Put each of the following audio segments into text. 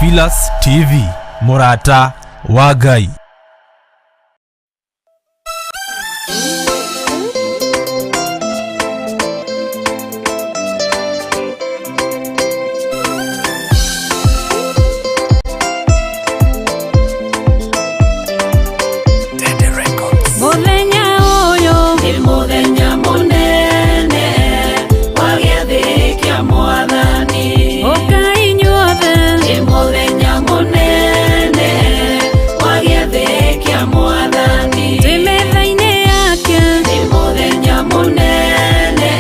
Theophilus TV, mũrata wa Ngai. Mũthenya ũyũ nĩ mũthenya mũnene wa gĩathĩ kĩa Mwathani. Ũkai inyuothe. Nĩ mũthenya mũnene wa gĩathĩ kĩa Mwathani. Twĩ metha-inĩ yake. Nĩ mũthenya mũnene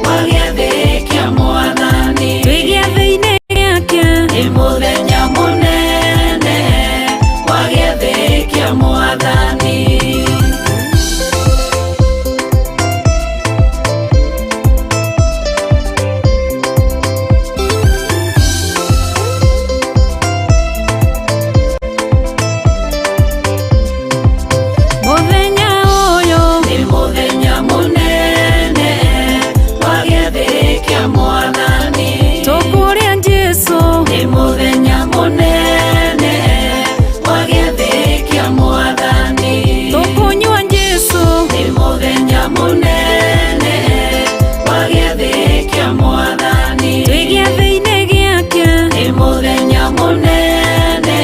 wa gĩathĩ kĩa Mwathani. Twĩ gĩathĩ-inĩ gĩake. Nĩ mũthenya mũnene wa gĩathĩ kĩa Mwathani. Mũthenya ũyũ Nĩ mũthenya mũnene wa gĩathĩ kĩa Mwathani. Tũkũrĩa Jesũ. Nĩ mũthenya mũnene wa gĩathĩ kĩa Mwathani. Tũkũnyua Jesũ. Nĩ mũthenya mũnene wa gĩathĩ kĩa Mwathani. Twĩ gĩathĩ-inĩ gĩake. Nĩ mũthenya mũnene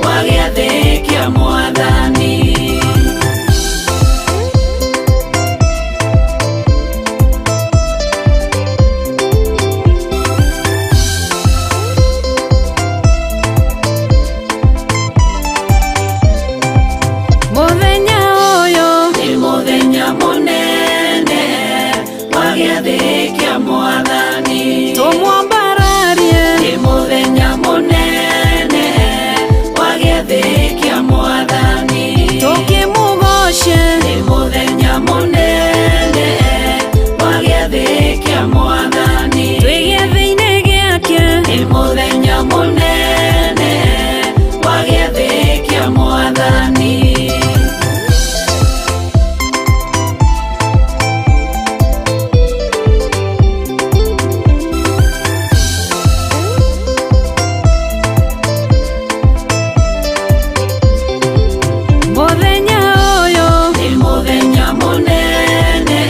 wa gĩathĩ kĩa Mwathani. Mũthenya ũyũ Nĩ mũthenya mũnene wa gĩathĩ kĩa Mwathani. Tũmwambararie. Nĩ mũthenya mũnene wa gĩathĩ kĩa Mwathani. Tũkĩmũgoce. Nĩ mũthenya mũnene wa gĩathĩ kĩa Mwathani. Twĩ gĩathĩ-inĩ gĩake. Nĩ mũthenya mũnene wa gĩathĩ kĩa Mwathani. Mũthenya ũyũ Nĩ mũthenya mũnene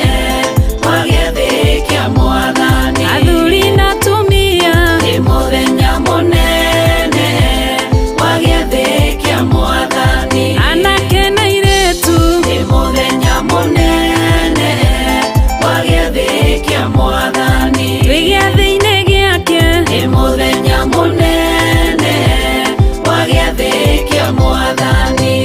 wa gĩathĩ kĩa Mwathani. Athuri na atumia. Nĩ mũthenya mũnene wa gĩathĩ kĩa Mwathani. Anake na airĩtu. Nĩ mũthenya mũnene wa gĩathĩ kĩa Mwathani. Twĩ gĩathĩ-inĩ gĩake. Nĩ mũthenya mũnene wa gĩathĩ kĩa Mwathani.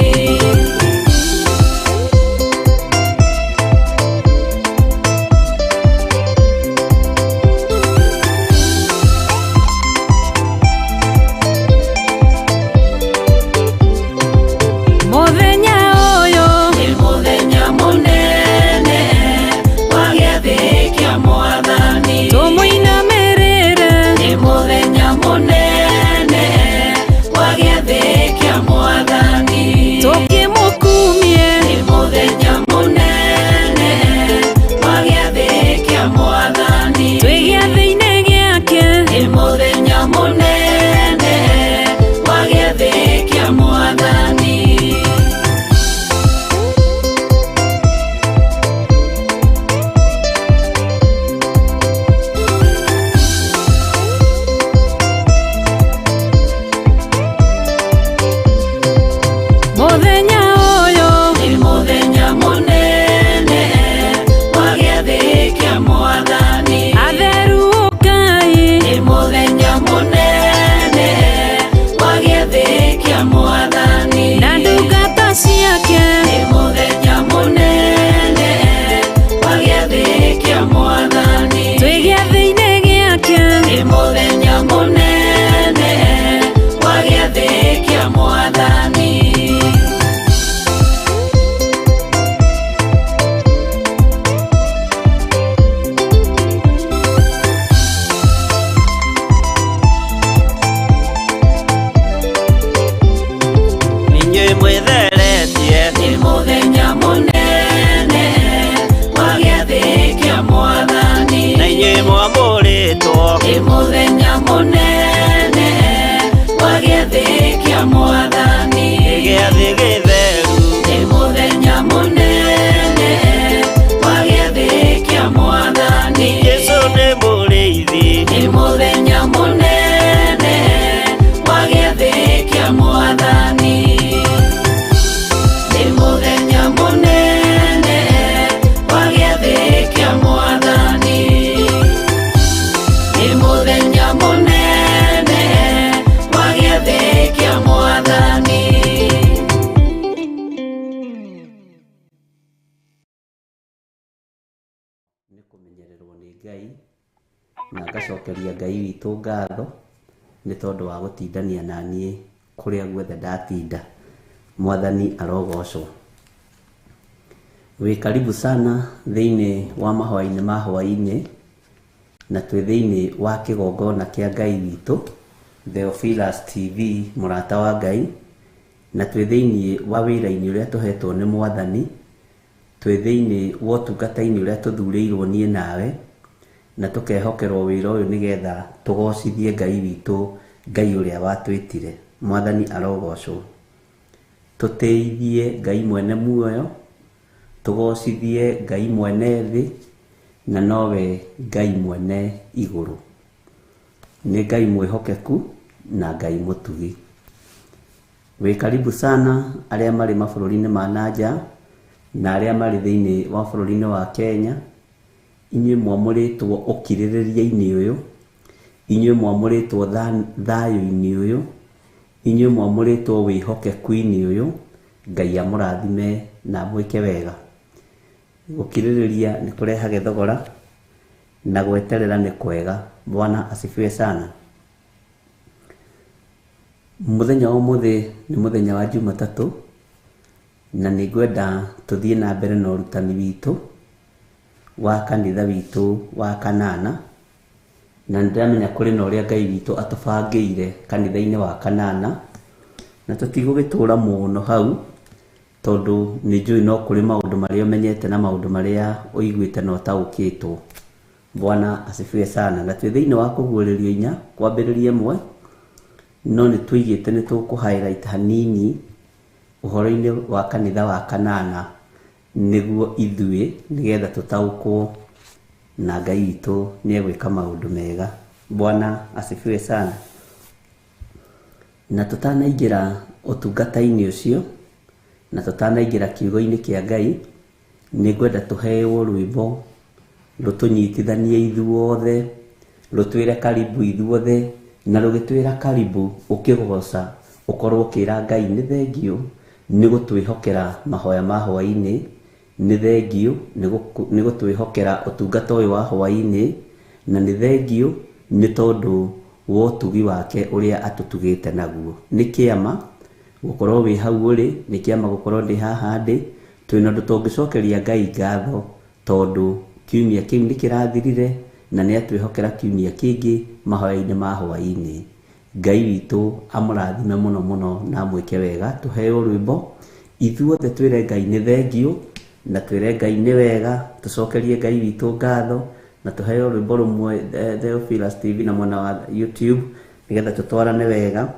Mũthenya ũyũ Nĩ mũthenya mũnene wa gĩathĩ kĩa Mwathani. Tũmũinamĩrĩre. Nĩ mũthenya mũnene wa gĩathĩ kĩa Mwathani. Tũkĩmũkumie. Nĩ mũthenya mũnene wa gĩathĩ kĩa Mwathani. Twĩ gĩathĩ-inĩ gĩake. Nĩ mũthenya mũnene wa gĩathĩ kĩa Mwathani. Mũthenya ũyũ Nĩ mũthenya mũnene wa gĩathĩ kĩa Mwathani. Atheru ũkai. Nĩ mũthenya mũnene wa gĩathĩ kĩa Mwathani. Na ndungata ciake. Nĩ mũthenya mũnene wa gĩathĩ kĩa Mwathani. Twĩ gĩathĩ-inĩ gĩake. Nĩ mũthenya mũnene wa gĩathĩ kĩa Mwathani. Inyuĩ mwĩtheretie. Nĩ mũthenya mũnene wa gĩathĩ kĩa Mwathani. Na inyuĩ mwamũrĩtwo. Nĩ mũthenya mũnene Mwathani. Nĩ gĩathĩ gĩtheru. Nĩ mũthenya mũnene wa gĩathĩ kĩa Mwathani. Jesũ nĩ mũrĩithi. Nĩ mũthenya mũnene wa gĩathĩ kĩa Mwathani. Nĩ mũthenya mũnene wa gĩathĩ kĩa Mwathani. Nĩ mũthenya mũnene wa gĩathĩ kĩa Mwathani. Nĩ kũmenyererwo nĩ Ngai na ngacokeria Ngai witũ ngatho nĩ tondũ wa gũtindania na niĩ kũrĩa guothe ndatinda. Mwathani arogocwo. Wĩ karibu sana thĩinĩ wa mahoya-inĩ ma hwaĩ-inĩ, na twĩ thĩinĩ wa kĩgongona kĩa Ngai witũ, Theophilus TV, mũrata wa Ngai, na twĩ thĩinĩ wa wĩra-inĩ ũrĩa tũhetwo nĩ Mwathani, twĩ thĩinĩ wa ũtungata-inĩ ũrĩa tũthurĩirwo niĩ nawe, na tũkehokerwo wĩra ũyũ nĩgetha tũgocithie Ngai witũ, Ngai ũrĩa watwĩtire. Mwathani arogocwo. Tũtĩithie Ngai mwene muoyo, tũgocithie Ngai mwene thĩ, na nowe Ngai mwene igũrũ. Nĩ Ngai mwĩhokeku na Ngai mũtugi. Wĩ karibu sana arĩa marĩ mabũrũri-inĩ ma nanja na arĩa marĩ thĩinĩ wa bũrũri-inĩ wa Kenya. Inyuĩ mwamũrĩtwo ũkirĩrĩria-inĩ ũyũ, inyuĩ mwamũrĩtwo thayũ-inĩ ũyũ, inyuĩ mwamũrĩtwo wĩhokeku-inĩ ũyũ. Ngai amũrathime na amwĩke wega. Gũkirĩrĩria nĩ kũrehage thogora na gweterera nĩ kwega. Bwana asifiwe sana. Mũthenya wa ũmũthĩ nĩ mũthenya wa Jumatatũ, na nĩ ngwenda tũthiĩ na mbere na ũrutani witũ wa kanitha witũ wa kanana, na nĩ ndĩramenya kũrĩ na ũrĩa Ngai witũ atũbangĩire kanitha-inĩ wa kanana, na tũtigũgĩtũra mũno hau, tondũ nĩ njũĩ no kũrĩ maũndũ marĩa ũmenyete na maũndũ marĩa ũiguĩte na ũtaũkĩtwo. Bwana asifiwe sana. Na twĩ thĩinĩ wa kũguũrĩrio inya kwambĩrĩria ĩmwe, no nĩ tũigĩte nĩ tũkũ highlight hanini ũhoro-inĩ wa kanitha wa kanana, nĩguo ithuĩ nĩgetha tũtaũkwo na Ngai witũ nĩ egwĩka maũndũ mega. Bwana asifiwe sana. Na tũtanaingĩra ũtungata-inĩ ũcio, na tũtanaingĩra kiugo-inĩ kĩa Ngai, nĩ ngwenda tũheo rwĩmbo rũtũnyitithanie ithuothe, rũtwĩre karibu ithuothe, na rũgĩtwĩra karibu ũkĩgoca, ũkorwo ũkĩra Ngai nĩ thengiũ nĩ gũtwĩhokera mahoya ma hwaĩ-inĩ, nĩ thengiũ nĩ gũtwĩhokera ũtungata ũyũ wa hwaĩ-inĩ, na nĩ thengiũ nĩ tondũ wa ũtugi wake ũrĩa atũtugĩte naguo. Nĩ kĩama gũkorwo wĩ hau ũrĩ, nĩ kĩama gũkorwo ndĩ haha ndĩ, twĩna ũndũ tũngĩcokeria Ngai ngatho, tondũ kiumia kĩu nĩ kĩrathirire na nĩ atwĩhokera kiumia kĩngĩ mahoya-inĩ ma hwaĩ-inĩ. Ngai witũ amũrathime mũno mũno na amwĩke wega. Tũheo rwĩmbo ithuothe twĩre Ngai nĩ thengiũ, na twĩre Ngai nĩ wega, tũcokerie Ngai witũ ngatho, na tũheo rwĩmbo rũmwe Theophilus TV na mwena wa YouTube, nĩgetha tũtwarane wega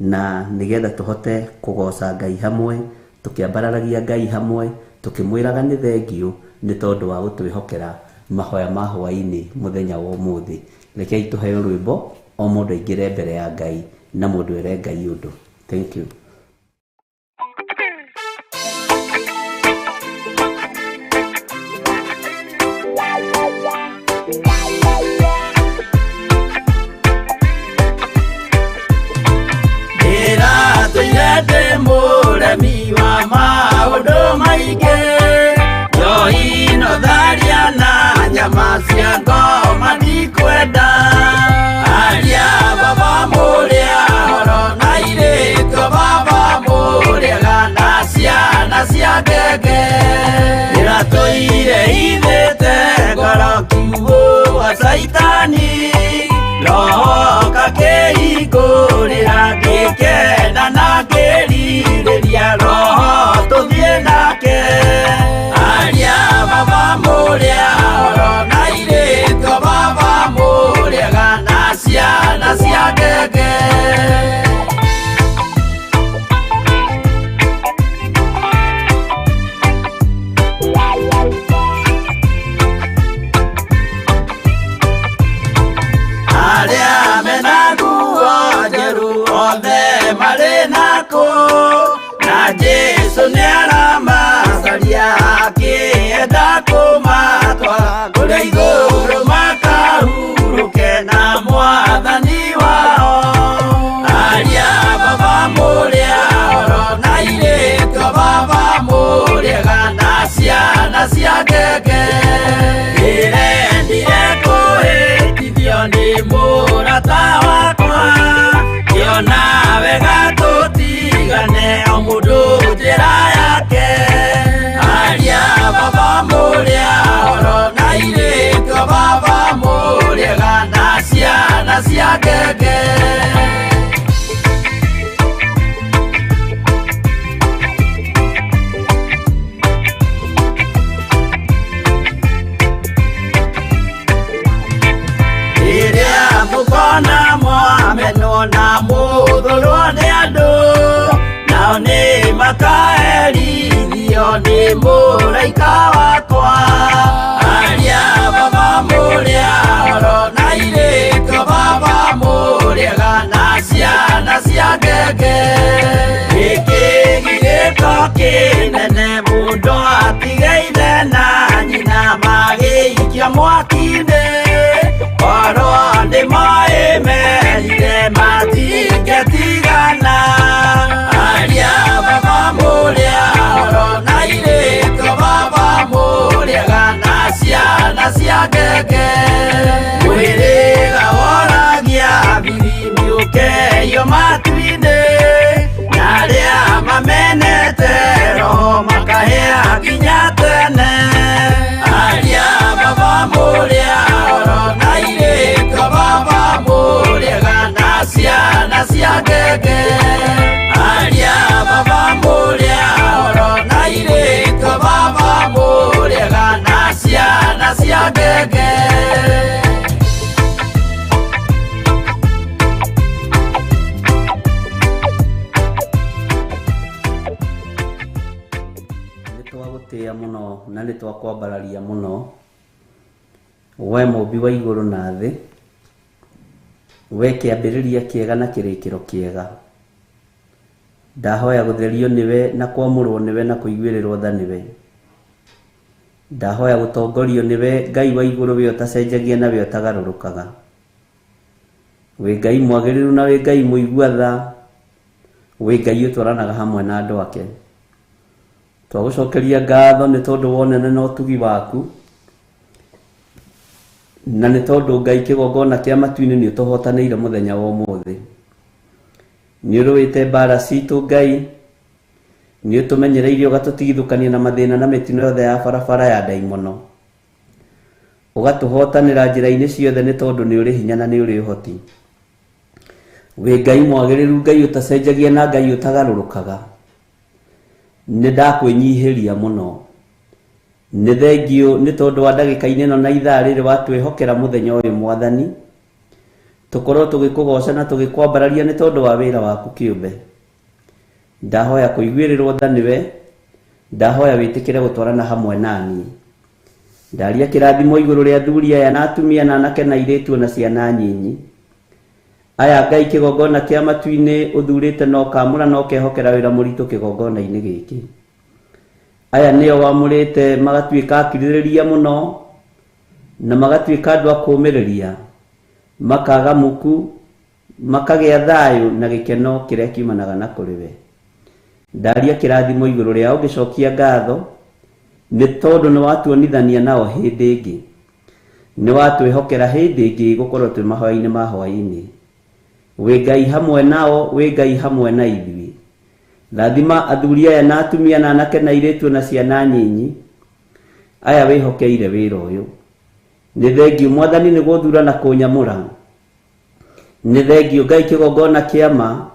na nĩgetha tũhote kũgoca Ngai hamwe, tũkĩambararagia Ngai hamwe, tũkĩmwĩraga nĩ thengiũ nĩ tondũ wa gũtwĩhokera mahoya ma hwaĩ-inĩ mũthenya wa ũmũthĩ. Rekei tũheo rwĩmbo, o mũndũ aingĩre mbere ya Ngai na mũndũ ere Ngai ũndũ. Thank you. Ndĩratũire ndĩ mũremi wa maũndũ maingĩ, njohi no tharia na nyama cia ngoma ndikwenda. Aria baba mũrĩa horo na airĩtu baba mũrĩaga na ciana cia ngenge. Ndĩratũire ithĩte ngoro kiugũ wa Caitani, roho kakĩhingũrĩra ngĩkena na ngĩrirĩria roho tũthiĩ nake. Aria baba mũrĩa horo na airĩtu baba mũrĩaga na ciana cia ngenge. Akĩenda kũmatwara kũrĩa igũrũ makahurũke na mwathani wao. Aria baba mũrĩa oro na airĩtu a baba mũrĩega na ciana cia ngenge. Ndĩrendire kũhĩtithio nĩ mũrata wakwa, ngĩona wega tũtigane o mũndũ njĩra yake. Aria baba mũrĩa oro na airĩtu a baba mũrĩega na ciana cia ngenge. Rĩrĩa mũkona mwamenwo na mũthũrwo nĩ andũ, nao nĩ makaherithio nĩ mũraika wakwa. Aria baba mũrĩa oro na airĩtu a baba mũrĩega na ciana cia ngenge. Gĩkĩ gĩgĩko kĩnene mũndũ atige ithe na nyina magĩikia mwaki-inĩ. Korwo nĩ moĩ merire matingĩtigana. Aria baba mũrĩa oro na airĩtu a baba mũrĩega na ciana cia ngenge. Mwĩrĩga woragia biribiri ũkeio matu-inĩ, na arĩa mamenete roho makahĩa nginya tene. Aria baba mũrĩa oro na airĩtu a baba mũrĩega na ciana cia ngenge. Aria baba mũrĩa oro na airĩtu a baba mũrĩega na ciana cia ngenge. Nĩ twagũtĩĩa mũno na nĩ twakwambararia mũno, we mũmbi wa igũrũ na thĩ, we kĩambĩrĩria kĩega na kĩrĩkĩro kĩega. Ndahoya gũtherio nĩwe na kwamũrwo nĩwe na kũiguĩrĩrwo tha nĩwe. Ndahoya gũtongorio nĩwe Ngai wa igũrũ we ũtacenjagia na we ũtagarũrũkaga. Wĩ Ngai mwagĩrĩru na wĩ Ngai mũigua tha, wĩ Ngai ũtwaranaga hamwe na andũ ake. Twagũcokeria ngatho nĩ tondũ wa ũnene na ũtugi waku, na nĩ tondũ Ngai kĩgongona kĩa matu-inĩ nĩ ũtũhotanĩire mũthenya wa ũmũthĩ. Nĩ ũrũĩte mbara citũ Ngai, nĩ ũtũmenyereirie ũgatũtigithũkania na mathĩna na mĩtino yothe ya barabara ya ndaimono. Ũgatũhotanĩra njĩra-inĩ ciothe nĩ tondũ nĩ ũrĩ hinya na nĩ ũrĩ ũhoti. Wĩ Ngai mwagĩrĩru, Ngai ũtacenjagia na Ngai ũtagarũrũkaga. Nĩ ndakwĩnyihĩria mũno. Nĩ thengiũ nĩ tondũ wa ndagĩka-inĩ ĩno na ithaa rĩrĩ watwĩhokera mũthenya ũyũ Mwathani, tũkorwo tũgĩkũgoca na tũgĩkwambararia nĩ tondũ wa wĩra waku kĩũmbe. Ndahoya kũiguĩrĩrwo tha nĩwe, ndahoya wĩtĩkĩre gũtwarana hamwe naniĩ. Ndaria kĩrathimo igũrũ rĩa athuri aya na atumia na anake na airĩtu na ciana nyinyi. Aya Ngai kĩgongona kĩa matu-inĩ ũthurĩte na ũkamũra na ũkehokera wĩra mũritũ kĩgongona-inĩ gĩkĩ. Aya nĩo wamũrĩte magatuĩka akirĩrĩria mũno na magatuĩka andũ a kũũmĩrĩria, makaga muku, makagĩa thayũ na gĩkeno kĩrĩa kiumanaga na kũrĩ we. Ndaria kĩrathimo igũrũ rĩao ngĩcokia ngatho nĩ tondũ nĩ watuonithania nao hĩndĩ ĩngĩ. Nĩ watwĩhokera hĩndĩ ĩngĩ gũkorwo twĩ mahoya-inĩ ma hwaĩ-inĩ. Wĩ Ngai hamwe nao, wĩ Ngai hamwe na ithuĩ. Rathima athuri aya na atumia na anake na airĩtu na ciana nyinyi, aya wĩhokeire wĩra ũyũ. Nĩ thengiũ Mwathani nĩ gũthura na kũnyamũra. Nĩ thengiũ Ngai kĩgongona kĩa ma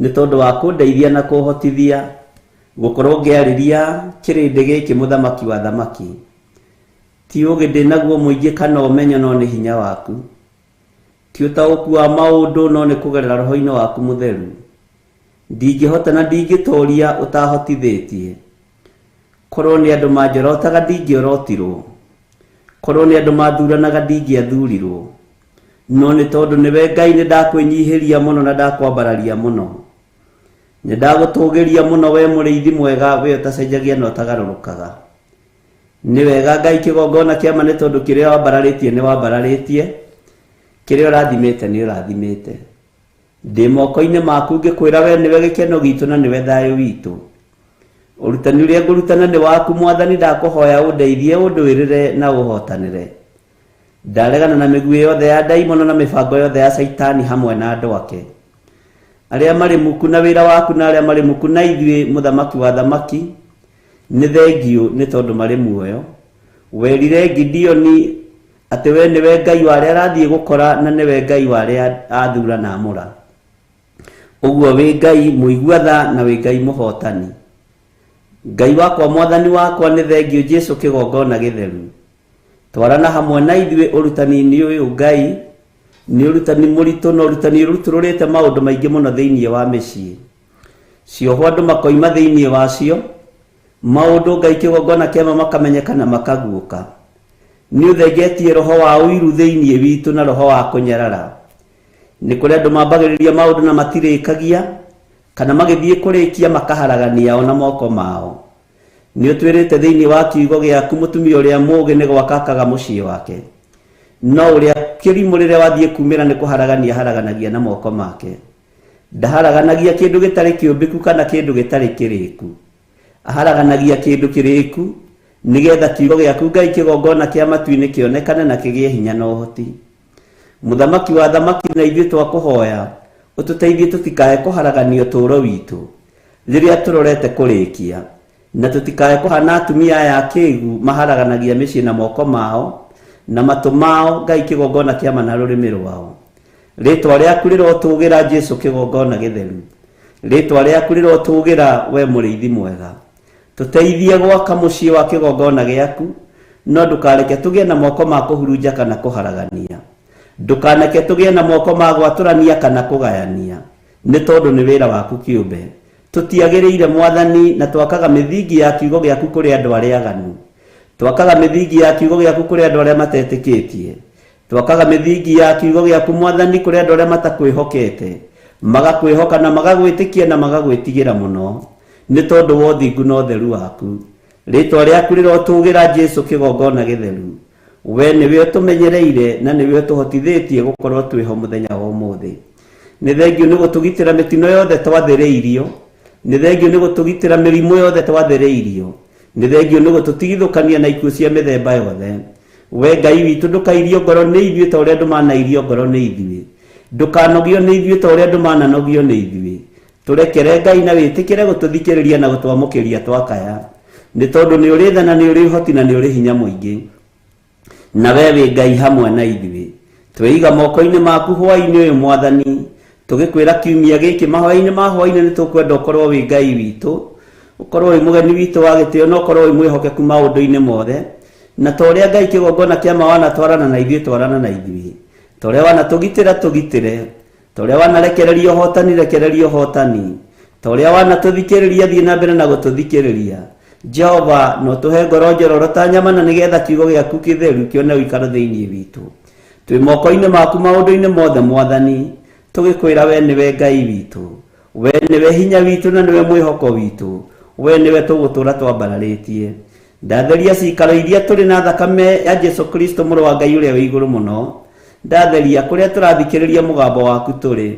nĩ tondũ wa kũndeithia na kũhotithia gũkorwo ngĩarĩria kĩrĩndĩ gĩkĩ mũthamaki wa thamaki. Ti ũũgĩ ndĩnaguo mũingĩ kana ũmenyo no nĩ hinya waku. Ti ũtaũku wa maũndũ no nĩ kũgerera roho-inĩ waku mũtheru. Ndingĩhota na ndingĩtoria ũtahotithĩtie. Korwo nĩ andũ manjorotaga ndingĩorotirwo. Korwo nĩ andũ mathuranaga ndingĩathurirwo. No nĩ tondũ nĩwe Ngai nĩ ndakwĩnyihĩria mũno na ndakwambararia mũno. Nĩ ndagũtũgĩria mũno we mũrĩithi mwega we ũtacenjagia na ũtagarũrũkaga. Nĩ wega Ngai kĩgongona kĩa ma nĩ tondũ kĩrĩa wambararĩtie nĩ wambararĩtie, kĩrĩa ũrathimĩte nĩ ũrathimĩte. Ndĩ moko-inĩ maku ngĩkwĩra we nĩwe gĩkeno gitũ na nĩwe thayũ witũ. Ũrutani ũrĩa ngũrutana nĩ waku Mwathani, ndakũhoya ũndeithie, ũndũĩrĩre na ũhotanĩre. Ndaregana na mĩguĩ yothe ya ndaimono na mĩbango yothe ya Caitani hamwe na andũ ake. Arĩa marĩ muku na wĩra waku na arĩa marĩ muku na ithuĩ, mũthamaki wa thamaki, nĩ thengiũ nĩ tondũ marĩ muoyo. Werire Gideoni atĩ we nĩwe Ngai wa arĩa arathiĩ gũkora na nĩwe Ngai wa arĩa athura na amũra. Ũguo wĩ Ngai mũigua tha na wĩ Ngai mũhotani. Ngai wakwa Mwathani wakwa nĩ thengiũ Jesu kĩgongona gĩtheru. Twarana hamwe na ithuĩ ũrutani-inĩ ũyũ Ngai, nĩ ũrutani mũritũ na ũrutani ũrutũrũrĩte maũndũ maingĩ mũno thĩinĩ wa mĩciĩ. Ciohwo andũ makoima thĩinĩ wacio, maũndũ Ngai kĩgongona kĩama makamenyeka na makaguũka. Nĩ ũthengetie roho wa ũiru thĩinĩ witũ na roho wa kũnyarara. Nĩ kũrĩ andũ mambagĩrĩria maũndũ na matirĩkagia, kana magĩthiĩ kũrĩkia makaharagania o na moko mao. Nĩ ũtwĩrĩte thĩinĩ wa kiugo gĩaku mũtumia ũrĩa mũũgĩ nĩ gwaka akaga mũciĩ wake, no ũrĩa kĩrimũ rĩrĩa wathiĩ kumĩra nĩ kũharagania aharaganagia na moko make. Ndaharaganagia kĩndũ gĩtarĩ kĩũmbĩku kana kĩndũ gĩtarĩ kĩrĩku. Aharaganagia kĩndũ kĩrĩku nĩgetha kiugo gĩaku Ngai kĩgongona kĩa matu-inĩ kĩonekane na kĩgĩe hinya na ũhoti. Mũthamaki wa thamaki na ithuĩ twakũhoya ũtũteithie tũtikae kũharagania ũtũũro witũ rĩrĩa tũrorete kũrĩkia, na tũtikae kũhana atumia aya akĩgu maharaganagia mĩciĩ na moko mao na matũ mao Ngai kĩgongona kĩa ma na rũrĩmĩ rwao. Rĩtwa rĩaku rĩrotũgĩra Jesu kĩgongona gĩtheru. Rĩtwa rĩaku rĩrotũgĩra we mũrĩithi mwega. Tũteithie gwaka mũciĩ wa kĩgongona gĩaku, no ndũkareke tũgĩe na moko ma kũhurunja kana kũharagania. Ndũkaneke tũgĩe na moko ma gwatũrania kana kũgayania, nĩ tondũ nĩ wĩra waku kĩũmbe. Tũtiagĩrĩire Mwathani, na twakaga mĩthingi ya kiugo gĩaku kũrĩ andũ arĩa aganu. Twakaga mĩthingi ya kiugo gĩaku kũrĩ andũ arĩa matetĩkĩtie. Twakaga mĩthingi ya kiugo gĩaku Mwathani kũrĩ andũ arĩa matakwĩhokete, magakwĩhoka na magagwĩtĩkia na magagwĩtigĩra mũno, nĩ tondũ wa ũthingu na ũtheru waku. Rĩtwa rĩaku rĩrotũgĩra Jesu kĩgongona gĩtheru. We nĩwe ũtũmenyereire na nĩwe ũtũhotithĩtie gũkorwo twĩho mũthenya wa ũmũthĩ. Nĩ thengiũ nĩ gũtũgitĩra mĩtino yothe twathĩrĩirio. Nĩ thengiũ nĩ gũtũgitĩra mĩrimũ yothe twathĩrĩirio. Nĩ thengiũ nĩ gũtũtigithũkania na ikuũ cia mĩthemba yothe. We Ngai witũ ndũkairio ngoro nĩ ithuĩ ta ũrĩa andũ manairio ngoro nĩ ithuĩ. Ndũkanogio nĩ ithuĩ ta ũrĩa andũ mananogio nĩ ithuĩ. Tũrekere Ngai na wĩtĩkĩre gũtũthikĩrĩria na gũtwamũkĩria twakaya, nĩ tondũ nĩ ũrĩ tha na nĩ ũrĩ ũhoti na nĩ ũrĩ hinya mũingĩ. Na we wĩ Ngai hamwe na ithuĩ. Twĩiga moko-inĩ maku hwaĩ-inĩ ũyũ Mwathani, tũgĩkwĩra kiumia gĩkĩ mahoya-inĩ ma hwaĩ-inĩ nĩ tũkwenda ũkorwo wĩ Ngai witũ, ũkorwo wĩ mũgeni witũ wa gĩtĩo na ũkorwo wĩ mwĩhokeku maũndũ-inĩ mothe. Na ta ũrĩa Ngai kĩgongona kĩa ma wanatwarana na ithuĩ, twarana na ithuĩ. Ta ũrĩa wanatũgitĩra, tũgitĩre. Ta ũrĩa wanarekereria ũhotani, rekereria ũhotani. Ta ũrĩa wanatũthikĩrĩria, thiĩ na mbere na gũtũthikĩrĩria. Jehova, no tũhe ngoro njororo ta nyama na nĩgetha kiugo gĩaku kĩtheru kĩone ũikaro thĩinĩ witũ. Twĩ moko-inĩ maku maũndũ-inĩ mothe Mwathani, tũgĩkwĩra we nĩwe Ngai witũ. We nĩwe hinya witũ na nĩwe mwĩhoko witũ. We nĩwe tũgũtũũra twambararĩtie. Ndatheria cikaro iria tũrĩ na thakame ya Jesu Kristo mũrũ wa Ngai ũrĩa wĩ igũrũ mũno. Ndatheria kũrĩa tũrathikĩrĩria mũgambo waku tũrĩ.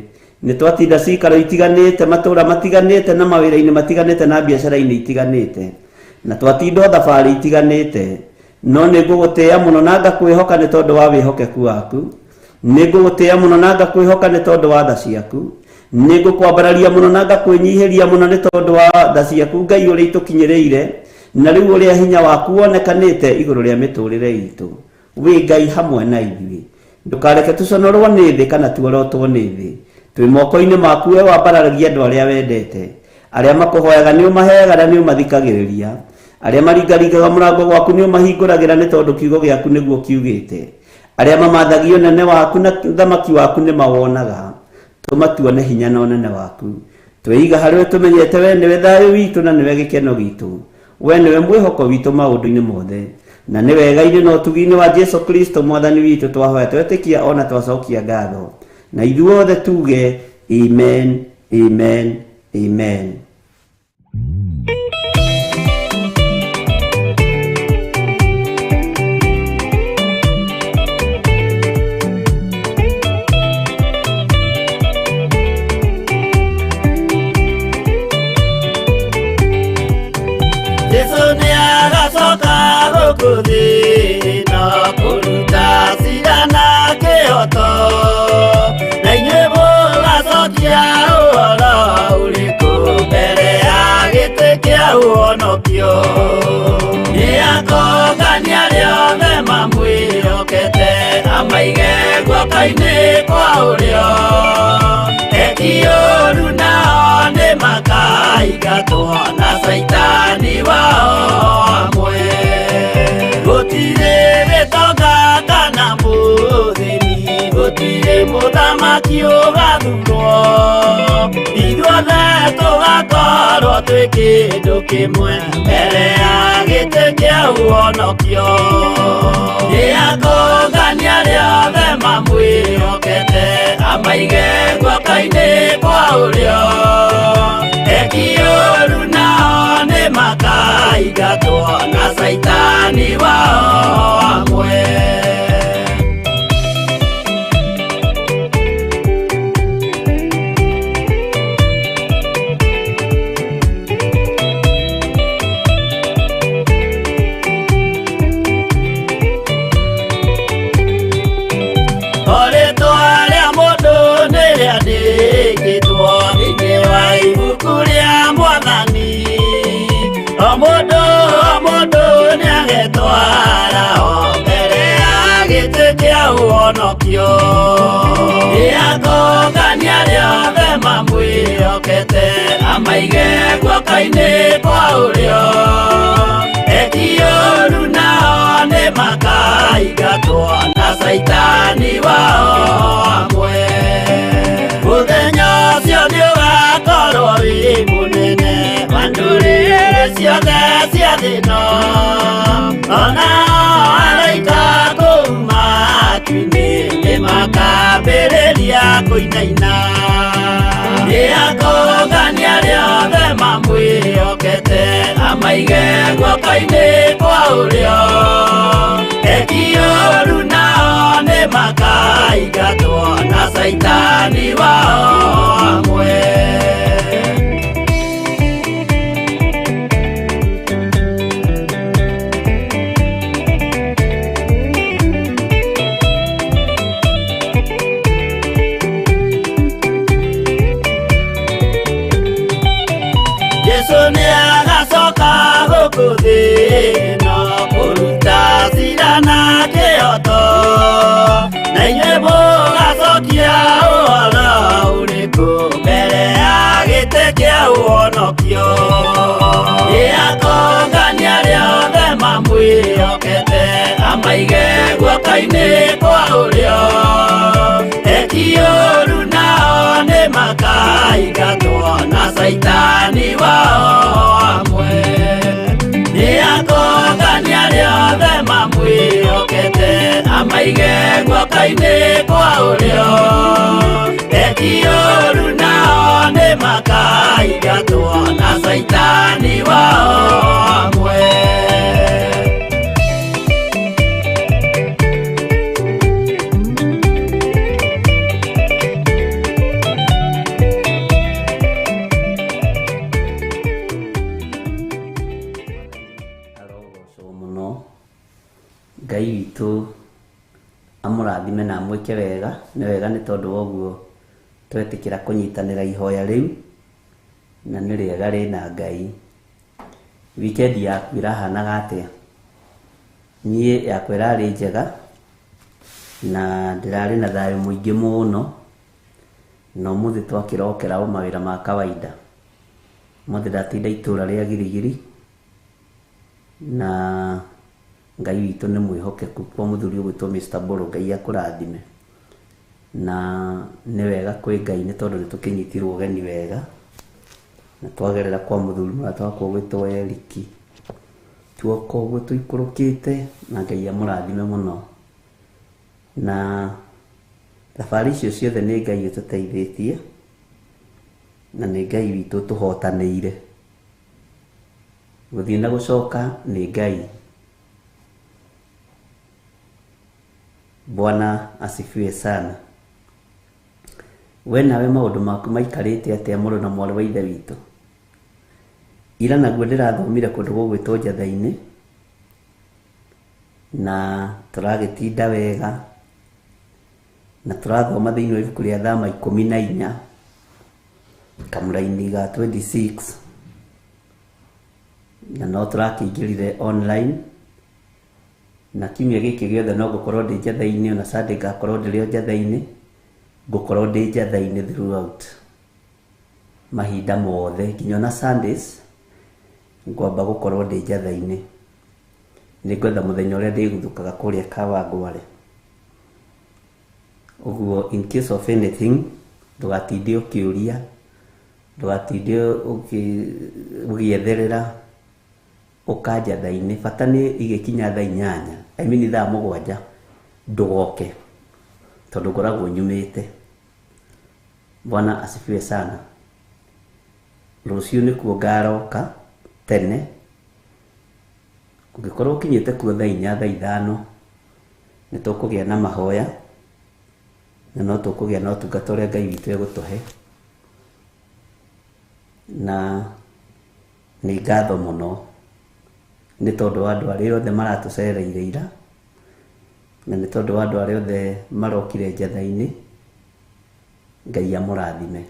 Nĩ twatinda cikaro itiganĩte, matũũra matiganĩte na mawĩra-inĩ matiganĩte na biacara-inĩ itiganĩte. Na twatinda o thabarĩ itiganĩte. No nĩ ngũgũtĩĩa mũno na ngakwĩhoka nĩ tondũ wa wĩhokeku waku. Nĩ ngũgũtĩĩa mũno na ngakwĩhoka nĩ tondũ wa tha ciaku. Nĩ ngũkwambararia mũno na ngakwĩnyihĩria mũno nĩ tondũ wa tha ciaku Ngai ũrĩa itũkinyĩrĩire, na rĩu ũrĩa hinya waku wonekanĩte igũrũ rĩa mĩtũũrĩre itũ. Wĩ Ngai hamwe na ithuĩ. Ndũkareke tũconorwo nĩ thĩ kana tuorotwo nĩ thĩ. Twĩ moko-inĩ maku we wambararagia andũ arĩa wendete. Arĩa makũhoyaga nĩ ũmaheaga na nĩ ũmathikagĩrĩria. Arĩa maringaringaga mũrango gwaku nĩ ũmahingũragĩra nĩ tondũ kiugo gĩaku nĩguo kiugĩte. Arĩa mamathagia ũnene waku na thamaki waku nĩ mawonaga. Tũma tuone hinya na ũnene waku. Twĩiga harĩ we tũmenyete we nĩwe thayũ witũ na nĩwe gĩkeno gitũ. We nĩwe mwĩhoko witũ maũndũ-inĩ mothe. Na nĩ wega-inĩ na ũtugi-inĩ wa Jesu Kristo Mwathani witũ twahoya twetĩkia ona twacokia ngatho. Na ithuothe tuge amen, amen, amen. gũkũ thĩ ĩno kũruta cira na kĩhoto na inyuĩ mũgacokia ũhoro ũrĩkũ mbere ya gĩtĩ kĩa ũhonokio nĩakongania arĩa othe mamwĩhokete amaige guoko-inĩ kwa ũrĩo eki ũũru nao nĩmakaingatwo na caitani wao hamwe gũtirĩ gĩtonga kana mũthĩni gũtirĩ mũthamaki ũgathurwo ithuothe tũgakorwo twĩ kĩndũ kĩmwe mbere ya gĩtĩ kĩa ũhonokio nĩakongania arĩa othe mamwĩhokete amaige guoko-inĩ kwa ũrĩo eki ũũru nao nĩmakaingatwo na caitani wao hamwe. Ũhonokio nĩakongania arĩa othe mamwĩhokete amaige guoko-inĩ kwa ũrĩo eki ũũru nao nĩmakaingatwo na caitani wao hamwe mũthenya ũcio nĩũgakorwo wĩ mũnene wa ndũrĩrĩ ciothe cia thĩ ĩno ona araika kũu matu-inĩ nĩmakambĩrĩria kũinaina nĩakongania arĩa othe mamwĩhokete amaige guoko-inĩ kwa ũrĩo eki ũũru nao nĩmakaingatwo na caitani wao hamwe. Jesu nĩagacoka gũkũ thĩ ĩno kũruta cira na kĩhoto na inyuĩ mũgacokia ũhoro ũrĩkũ mbere ya gĩtĩ kĩa ũhonokio nĩakongania arĩa othe mamwĩhokete amaige guoko-inĩ kwa ũrĩo eki ũũru nao nĩmakaingatwo na caitani wao hamwe nĩakongania arĩa othe mamwĩhokete amaige guoko-inĩ kwa ũrĩo eki ũũru nao nĩmakaingatwo na caitani wao hamwe. Ngai witũ amũrathime na amwĩke wega nĩ wega nĩ tondũ wa ũguo twetĩkĩra kũnyitanĩra ihoya rĩu na nĩ rĩega rĩna Ngai. Wikendi yaku ĩrahanaga atĩa? Niĩ yakwa ĩrarĩ njega na ndĩrarĩ na thayũ mũingĩ mũno na ũmũthĩ twakĩrokera o mawĩra ma kawaida. Ũmũthĩ ndatinda itũra rĩa Girigiri na Ngai witũ nĩ mwĩhokeku kwa mũthuri ũgwĩtwo Mr. Mbũrũ Ngai akũrathime na nĩ wega kwĩ Ngai nĩ tondũ nĩ tũkĩnyitirwo ũgeni wega na twagerera kwa mũthuri mũrata wakwa ũgwĩtwo Eriki tuoka ũguo tũikũrũkĩte na Ngai amũrathime mũno na thabarĩ icio ciothe nĩ Ngai ũtũteithĩtie na nĩ Ngai witũ ũtũhotanĩire gũthiĩ na gũcoka nĩ Ngai. Bwana asifiwe sana. We nawe maũndũ maku maikarĩte atĩa mũrũ na mwarĩ wa ithe witũ? Ira naguo ndĩrathomire kũndũ gũgwĩtwo Njatha-inĩ Na tũragĩtinda wega na tũrathoma thĩinĩ wa ibuku rĩa Thama 14 kamũraini ga 26, na no tũrakĩingĩrire online na kiumia gĩkĩ gĩothe no ngũkorwo ndĩ njatha-inĩ, ona Sunday ngakorwo ndĩrĩ o njatha-inĩ, ngũkorwo ndĩ njatha-inĩ throughout mahinda mothe nginya ona Sundays ngwamba gũkorwo ndĩ njatha-inĩ. Nĩngwetha mũthenya ũrĩa ndĩguthũkaga kũrĩa Kawangware. Ũguo in case of anything ndũgatinde ũkĩũria, ndũgatinde ũgĩetherera, ũka njatha-inĩ. Bata nĩ igĩkinya thaa 8, I mean thaa 7, ndũgoke tondũ ngoragwo nyumĩte. Bwana asifiwe sana. Rũciũ nĩkuo ngaroka tene, ũngĩkorwo ũkinyĩte kuo thaa 4, thaa 5, nĩ tũkũgĩa na mahoya na no tũkũgĩa na ũtungata ũrĩa Ngai witũ egũtũhe. Na nĩ ngatho mũno nĩ tondũ wa andũ arĩa othe maratũcereire ira, na nĩ tondũ wa andũ arĩa othe marokire njatha-inĩ. Ngai amũrathime.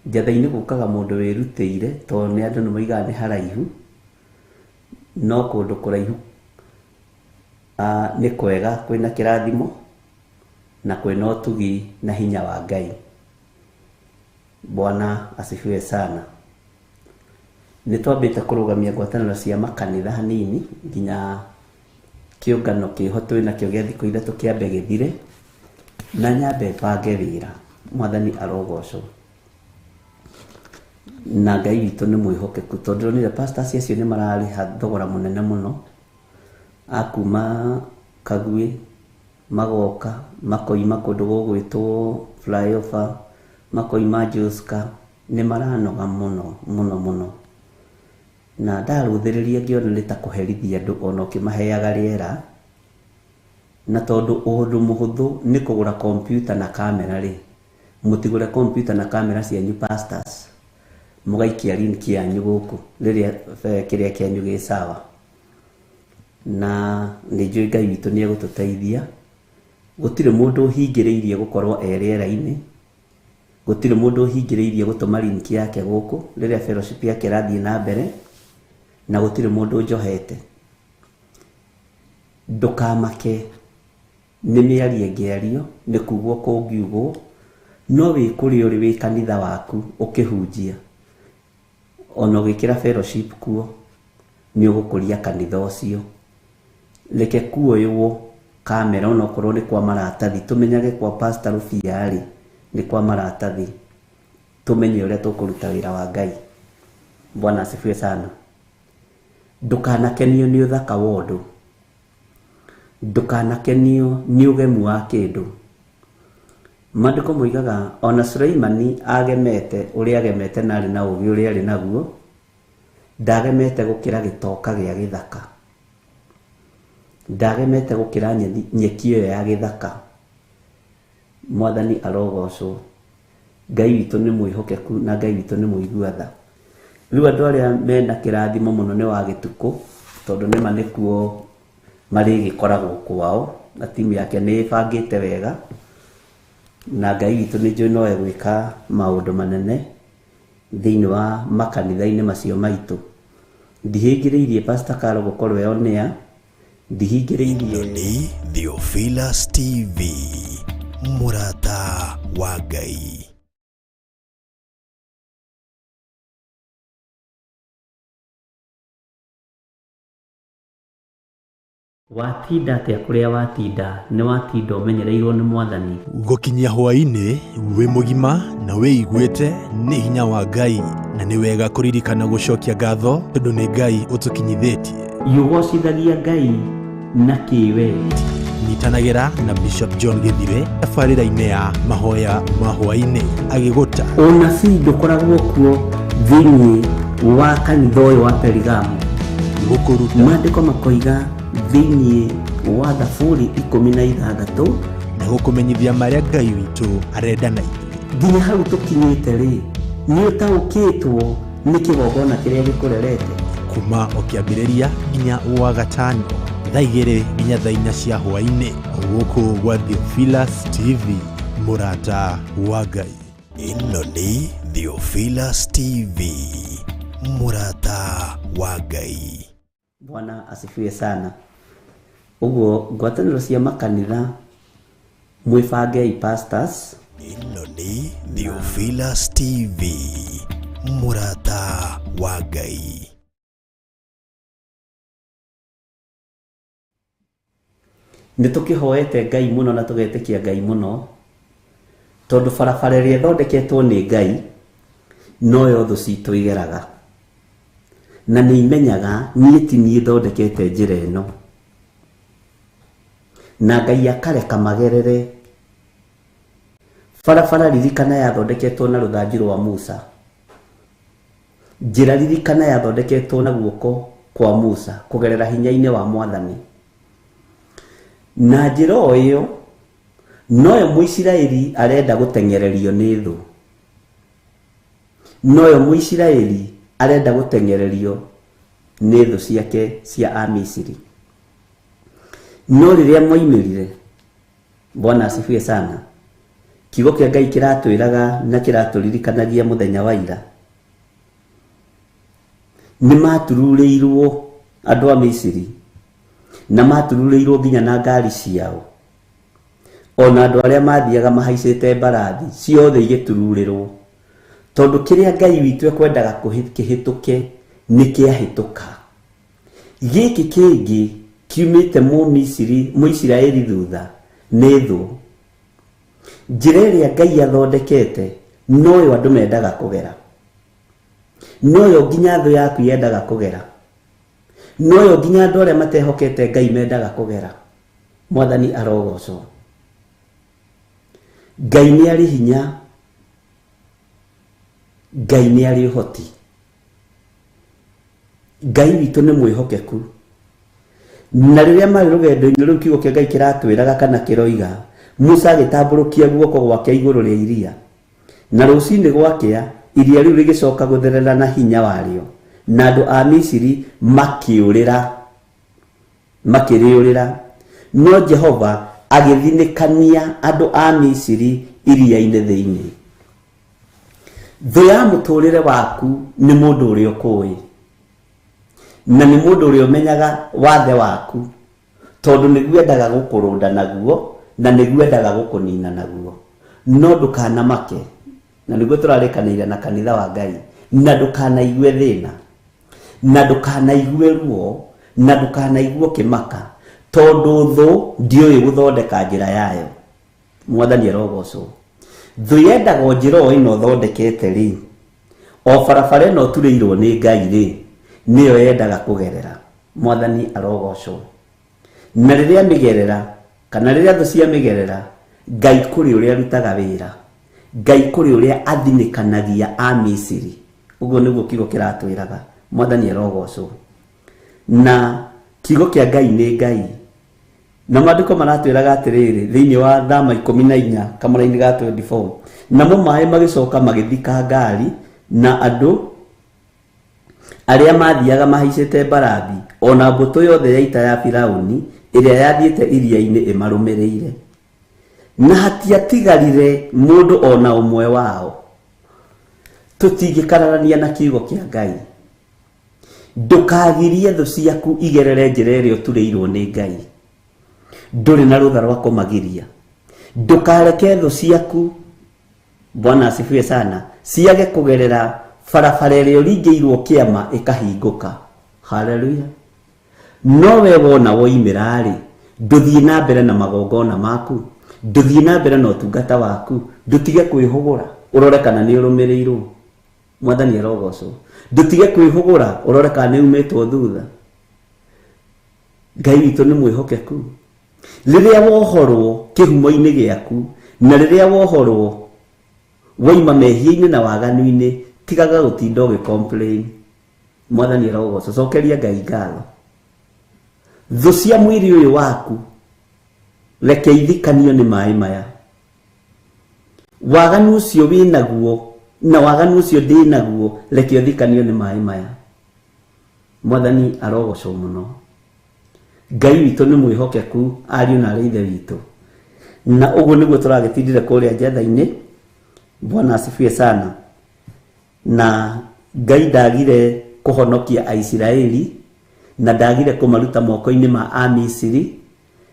Njatha-inĩ gũkaga mũndũ wĩrutĩire, tondũ nĩ andũ nĩ moigaga nĩ haraihu, no kũndũ kũraihu nĩ kwega, kwĩna kĩrathimo na kwĩna ũtugi na hinya wa Ngai. Bwana asifiwe sana. Nĩ twambĩte kũrũgamia ngwatanĩro cia makanitha hanini nginya kĩũngano kĩho twĩnakĩo gĩa thikũ 3 kĩambe gĩthire, na nyambe bange wĩra. Mwathani arogocwo. Na Ngai witũ nĩ mwĩhokeku, tondũ ndĩronire pastors acio nĩ mararĩha thogora mũnene mũno, a kuma Kagui magoka makoima kũndũ gũgwĩtwo flyover, makoima Joska, nĩ maranoga mũno mũno mũno. Na ndarũthĩrĩria ngĩona nĩ ta kũherithia andũ ona ũkĩmaheaga rĩera, na tondũ ũndũ mũhũthũ nĩ kũgũra kompiuta na kamera rĩ, mũtigũre kompiuta na kamera cianyu pastors, mũgaikia link yanyu gũkũ rĩrĩa kĩrĩa kĩanyu gĩ sawa. Na nĩ njũĩ Ngai witũ nĩ egũtũteithia. Gũtirĩ mũndũ ũhingĩrĩirie gũkorwo e rĩera-inĩ, gũtirĩ mũndũ ũhingĩrĩirie gũtũma link yake gũkũ rĩrĩa fellowship yake ĩrathiĩ na mbere, na gũtirĩ mũndũ njohete. Ndũkamake nĩ mĩario ĩngĩario, nĩ kugwo kũngiugwo, no wĩ kũrĩa ũrĩ wĩ kanitha waku ũkĩhunjia, ona ũgĩkĩra fellowship kuo, nĩ ũgũkũria kanitha ũcio. Reke kuoywo kamera onokorwo nĩ kwa maratathi, tũmenyage kwa Pastor Rubia rĩ nĩ kwa maratathi, tũmenye ũrĩa tũkũruta wĩra wa Ngai. Bwana asifiwe sana. Ndũkanakenio nĩ ũthaka wa ũndũ, ndũkanakenio nĩ ũgemu wa kĩndũ. Maandĩko moigaga ona Suleimani agemete ũrĩa agemete na arĩ na ũũgĩ ũrĩa arĩ naguo, ndagemete gũkĩra gĩtoka gĩa gĩthaka, ndagemete gũkĩra nyeki ĩyo ya gĩthaka. Mwathani arogocwo. Ngai witũ nĩ mwĩhokeku na Ngai witũ nĩ mũigua tha. Rĩu andũ arĩa mena kĩrathimo mũno nĩ wa gĩtukũ, tondũ nĩma nĩkuo marĩgĩkoragwo kwao, na timu yake nĩ ĩbangĩte wega, na Ngai witũ nĩ njũĩ no egwĩka maũndũ manene thĩinĩ wa makanitha-inĩ macio maitũ. Ndihingĩrĩirie Pastor Carol gũkorwo e on air, ndihingĩrĩirie. Nĩ Theophilus TV, mũrata wa Ngai. Watinda atĩa kũrĩa watinda, nĩ watinda ũmenyereirwo nĩ Mwathani. Gũkinyia hwaĩ-inĩ wĩ mũgima na wĩiguĩte nĩ hinya wa Ngai, na nĩ wega kũririkana gũcokia ngatho tondũ nĩ Ngai ũtũkinyithĩtie. Yũgocithagia Ngai na kĩwe. Nyitanagĩra na Bishop John Gĩthire tabarĩra-inĩ ya mahoya ma hwaĩ-inĩ agĩgũta. Ũnabii ndũkoragwo kuo thĩinĩ wa kanitha ũyũ wa Perigamo. Gũkũruta. Maandĩko makoiga thĩinĩ wa Thaburi 16 na gũkũmenyithia marĩa Ngai witũ arenda na ithuĩ. Nginya hau tũkinyĩte rĩ, nĩ ũtaũkĩtwo nĩ kĩgongona kĩrĩa gĩkũrerete. Kuma o kĩambĩrĩria nginya wa gatano thaa igĩrĩ nginya thaa inya cia hwaĩ-inĩ gũkũ gwa Theophilus TV, mũrata wa Ngai. Ĩno nĩ Theophilus TV, mũrata wa Ngai. Bwana asifiwe sana. Ũguo ngwatanĩro cia makanitha, mwĩbangei pastors. Ĩno nĩ Theophilus TV, mũrata wa Ngai. Nĩ tũkĩhoete Ngai mũno na tũgetĩkia Ngai mũno, tondũ barabara ĩrĩa ĩthondeketwo nĩ Ngai noyo thũ citũ igeraga, na nĩ imenyaga niĩ ti niĩ thondekete njĩra ĩno, na Ngai akareka magerere barabara. Ririkana yathondeketwo na rũthanju rwa Musa, njĩra ririkana yathondeketwo na guoko kwa Musa kũgerera hinya-inĩ wa Mwathani, na njĩra o ĩyo noyo Mũisiraeli arenda gũteng'ererio nĩ thũ, noyo Mũisiraeli arenda gũteng'ererio nĩ thũ ciake cia Amisiri. No rĩrĩa moimĩrire, Bwana asifiwe sana, kiugo kĩa Ngai kĩratwĩraga na kĩratũririkanagia mũthenya wa ira, nĩ matururĩirwo andũ a Misiri, na matururĩirwo nginya na ngari ciao, ona andũ arĩa mathiaga mahaicĩte mbarathi ciothe igĩtururĩrwo, tondũ kĩrĩa Ngai witũ ekwendaga kĩhĩtũke nĩ kĩahĩtũka. Gĩkĩ kĩngĩ kiumĩte Mũmisiri Mũisiraeli thutha nĩ thũ. Njĩra ĩrĩa Ngai athondekete noyo andũ mendaga kũgera, noyo nginya thũ yaku yendaga kũgera, noyo nginya andũ arĩa matehokete Ngai mendaga kũgera. Mwathani arogocwo. Ngai nĩ arĩ hinya, Ngai nĩ arĩ ũhoti, Ngai witũ nĩ mwĩhokeku. Na rĩrĩa marĩ rũgendo-inĩ rũu, kiugo kĩa Ngai kĩratwĩraga kana kĩroiga Musa agĩtambũrũkia guoko gwake igũrũ rĩa iria, na rũcinĩ gwakĩa iria rĩu rĩgĩcoka gũtherera na hinya warĩo, na andũ a Misiri makĩũrĩra, makĩrĩũrĩra. No Jehova agĩthinĩkania andũ a Misiri iria-inĩ thĩinĩ. Thũ ya mũtũrĩre waku nĩ mũndũ ũrĩa ũkũĩ, na nĩ mũndũ ũrĩa ũmenyaga wathe waku, tondũ nĩguo endaga gũkũrũnda naguo na nĩguo endaga gũkũnina naguo. No ndũkanamake, na nĩguo tũrarĩkanĩire na kanitha wa Ngai, na ndũkanaigue thĩna, na ndũkanaigue ruo, na ndũkanaigue ũkĩmaka, tondũ thũ ndiũĩ gũthondeka njĩra yayo. Mwathani arogocwo. Thũ yendaga o njĩra o ĩno ũthondekete rĩ, o barabara ĩno ũturĩirwo nĩ Ngai rĩ, nĩyo yendaga kũgerera. Mwathani arogocwo. Na rĩrĩa mĩgerera, kana rĩrĩa thũ cia mĩgerera, Ngai kũrĩ ũrĩa arutaga wĩra, Ngai kũrĩ ũrĩa athinĩkanagia a Misiri. Ũguo nĩguo kiugo kĩratwĩraga. Mwathani arogocwo. Na kiugo kĩa Ngai nĩ Ngai. Na maandĩko maratwĩraga atĩrĩrĩ thĩinĩ wa Thama 14 kamũra-inĩ ga 24, namo maĩ magĩcoka magĩthika ngari na andũ arĩa mathiaga mahaicĩte mbarathi, ona mbũtũ yothe ya ita ya Firauni ĩrĩa yathiĩte iria-inĩ ĩmarũmĩrĩire, na hatiatigarire mũndũ ona ũmwe wao. Tũtingĩkararania na kiugo kĩa Ngai. Ndũkagirie thũ ciaku igerere njĩra ĩrĩa ũturĩirwo nĩ Ngai. Ndũrĩ na rũtha rwa kũmagiria. Ndũkareke thũ ciaku, Bwana asifiwe sana, ciage kũgerera barabara ĩrĩa ũringĩirwo kĩama ĩkahingũka. Haleluya. No we wona woimĩra rĩ, ndũthiĩ na mbere na magongona maku, ndũthiĩ na mbere na ũtungata waku, ndũtige kwĩhũgũra ũrore kana nĩ ũrũmĩrĩirwo. Mwathani arogocwo. Ndũtige kwĩhũgũra ũrore kana nĩ umĩtwo thutha. Ngai witũ nĩ mwĩhokeku. Rĩrĩa wohorwo kĩhumo-inĩ gĩaku, na rĩrĩa wohorwo waima mehia-inĩ na waganu-inĩ, tigaga gũtinda ũgĩ complain. Mwathani arogocwo. Cokeria Ngai ngatho. Thũ cia mwĩrĩ ũyũ waku reke ithikanio nĩ maĩ maya. Waganu ũcio wĩnaguo na waganu ũcio ndĩnaguo, reke ũthikanio nĩ maĩ maya. Mwathani arogocwo mũno. Ngai witũ nĩ mwĩhokeku ariũ na arĩ ithe witũ. Na ũguo nĩguo tũragĩtindire kũrĩa njetha-inĩ. Bwana asifiwe sana. Na Ngai ndagire kũhonokia Aisiraeli, na ndagire kũmaruta moko-inĩ ma Amisiri,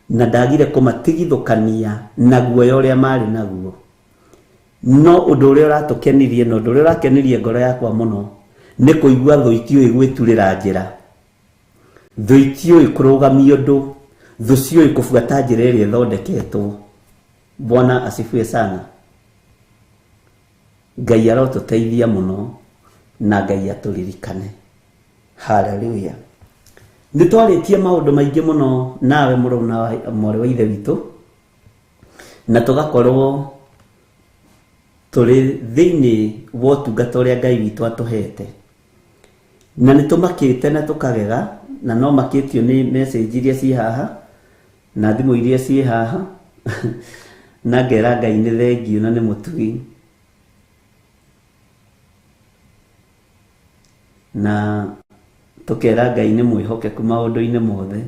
na ndagire kũmatigithũkania na guoya ũrĩa marĩ naguo. No ũndũ ũrĩa ũratũkenirie na ũndũ ũrĩa ũrakenirie ngoro yakwa mũno nĩ kũigua thũ itiũĩ gwĩturĩra njĩra, thũ itiũĩ kũrũgamia ũndũ, thũ ciũĩ kũbuata njĩra ĩrĩa ĩthondeketwo. Bwana asifiwe sana. Ngai arotũteithia mũno na Ngai atũririkane. Haleluya. Nĩ twarĩtie maũndũ maingĩ mũno nawe mũrũ na mwarĩ wa ithe witũ, na tũgakorwo tũrĩ thĩinĩ wa ũtungata ũrĩa Ngai witũ atũhete. Na nĩ tũmakĩte na tũkagega, na no makĩtio nĩ message iria ciĩ haha na thimũ iria ciĩ haha na ngera Ngai nĩ thengiũ na nĩ mũtugi. Na tũkera Ngai nĩ mwĩhokeku maũndũ-inĩ mothe.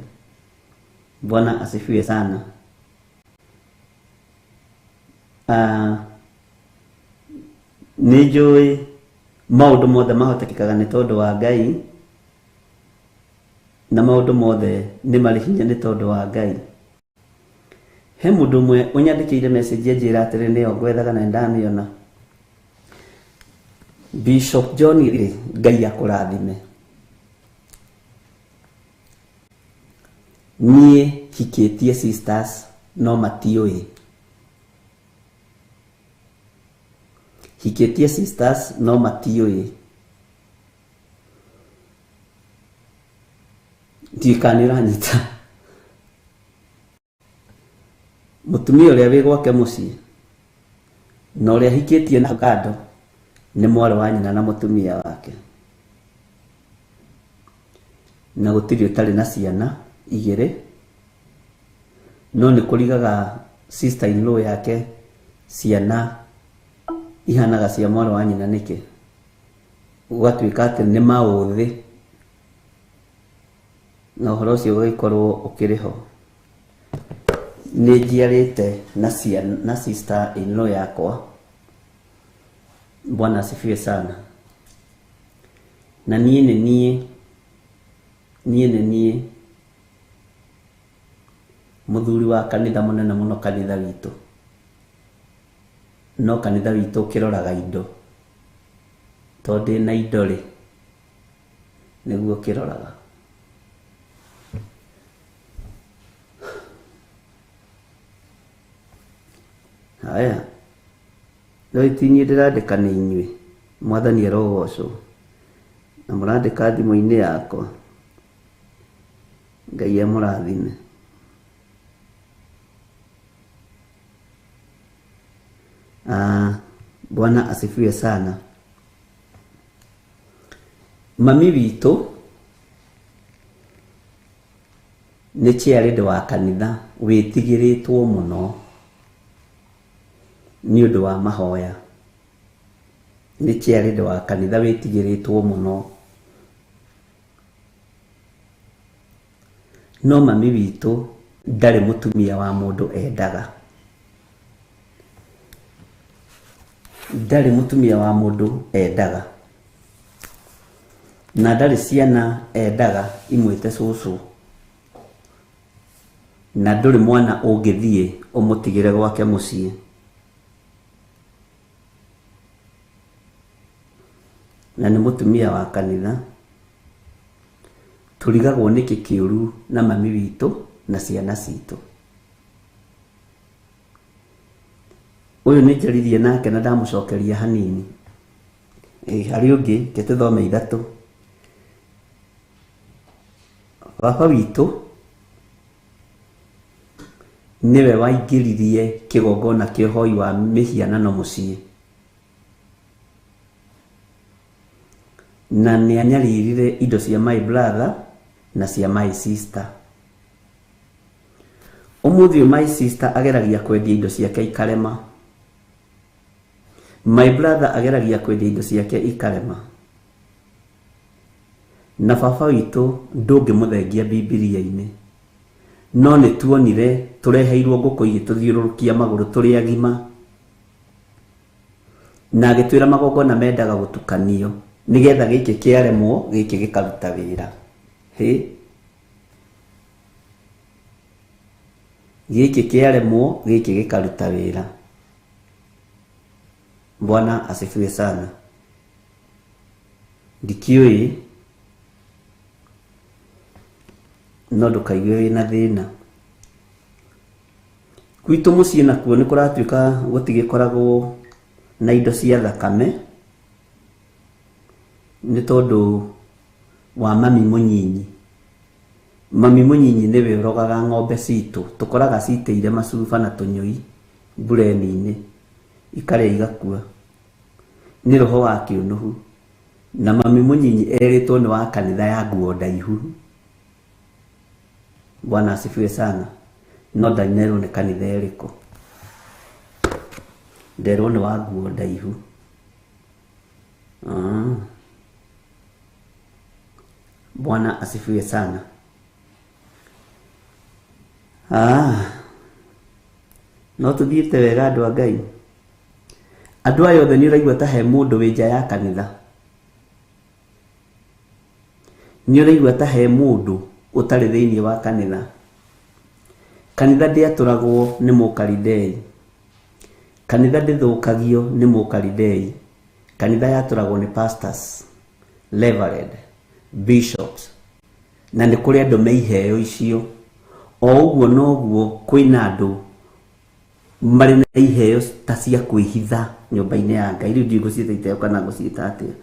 Bwana asifiwe sana. Nĩ njũĩ maũndũ mothe mahotekekaga nĩ tondũ wa Ngai, na maũndũ mothe nĩ marĩ hinya nĩ tondũ wa Ngai. He mũndũ ũmwe ũnyandĩkĩire message anjĩra atĩrĩ nĩyo ngwethaga na nĩndamĩona. Bishop John rĩ, Ngai akũrathime. Niĩ hikĩtie sisters no matiũĩ. Hikĩtie sisters no matiũĩ. Ndiũĩ kana nĩ ũranyita. Mũtumia ũrĩa wĩ gwake mũciĩ na ũrĩa hikĩtie na kando nĩ mwarĩ wa nyina na mũtumia wake. Na gũtirĩ ũtarĩ na ciana igĩrĩ, no nĩ kũrigaga sister in law yake ciana ihanaga cia mwarĩ wa nyina nĩkĩ, gũgatuĩka atĩ nĩ maũthĩ, na ũhoro ũcio ũgagĩkorwo ũkĩrĩ ho. Nĩ njiarĩte na ciana na sister in law yakwa. Bwana asifiwe sana. Na niĩ nĩ niĩ, niĩ nĩ niĩ mũthuri wa kanitha mũnene mũno kanitha witũ. No kanitha witũ ũkĩroraga indo, tondũ ndĩna indo rĩ, nĩguo ũkĩroraga. Haya, no ti niĩ ndĩrandĩka nĩ inyuĩ. Mwathani arogocwo. Na mũrandĩka thimũ-inĩ yakwa. Ngai amũrathime. Bwana asifiwe sana. Mami witũ nĩ chairlady wa kanitha wĩtigĩrĩtwo mũno nĩ ũndũ wa mahoya. Nĩ chairlady wa kanitha wĩtigĩrĩtwo mũno. No mami witũ ndarĩ mũtumia wa mũndũ endaga. Ndarĩ mũtumia wa mũndũ endaga. Na ndarĩ ciana endaga imwĩte cũcũ. Na ndũrĩ mwana ũngĩthiĩ ũmũtigĩre gwake mũciĩ. Na nĩ mũtumia wa kanitha. Tũrigagwo nĩkĩ kĩũru na mami witũ na ciana citũ. Ũyũ nĩ njaririe nake na ndamũcokeria hanini. Harĩ ũngĩ, reke tũthome ithatũ. Baba witũ nĩwe waingĩririe kĩgongona kĩa ũhoi wa mĩhianano mũciĩ. Na nĩ anyaririre indo cia my brother na cia my sister. Ũmũthĩ ũyũ my sister ageragia kwendia indo ciake ikarema. My brother ageragia kwendia indo ciake ikarema. Na baba witũ ndũngĩmũthengia Bibilia-inĩ, no nĩ tuonire tũreheirwo ngũkũ igĩtũthiũrũrũkia magũrũ tũrĩ agima, na agĩtwĩra magongona mendaga gũtukanio nĩgetha gĩkĩ kĩaremwo gĩkĩ gĩkaruta wĩra. Hĩ, gĩkĩ kĩaremwo gĩkĩ gĩkaruta wĩra. Bwana asifiwe sana. Ndikĩũĩ, no ndũkaigue wĩna thĩna. Gwitũ mũciĩ nakuo nĩ kũratuĩka gũtigĩkoragwo na indo cia thakame nĩ tondũ wa mami mũnyinyi. Mami mũnyinyi nĩwe ũrogaga ng'ombe citũ, tũkoraga citĩire macuba na tũnyũi mbureni-inĩ, ikarĩa igakua. Nĩ roho wa kĩũnũhu. Na mami mũnyinyi erĩtwo nĩ wa kanitha ya nguo ndaihu. Bwana asifiwe sana. No ndanerwo nĩ kanitha ĩrĩkũ, nderwo nĩ wa nguo ndaihu. Bwana asifiwe sana. No tũthiĩte wega andũ a Ngai. Andũ aya othe nĩ ũraigua ta he mũndũ wĩ nja ya kanitha, nĩ ũraigua ta he mũndũ ũtarĩ thĩinĩ wa kanitha. Kanitha ndĩatũragwo nĩ mũkaridei, kanitha ndĩthũkagio nĩ mũkaridei, kanitha yatũragwo nĩ pastors, reverend, bishops, na nĩ kũrĩ andũ me iheo icio. O ũguo noguo kwĩna andũ marĩ na iheo ta cia kwĩhitha nyũmba-inĩ ya Ngai. Rĩu ndiũĩ ngũciĩta iheo kana ngũciĩta atĩa.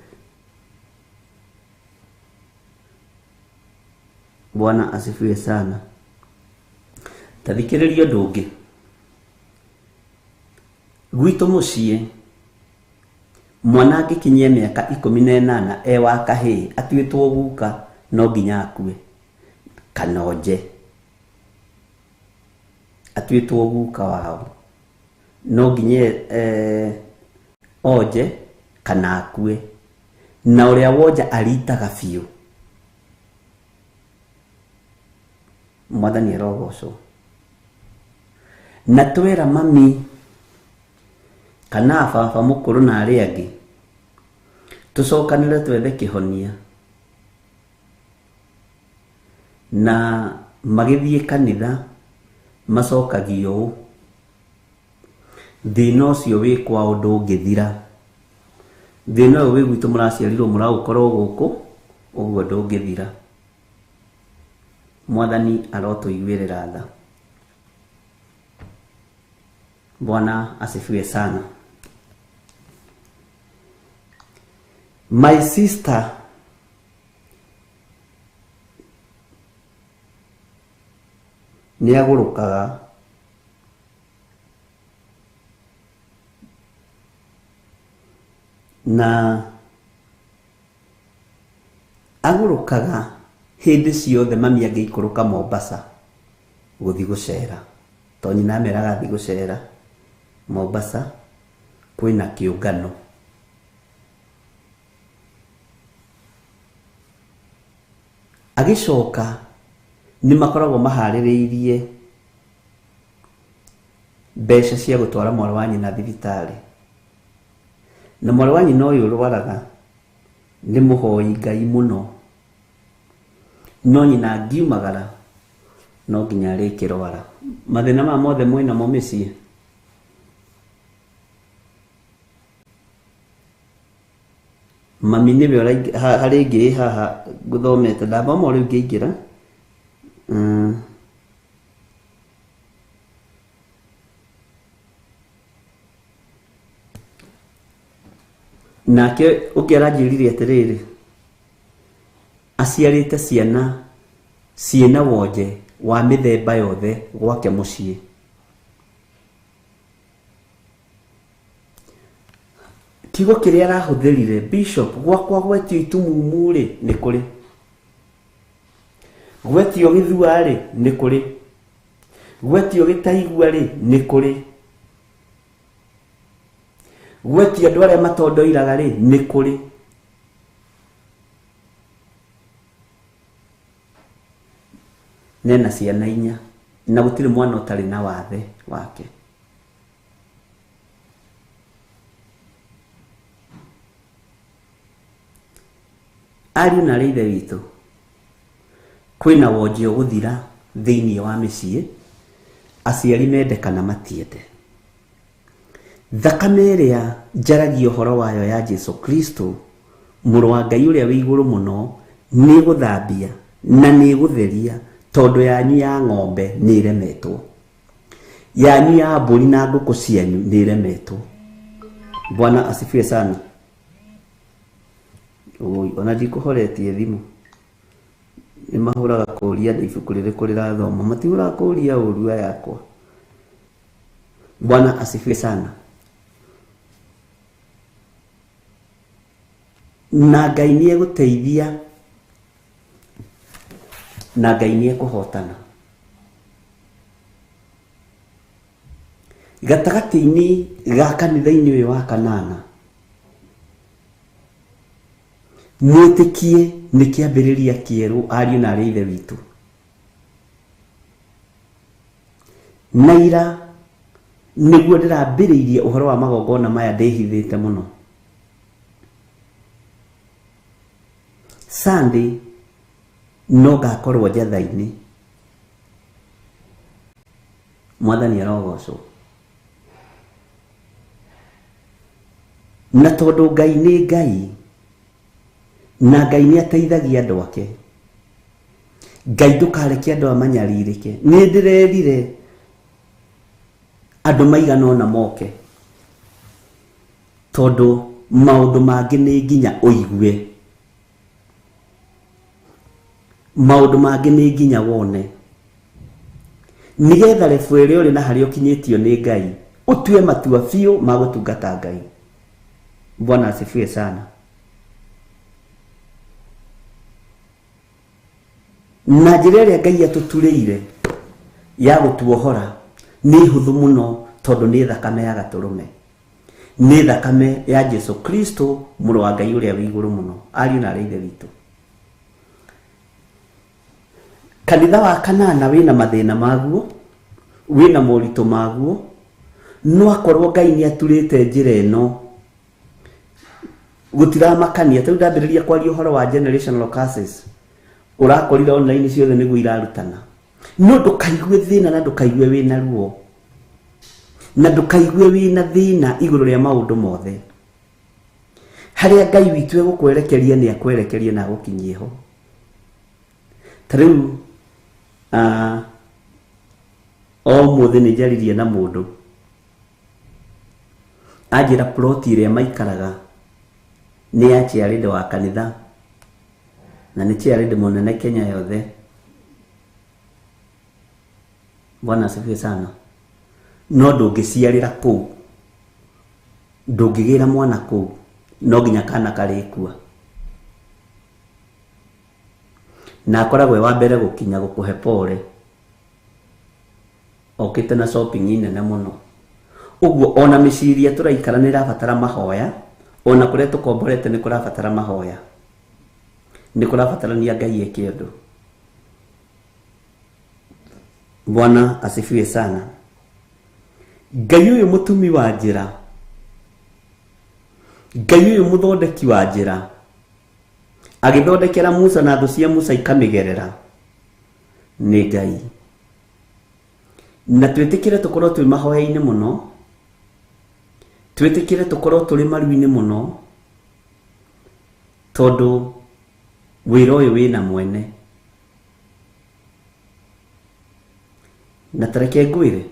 Bwana asifiwe sana. Ta thikĩrĩria ũndũ ũngĩ. Gwitũ mũciĩ mwana angĩkinyia mĩaka 18 e wa kahĩĩ atuĩtwo guka, no nginya akue kana onje. Atuĩtwo guka wao no nginya onje kana akue, na ũrĩa wonja aritaga biũ. Mwathani arogocwo. Na twera mami kana baba mũkũrũ na arĩa angĩ tũcokanĩre twethe kĩhonia, na magĩthiĩ kanitha macokagio ũũ, thĩna ũcio wĩ kwao ndũngĩthira, thĩna ũyũ wĩ gwitũ mũraciarirwo mũraũkorwo gũkũ ũguo ndũngĩthira. Mwathani arotũiguĩrĩra tha. Bwana asifiwe sana. My sister nĩ agũrũkaga na agũrũkaga hĩndĩ ciothe mami angĩikũrũka Mombasa gũthiĩ gũcera, tondũ nyina ameraga athiĩ gũcera Mombasa kwĩna kĩũngano. Agĩcoka nĩ makoragwo maharĩrĩirie mbeca cia gũtwara mwarĩ wa nyina thibitarĩ, na mwarĩ wa nyina ũyũ ũrwaraga nĩ mũhoi Ngai mũno, no nyina angiumagara no nginya arĩkĩrwara. Mathĩna maya mothe mwĩnamo mĩciĩ. Mami nĩwe harĩ ĩngĩ ĩ haha ngũthomete, ndathoma o rĩu ngĩingĩra. Nake ũngĩ aranjĩrire atĩrĩrĩ, aciarĩte ciana ciĩna wonje wa mĩthemba yothe gwake mũciĩ. Kiugo kĩrĩa arahũthĩrire bishop, gwakwa gwetio itumumu rĩ nĩ kũrĩ, gwetio gĩthua rĩ nĩ kũrĩ, gwetio gĩtaigua rĩ nĩ kũrĩ, gwetio andũ arĩa matondoiraga rĩ nĩ kũrĩ. Nena ciana inya na gũtirĩ mwana ũtarĩ na wathe wake. Ariũ na arĩ ithe witũ, kwĩna wonje ũgũthira thĩinĩ wa mĩciĩ, aciari mende kana matiende. Thakame ĩrĩa njaragia ũhoro wayo ya Jesu Kristo, mũrũ wa Ngai ũrĩa wĩ igũrũ mũno, nĩ ĩgũthambia na nĩ ĩgũtheria, tondũ yanyu ya ng'ombe nĩ ĩremetwo, yanyu ya mbũri na ngũkũ cianyu nĩ ĩremetwo. Bwana asifiwe sana. Oi, ona ndikũhoretie thimũ, nĩ mahũraga kũria nĩ ibuku rĩrĩkũ rĩrathoma, matihũraga kũria ũru aya yakwa. Bwana asifiwe sana. Na Ngai nĩ egũteithia, na Ngai nĩ ekũhotana. Gatagatĩ-inĩ ga kanitha-inĩ ũyũ wa kanana, mwĩtĩkie nĩ kĩambĩrĩria kĩerũ, ariũ na arĩ ithe witũ. Na ira nĩguo ndĩrambĩrĩirie ũhoro wa magongona maya ndĩhithĩte mũno. Sunday no ngakorwo njatha-inĩ. Mwathani arogocwo. Na tondũ Ngai nĩ Ngai, na Ngai nĩ ateithagia andũ ake, Ngai ndũkareke andũ aya manyarirĩke. Nĩ ndĩrerire andũ maigana ũna moke, tondũ maũndũ mangĩ nĩ nginya ũigue, maũndũ mangĩ nĩ nginya wone, nĩgetha rebu ĩrĩa ũrĩ na harĩa ũkinyĩtio nĩ Ngai ũtue matua biũ ma gũtungata Ngai. Bwana asifiwe sana. Na njĩra ĩrĩa Ngai atũturĩire ya gũtuohora nĩ hũthũ mũno, tondũ nĩ thakame ya gatũrũme, nĩ thakame ya Jesu Kristo mũrũ wa Ngai ũrĩa wĩ igũrũ mũno. Ariũ na arĩ ithe witũ, kanitha wa kanana wĩna mathĩna maguo, wĩna moritũ maguo, no akorwo Ngai nĩ aturĩte njĩra ĩno gũtiramakania. Tarĩu ndambĩrĩria kwaria ũhoro wa generational curses, ũrakorire online ciothe nĩguo irarutana. No ndũkaigue thĩna na ndũkaigue wĩna ruo, na ndũkaigue wĩna thĩna igũrũ rĩa maũndũ mothe. Harĩa Ngai witũ egũkwerekeria nĩ akwerekeria na agũkinyie ho. Ta rĩu o ũmũthĩ nĩ njaririe na mũndũ, anjĩra ploti ĩrĩa maikaraga nĩ ya chairlady wa kanitha, na nĩ chairlady mũnene Kenya yothe. Bwana asifiwe sana. No ndũngĩciarĩra kũu, ndũngĩgĩra mwana kũu, no nginya kana karĩkua. Na akoragwo e wa mbere gũkinya gũkũhe pole, okĩte na shopping nene mũno. Ũguo ona mĩciĩ iria tũraikara nĩ ĩrabatara mahoya, ona kũrĩa tũkomborete nĩ kũrabatara mahoya, nĩ kũrabatarania Ngai eke ũndũ. Bwana asifiwe sana. Ngai ũyũ mũtumi wa njĩra, Ngai ũyũ mũthondeki wa njĩra, agĩthondekera Musa na thũ cia Musa ikamĩgerera, nĩ Ngai. Na twĩtĩkĩre tũkorwo twĩ mahoya-inĩ mũno, twĩtĩkĩre tũkorwo tũrĩ maru-inĩ mũno, tondũ wĩra ũyũ wĩna mwene. Na tareke ngwĩre,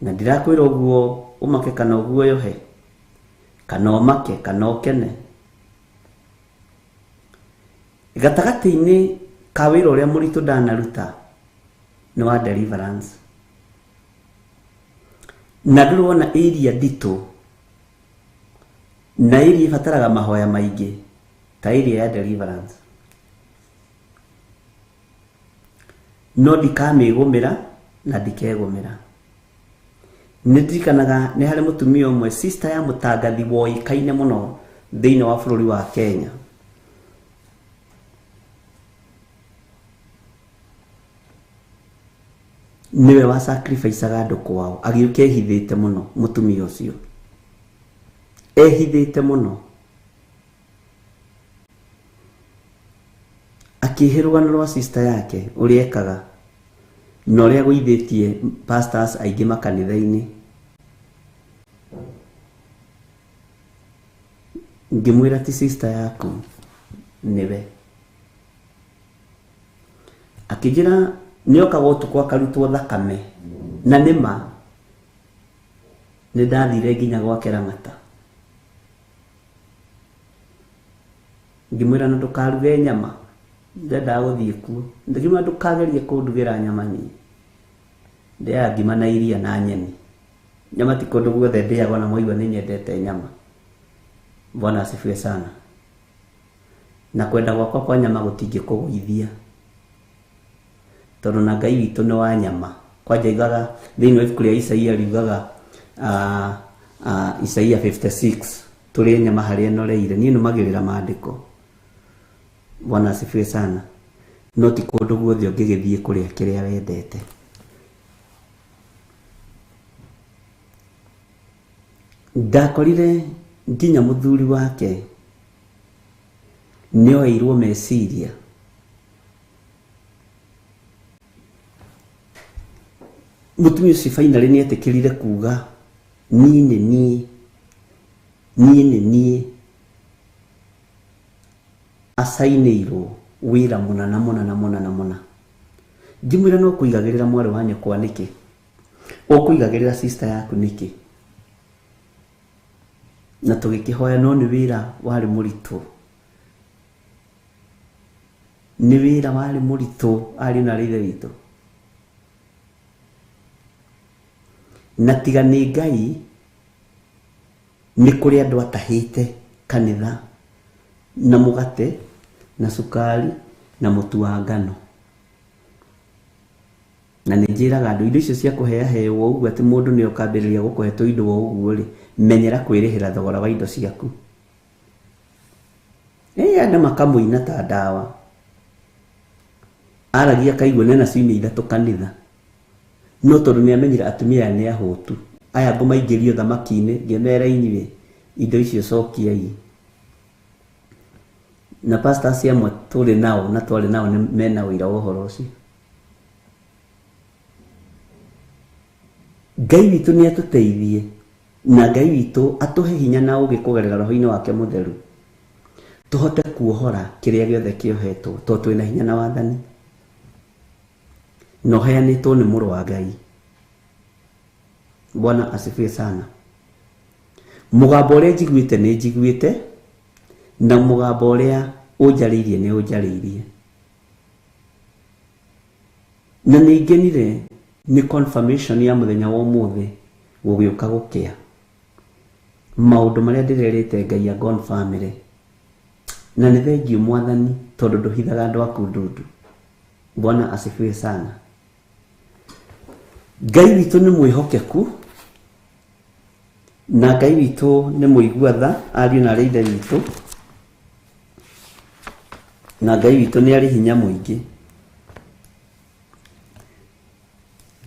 na ndirakwĩra ũguo ũmake kana ũguoyohe, kana ũmake kana ũkene. Gatagatĩ-inĩ ka wĩra ũrĩa mũritũ ndanaruta nĩ wa deliverance. Na ndũrĩ wona area nditũ na area ĩbataraga mahoya maingĩ ta area ya deliverance. No ndikamĩgũmĩra na ndikegũmĩra. Nĩ ndirikanaga nĩ harĩ mũtumia ũmwe, sister ya mũtangathi woĩkaine mũno thĩinĩ wa bũrũri wa Kenya. Niwe wa sacrifice andũ kwao agĩũka ehithĩte mũno mũtumia ũcio ehithĩte mũno akĩhe rũgano rwa sister yake ũrĩa ekaga na ũrĩa agũithĩtie pastors aingĩ makanitha-inĩ. Ngĩmwĩra ti sister yaku nĩwe. Akĩnjĩra nĩokaga ũtukũ akarutwo thakame na nĩma nĩ ndathire nginya gwake Lang'ata. Ngĩmwĩra na ndũkaruge nyama ndendaga gũthiĩ kuo. Ngĩmwĩra ndũkagerie kũndugĩra nyama niĩ ndĩaga ngima na iria na nyeni. Nyama ti kũndũ guothe ndĩaga ona mwaigua nĩ nyendete nyama. Bwana asifiwe sana. Na kwenda gwakwa kwa nyama gũtingĩkũgũithia tondũ na Ngai witũ nĩ wa nyama. Kwanja igaga thĩinĩ wa ibuku rĩa Isaia riugaga Isaia 56 tũrĩe nyama harĩa ĩnoreire. Niĩ nũmagĩrĩra maandĩko. Bwana asifiwe sana. No ti kũndũ guothe ũngĩgĩthiĩ kũrĩa kĩrĩa wendete. Ndakorire nginya mũthuri wake nĩoeirwo meciria. Mũtumia ũcio finally nĩetĩkĩrire kuga niĩ nĩ niĩ, niĩ nĩ niĩ acainĩirwo wĩra mũna na mũna na mũna na mũna. Ngĩmwĩra no kũigagĩrĩra mwarĩ wa nyũkwa nĩkĩ? Ũkũigagĩrĩra sister yaku nĩkĩ? Na tũgĩkĩhoya no nĩ wĩra warĩ mũritũ. Nĩ wĩra warĩ mũritũ ariũ na ithe witũ. Na tiga nĩ Ngai nĩ kũrĩ andũ atahĩte kanitha na mũgate na cukari na mũtu wa ngano. Na nĩ njĩraga andũ indo icio cia kũheaheo ũguo atĩ mũndũ nĩ ũkambĩrĩria gũkũhe tũindo o ũguo rĩ, menyera kwĩrĩhĩra thogora wa indo ciaku. Andũ makamũina ta ndawa. Aragia akaigua nena ciumia ithatũ kanitha. No tondũ nĩ amenyire atumia aya nĩ ahũtu. Aya ngũmaingĩrio thamaki-inĩ ngĩmera inyuĩ indo icio cokiai. Na pastors amwe tũrĩ nao na twarĩ nao nĩ mena ũira wa ũhoro ũcio. Ngai witũ nĩ atũteithie na Ngai witũ atũhe hinya na ũũgĩ kũgerera roho-inĩ wake mũtheru tũhote kuohora kĩrĩa gĩothe kĩohetwo tondũ twĩna hinya na wathani na ũheanĩtwo nĩ mũrũ wa Ngai. Bwana asifiwe sana. Mũgambo ũrĩa njiguĩte nĩ njiguĩte na mũgambo ũrĩa ũnjarĩirie nĩ ũnjarĩirie. Na nĩ ngenire nĩ confirmation ya mũthenya wa ũmũthĩ gũgĩũka gũkĩa. Maũndũ marĩa ndĩrerĩte Ngai a confirmire. Na nĩ thengiũ Mwathani tondũ ndũhithaga andũ aku ndundu. Bwana asifiwe sana. Ngai witũ nĩ mwĩhokeku na Ngai witũ nĩ mũigua tha ariũ na arĩ ithe witũ na Ngai witũ nĩ arĩ hinya mũingĩ.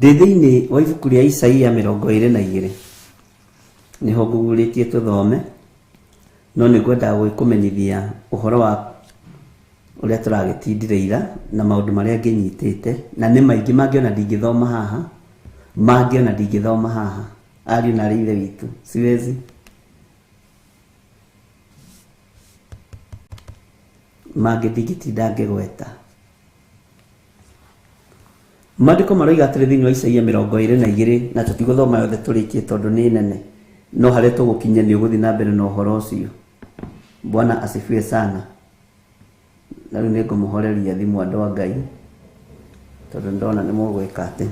Ndĩ thĩinĩ wa ibuku rĩa Isaia 22 nĩho ngũgurĩtie tũthome no nĩ ngwendaga gũgĩkũmenyithia ũhoro wa ũrĩa tũragĩtindire ira na maũndũ marĩa ngĩnyitĩte na nĩ maingĩ mangĩona ndingĩthoma haha mangĩona ndingĩthoma haha ariũ na arĩ ithe witũ siwezi mangĩ ndingĩtinda ngĩgweta. Maandĩko maroiga atĩrĩ thĩinĩ wa Isaia 22 na tũtigũthoma yothe tũrĩkie tondũ nĩ nene no harĩa tũgũkinya nĩ ũgũthiĩ na mbere na ũhoro ũcio. Bwana asifiwe sana. Na rĩu nĩ ngũmũhoreria thimũ andũ a Ngai tondũ ndona nĩ mũgwĩka atĩ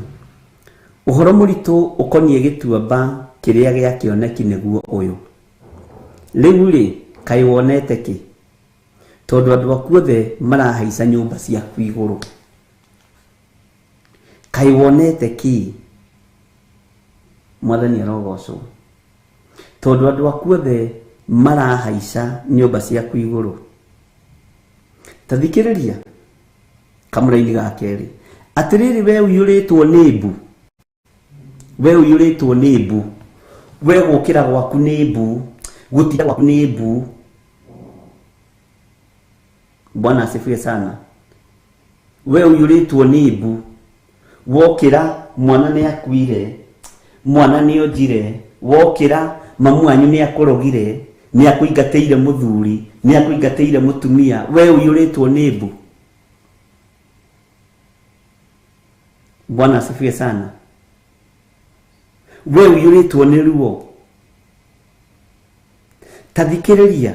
ũhoro mũritũ ũkoniĩ gĩtuamba kĩrĩa gĩa kĩoneki nĩguo ũyũ. Rĩu rĩ kaĩ wonete kĩ? Tondũ andũ aku othe marahaica nyũmba ciaku igũrũ. Kaĩ wonete kĩ? Mwathani arogocwo. Tondũ andũ aku othe marahaica nyũmba ciaku igũrũ. Ta thikĩrĩria kamũraini ga kerĩ. Atĩrĩrĩ we ũiyũrĩtwo nĩ mbu, we ũiyũrĩtwo nĩ mbu, we gũkĩra gwaku nĩ mbu, gũtinda gwaku nĩ mbu. Bwana asifiwe sana. We ũiyũrĩtwo nĩ mbu, wokĩra mwana nĩ akuire, mwana nĩ onjire, wokĩra mamu wanyu nĩ akũrogire, nĩ akũingatĩire mũthuri, nĩ akũingatĩire mũtumia, we ũiyũrĩtwo nĩ mbu. Bwana asifiwe sana. We ũiyũrĩtwo nĩ ruo. Ta thikĩrĩria,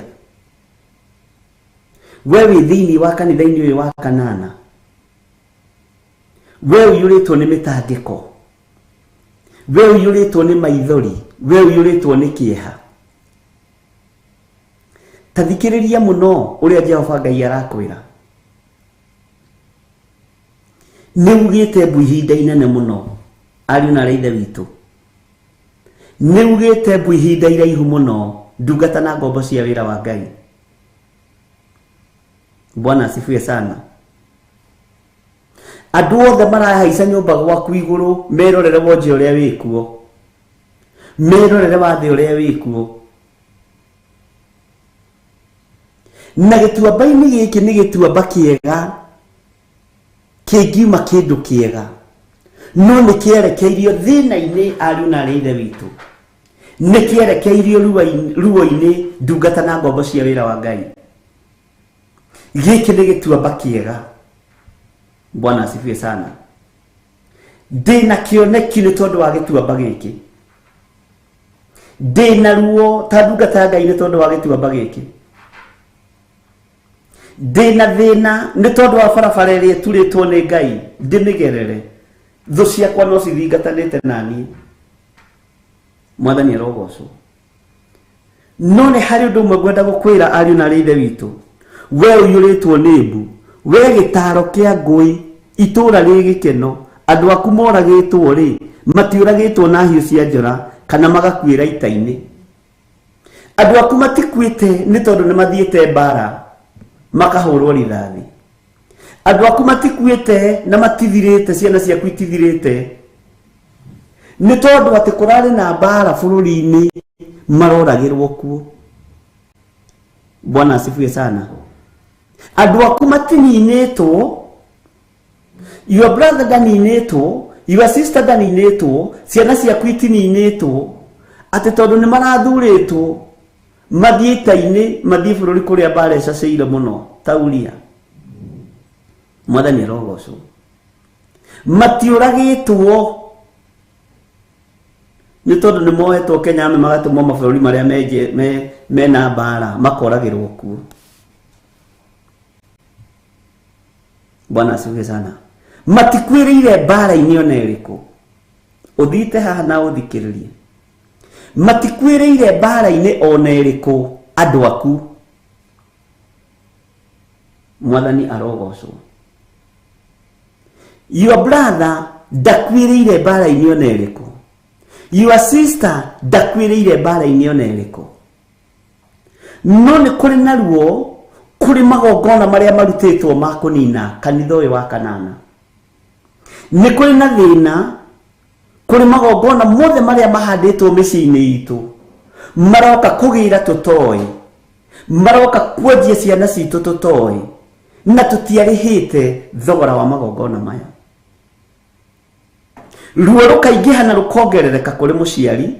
we wĩ thĩinĩ wa kanitha-inĩ ũyũ wa kanana, we ũiyũrĩtwo nĩ mĩtangĩko, we ũiyũrĩtwo nĩ maithori, we ũiyũrĩtwo nĩ kĩeha. Ta thikĩrĩria mũno ũrĩa Jehova Ngai arakwĩra. Nĩ ugĩte mbu ihinda inene mũno, ariũ na aarĩ a Ithe witũ. Nĩ ugĩte mbu ihinda iraihu mũno, ndungata na ngombo cia wĩra wa Ngai. Bwana asifiwe sana. Andũ othe marahaica nyũmba gwaku igũrũ, merorere wonje ũrĩa wĩkuo, merorere wathe ũrĩa wĩkuo. Na gĩtuamba-inĩ gĩkĩ nĩ gĩtuamba kĩega, kĩngiuma kĩndũ kĩega, no nĩ kĩerekeirio thĩna-inĩ, ariũ na aarĩ a Ithe witũ. Nĩ kĩerekeirio ruo-inĩ, ndungata na ngombo cia wĩra wa Ngai. Gĩkĩ nĩ gĩtuamba kĩega. Bwana asifiwe sana. Ndĩna kĩoneki nĩ tondũ wa gĩtuamba gĩkĩ. Ndĩna ruo ta ndungata ya Ngai nĩ tondũ wa gĩtuamba gĩkĩ. Ndĩna thĩna nĩ tondũ wa barabara ĩrĩa ĩturĩtwo nĩ Ngai, ndĩmĩgerere. Thũ ciakwa no cithingatanĩte na niĩ. Mwathani arogocwo. No nĩ harĩ ũndũ ũmwe ngwenda gũkwĩra ariũ na aarĩ a Ithe witũ. We ũiyũrĩtwo nĩ mbu, we gĩtaro kĩa ngũĩ, itũũra rĩ gĩkeno, andũ aku moragĩtwo rĩ, matiũragĩtwo na hiũ cia njora kana magakuĩra ita-inĩ. Andũ aku matikuĩte nĩ tondũ nĩ mathiĩte mbara makahũrwo rithathi. Andũ aku matikuĩte na matithirĩte, ciana ciaku itithirĩte nĩ tondũ atĩ kũrarĩ na mbara bũrũri-inĩ, maroragĩrwo kuo. Bwana asifiwe sana. Andũ aku matininĩtwo, your brother ndaninĩtwo, your sister ndaninĩtwo, ciana ciaku itininĩtwo, atĩ tondũ nĩ marathurĩtwo mathiĩ ita-inĩ, mathiĩ bũrũri kũrĩa mbara ĩcacĩire mũno ta Uria. Mwathani arogocwo. Matiũragĩtwo nĩ tondũ nĩ mohetwo Kenya amwe magatũmwo mabũrũri marĩa mena mbara makoragĩrwo kuo. Bwana asifiwe sana. Matikuĩrĩire mbara-inĩ ona ĩrĩkũ. Ũthiĩte haha na ũthikĩrĩrie. Matikuĩrĩire mbara-inĩ ona ĩrĩkũ andũ aku. Mwathani arogocwo. Your brother ndakuĩrĩire mbara-inĩ ona ĩrĩkũ. Your sister ndakuĩrĩire mbara-inĩ ona ĩrĩkũ. No nĩ kũrĩ na ruo, kũrĩ magongona marĩa marutĩtwo ma kũnina kanitha ũyũ wa kanana. Nĩ kũrĩ na thĩna, kũrĩ magongona mothe marĩa mahandĩtwo mĩciĩ-inĩ itũ, maroka kũgĩra tũtoĩ, maroka kuonjia ciana citũ tũtoĩ, na tũtiarĩhĩte thogora wa magongona maya. Ruo rũkaingĩha na rũkongerereka kũrĩ mũciari,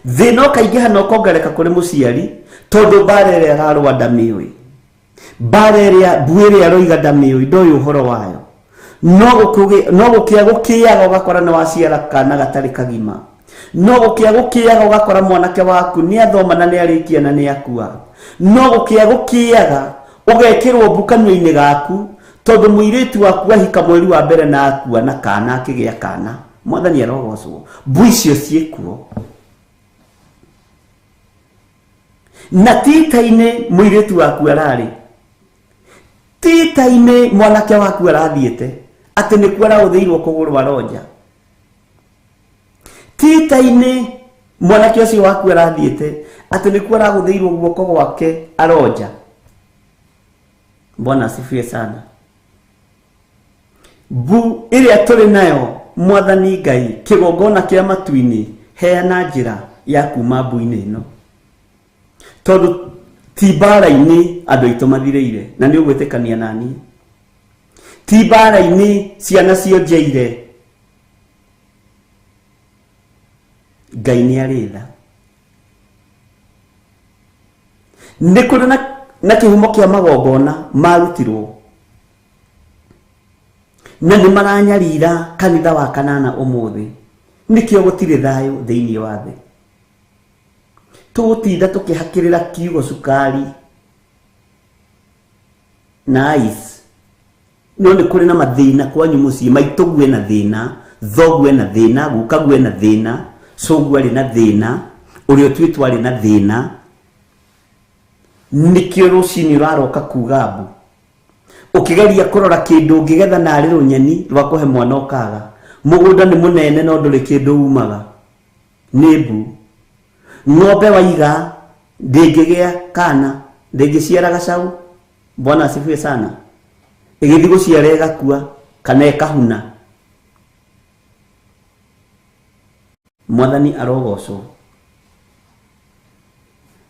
thĩna ũkaingĩha na ũkongerereka kũrĩ mũciari, tondũ mbara ĩrĩa ararũa ndamĩũĩ, mbara ĩrĩa mbu ĩrĩa aroiga ndamĩũĩ, ndoĩ ũhoro wayo. No gũkĩa gũkĩaga ũgakora nĩ waciara kana gatarĩ kagima. No gũkĩa gũkĩaga ũgakora mwanake waku nĩ athoma na nĩ arĩkia na nĩ akua. No gũkĩa gũkĩaga ũgekĩrwo mbu kanua-inĩ gaku, tondũ mũirĩtu waku ahika mweri wa mbere na akua na kana akĩgĩa kana. Mwathani arogocwo. Mbu icio ciĩkuo. Na tita-inĩ mũirĩtu waku ararĩ, tita-inĩ mwanake waku arathiĩte, atĩ nĩkuo araũthĩirwo kũgũrũ aronja. Tita-inĩ mwanake ũcio waku arathiĩte, atĩ nĩkuo aragũthĩirwo guoko gwake aronja. Bwana asifiwe sana. Mbu ĩrĩa tũrĩ nayo Mwathani Ngai kĩgongona kĩa matu-inĩ, heana njĩra ya kuma mbu-inĩ ĩno, tondũ ti mbara-inĩ andũ aitũ mathirĩire, na nĩ ũgwĩtĩkania naniĩ. Ti mbara-inĩ ciana cionjeire. Ngai nĩ arĩ tha. Nĩ kũrĩ na kĩhumo kĩa magongona marutirwo, na nĩ maranyarira kanitha wa kanana ũmũthĩ. Nĩkĩo gũtirĩ thayũ thĩinĩ wa thĩ. Tũgũtinda tũkĩhakĩrĩra kiugo cukari na ice, no nĩ kũrĩ na mathĩna kwanyu mũciĩ. Maitũguo ena thĩna, thoguo ena thĩna, gukaguo ena thĩna, cũguo arĩ na thĩna, ũrĩa ũtuĩtwo arĩ na thĩna. Nĩkĩo rũcinĩ ũraroka kuga mbu, ũkĩgeria kũrora kĩndũ ũngĩgetha narĩ rũnyeni rwa kũhe mwana ũkaga. Mũgũnda nĩ mũnene no ndũrĩ kĩndũ umaga, nĩ mbu. Ng'ombe waiga ndĩngĩgĩa kana, ndĩngĩciara gacaũ. Bwana asifiwe sana. Ĩgĩthiĩ gũciara ĩgakua kana ĩkahuna. Mwathani arogocwo.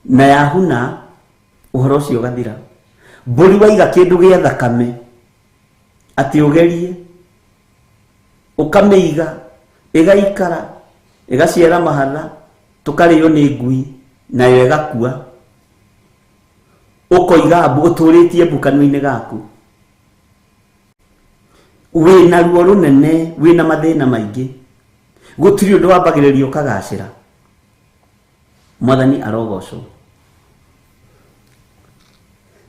Na yahuna ũhoro ũcio ũgathira. Mbũri waiga kĩndũ gĩa thakame atĩ ũgerie, ũkamĩiga ĩgaikara ĩgaciara mahatha, tũkarĩo nĩ ngui nayo ĩgakua. Ũkoiga mbu, ũtũrĩtie mbu kanua-inĩ gaku. Wĩna ruo rũnene, wĩna mathĩna maingĩ, gũtirĩ ũndũ wambagĩrĩria ũkagacĩra. Mwathani arogocwo.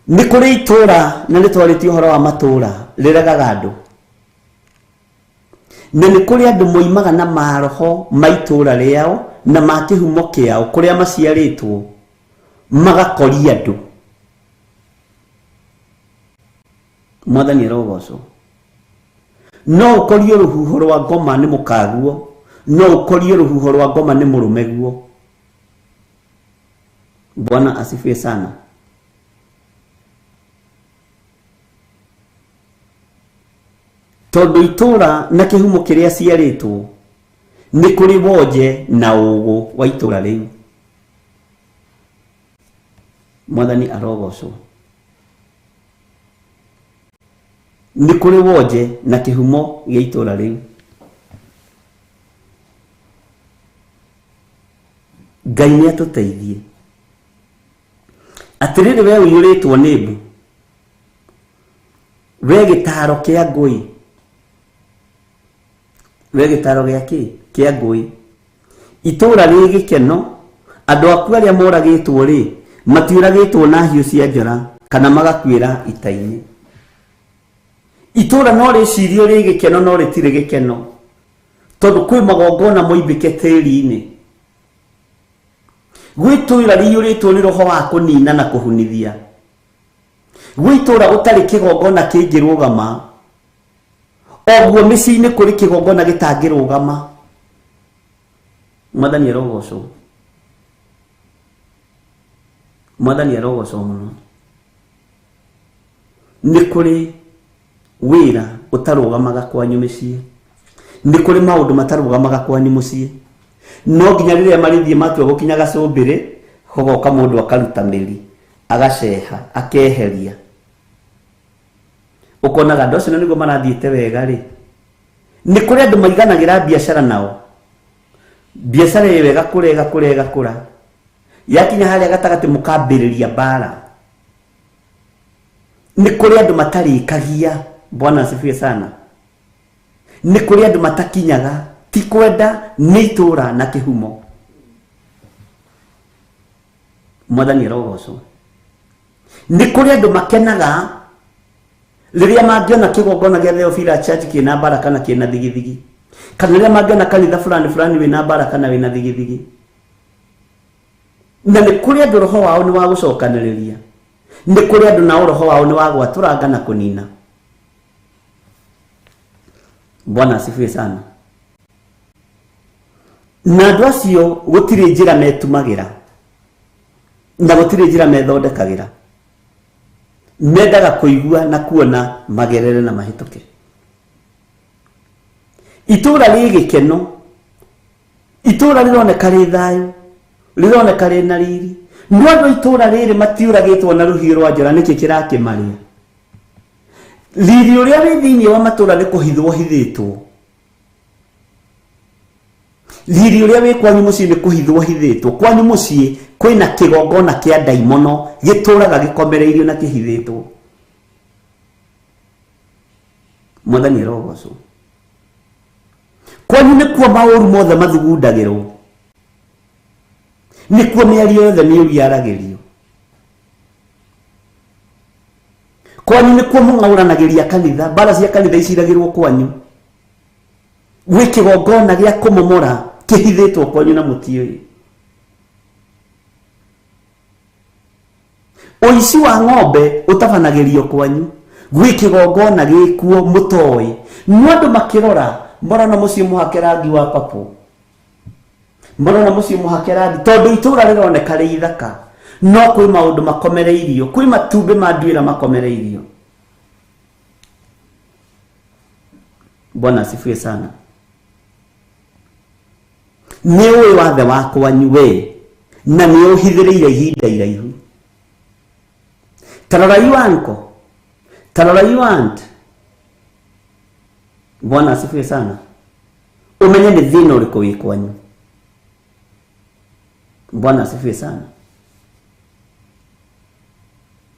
Nĩ kũrĩ itũra, na nĩ twarĩtie ũhoro wa matũra rĩregaga andũ, na nĩ kũrĩ andũ moimaga na maroho ma itũra rĩao na ma kĩhumo kĩao kũrĩa maciarĩtwo, magakoria andũ. Mwathani arogocwo. No ũkorio rũhuho rwa ngoma nĩ mũkaguo, no ũkorio rũhuho rwa ngoma nĩ mũrũmeguo. Bwana asifiwe sana. Tondũ itũra na kĩhumo kĩrĩa ciarĩtwo, nĩ kũrĩ wonje na ũgũ wa itũra rĩu. Mwathani arogocwo. Nĩ kũrĩ wonje na kĩhumo gĩa itũra rĩu. Ngai nĩ atũteithie. Atĩrĩrĩ, we ũiyũrĩtwo nĩ mbu, we gĩtaro kĩa ngũi, we gĩtaro gĩa kĩ kĩa ngũi, itũra rĩ gĩkeno, andũ aku arĩa moragĩtwo rĩ matiũragĩtwo na hiũ cia njora kana magakuĩra ita-inĩ. Itũra no rĩcirio rĩ gĩkeno no rĩtirĩ gĩkeno, tondũ kwĩ magongona moimbĩke tĩri-inĩ. Gwĩ itũra rĩiyũrĩtwo nĩ roho wa kũnina na kũhunithia. Gwĩ itũra gũtarĩ kĩgongona kĩngĩrũgama, oguo mĩciĩ-inĩ kũrĩ kĩgongona gĩtangĩrũgama. Mwathani arogocwo. Mwathani arogocwo mũno. Nĩ kũrĩ wĩra ũtarũgamaga kwanyu mĩciĩ, nĩ kũrĩ maũndũ matarũgamaga kwanyu mũciĩ. No nginya rĩrĩa marĩthiĩ matua gũkinya gacũmbĩrĩ, gũgoka mũndũ akaruta mĩri, agaceha, akeheria. Ũkonaga andũ acio nĩguo marathiĩte wega rĩ. Nĩ kũrĩ andũ maiganagĩra biacara nao. Biacara ĩyo ĩgakũra, ĩgakũra, ĩgakũra. Yakinya harĩa gatagatĩ mũkambĩrĩria mbara. Nĩ kũrĩ andũ matarĩkagia. Bwana asifiwe sana. Nĩ kũrĩ andũ matakinyaga, ti kwenda, nĩ itũra na kĩhumo. Mwathani arogocwo. Nĩ kũrĩ andũ makenaga rĩrĩa mangĩona kĩgongona gĩa Theophilus Church kĩna mbara kana kĩna thigithigi, kana rĩrĩa mangĩona kanitha fulani fulani wĩna mbara kana wĩna thigithigi. Na nĩ kũrĩ andũ roho wao nĩ wa gũcokanĩrĩria, nĩ kũrĩ andũ nao roho wao nĩ wa gwatũranga na kũnina. Bwana asifiwe sana. Na andũ acio gũtirĩ njĩra metumagĩra na gũtirĩ njĩra methondekagĩra, mendaga kũigua na kuona magerere na mahĩtũke. Itũũra rĩ gĩkeno, itũũra rĩroneka rĩ thayũ, rĩroneka rĩ na riri, no andũ a itũũra rĩrĩ matiũragĩtwo na rũhiũ rwa njora. Nĩkĩ kĩrakĩmarĩa? Riri ũrĩa wĩ thĩinĩ wa matũũra nĩ kũhithwo hithĩtwo. Riri ũrĩa wĩ kwanyu mũciĩ nĩ kũhithwo hithĩtwo. Kwanyu mũciĩ kwĩna kĩgongona kĩa ndaimono gĩtũũraga gĩkomereirio na kĩhithĩtwo. Mwathani arogocwo. Kwanyu nĩkuo maũru mothe mathugundagĩrwo, nĩkuo mĩario yothe mĩũru yaragĩrio. Kwanyu nĩkuo mũng'aũranagĩria kanitha, mbara cia kanitha iciragĩrwo kwanyu. Gwĩ kĩgongona gĩa kũmomora kĩhithĩtwo kwanyu na mũtiũĩ. Ũici wa ng'ombe ũtabanagĩrio kwanyu. Gwĩ kĩgongona gĩkuo mũtoĩ, no andũ makĩrora marona mũciĩ mũhake rangi wa papũ, marona mũciĩ mũhake rangi, tondũ itũũra rĩroneka rĩ ithaka, no kwĩ maũndũ makomereirio, kwĩ matumbĩ ma nduĩra makomereirio. Bwana asifiwe sana. Nĩ ũĩ wathe wa kwanyu we, na nĩ ũhithĩrĩire ihinda iraihu. Tarora you uncle, tarora you aunt. Bwana asifiwe sana. Ũmenye nĩ thĩna ũrĩkũ wĩ kwanyu. Bwana asifiwe sana.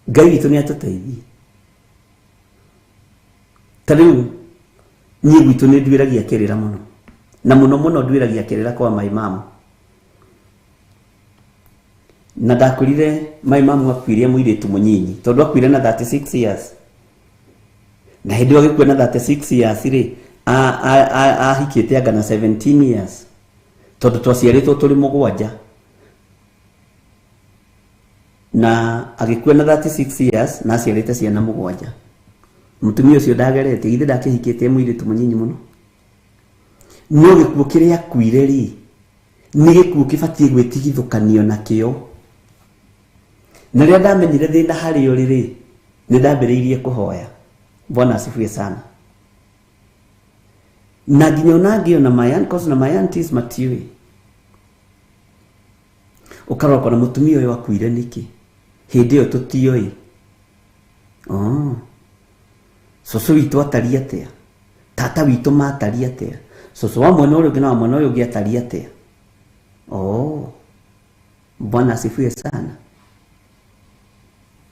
Ngai witũ nĩ atũteithie. Ta rĩu niĩ gwitũ nĩ nduĩragia kĩrĩra mũno, na mũno mũno nduĩragia kĩrĩra kwa maimamu. Na ndakwĩrire maimamu akuire e mũirĩtu mũnyinyi, tondũ akuire na 36 years. Na hĩndĩ ĩyo agĩkua na 36 years rĩ, ahikĩte anga na 17 years, tondũ twaciarĩtwo tũrĩ mũgwanja. Na agĩkua na 36 years na aciarĩte ciana mũgwanja. Mũtumia ũcio ndageretie, githĩ ndakĩhikĩte e mũirĩtu mũnyinyi mũno. No gĩkuũ kĩrĩa akuire rĩ, nĩ gĩkuũ kĩbatiĩ gwĩtigithũkanio nakĩo. Na rĩrĩa ndamenyire thĩna harĩ ũrĩ rĩ, nĩ ndambĩrĩirie kũhoya. Bwana asifiwe sana. Na nginya ona angĩ ona my uncles na my aunties matiũĩ. Ũkarora ũkona mũtumia ũyũ akuire nĩkĩ? Hĩndĩ ĩyo tũtioĩ. Oh. Cũcũ witũ atariĩ atĩa? Tata witũ matariĩ atĩa? Cũcũ wa mwena ũrĩa ũngĩ na wa mwena ũyũ ũngĩ atariĩ atĩa? Oh. Bwana asifiwe sana.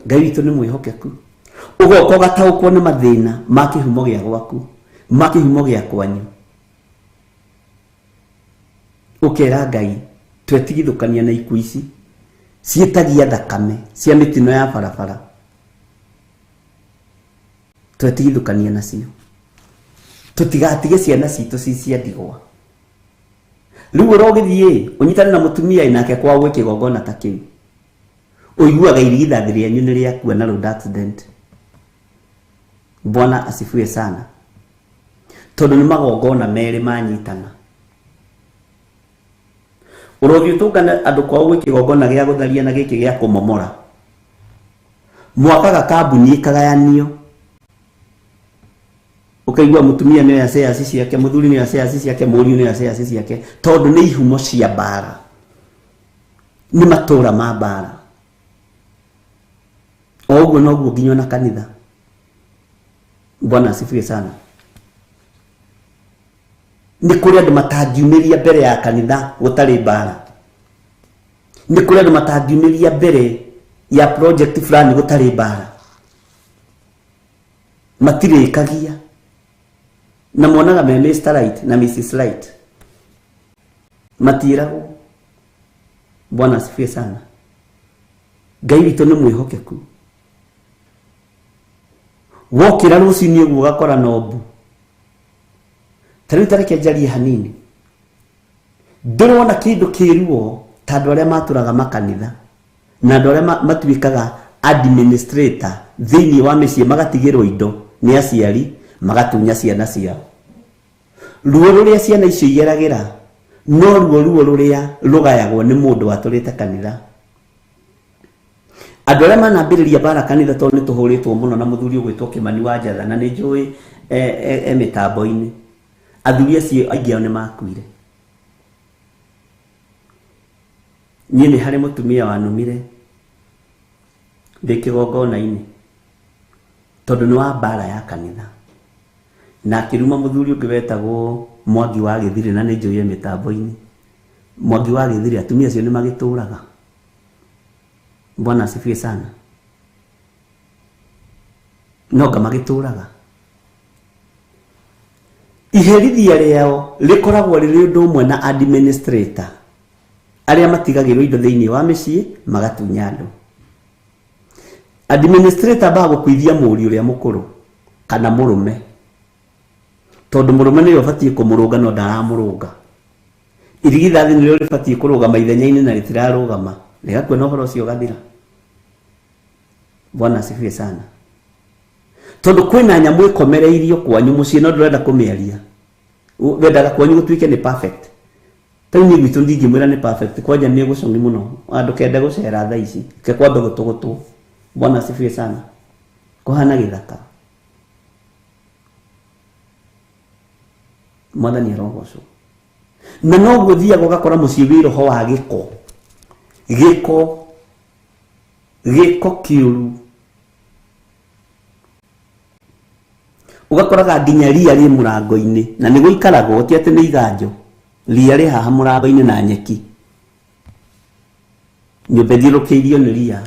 Ngai witũ nĩ mwĩhokeku. Ũgoka ũgataũkwo nĩ mathĩna ma kĩhumo gĩa gwaku, ma kĩhumo gĩa kwanyu. Ũkera Ngai twetigithũkania na ikuũ ici ciĩtagia thakame cia mĩtino ya barabara, twetigithũkania nacio, tũtigatige ciana citũ ci cia ndigwa. Rĩu ũrĩa ũgĩthiĩ ũnyitane na mũtumia nake kwao gwĩ kĩgongona ta kĩu, ũiguaga irigithathi rĩanyu nĩ rĩakua na road accident. Bwana asifiwe sana. Tondũ nĩ magongona merĩ manyitana. Ũrothiĩ ũtũngane andũ kwao gwĩ kĩgongona gĩa gũtharia na gĩkĩ gĩa kũmomora. Mwakaga kambuni ĩkagayanio. Ũkaigua mũtumia nĩoya shares ciake, mũthuri nĩoya shares ciake, mũriũ nĩoya shares ciake, tondũ nĩ ihumo cia mbara, nĩ matũra ma mbara. O ũguo noguo nginya ona kanitha. Bwana asifiwe sana. Nĩ kũrĩ andũ matangiumĩria mbere ya kanitha gũtarĩ mbara. Nĩ kũrĩ andũ matangiumĩria mbere ya project fulani gũtarĩ mbara. Matirĩkagia. Na monaga me Mr. Right na Mrs. Right. Matiĩragwo. Bwana asifiwe sana. Ngai witũ nĩ mwĩhokeku. Wokĩra rũcinĩ ũguo ũgakora nombu. Ta rĩu tareke njarie hanini. Ndĩrona kĩndũ kĩruo ta andũ arĩa matũraga makanitha na andũ arĩa matuĩkaga administrator thĩinĩ wa mĩciĩ, magatigĩrwo indo nĩ aciari, magatunya ciana ciao. Ruo rũrĩa ciana icio igeragĩra no ruo ruo rũrĩa rũgayagwo nĩ mũndũ watũrĩte kanitha. Andũ arĩa manambĩrĩria mbara kanitha, tondũ nĩ tũhũrĩtwo mũno na mũthuri ũgwĩtwo Kĩmani wa Njatha, na nĩ njũĩ e mĩtambo-inĩ. Athuri acio aingĩ ao nĩ makuire. Niĩ nĩ harĩ mũtumia wanumire ndĩ kĩgongona-inĩ tondũ nĩ wa mbara ya kanitha, na akĩruma mũthuri ũngĩ wetagwo Mwangi wa Gĩthirĩ, na nĩ njũĩ mĩtambo-inĩ. Mwangi wa Gĩthirĩ, atumia acio nĩ magĩtũraga. Bwana asifiwe sana. No nga magĩtũraga. Iherithia rĩao rĩkoragwo rĩrĩ ũndũ ũmwe na administrator arĩa matigagĩrwo indo thĩinĩ wa mĩciĩ magatunya andũ. Administrator ambaga gũkuithia mũriũ ũrĩa mũkũrũ kana mũrũme, tondũ mũrũme nĩwe ũbatiĩ kũmũrũnga no ndaramũrũnga. Irigithathi nĩrĩo rĩbatiĩ kũrũgama ithenya-inĩ na rĩtirarũgama, rĩgakua na ũhoro ũcio ũgathira. Bwana asifiwe sana. Tondũ kwĩna nyamũ ĩkomereirio kwanyu mũciĩ no ndũrenda kũmĩaria, wendaga kwanyu gũtuĩke nĩ perfect. Ta rĩu niĩ gwitũ ndingĩmwĩra nĩ perfect, kwanja nĩ gũcong'i mũno, ndũkende gũcera thaa ici, ke kwambe gũtũgũtwo. Bwana asifiwe sana. Kũhana gĩthaka. Mwathani arogocwo. Na noguo thiaga ũgakora mũciĩ wĩ roho wa gĩko, gĩko, gĩko kĩũru. Ũgakoraga nginya ria rĩ mũrango-inĩ, na nĩ gũikaragwo, ti atĩ nĩ iganjo. Ria rĩ haha mũrango-inĩ na nyeki, nyũmba ĩthiũrũkĩirio nĩ ria.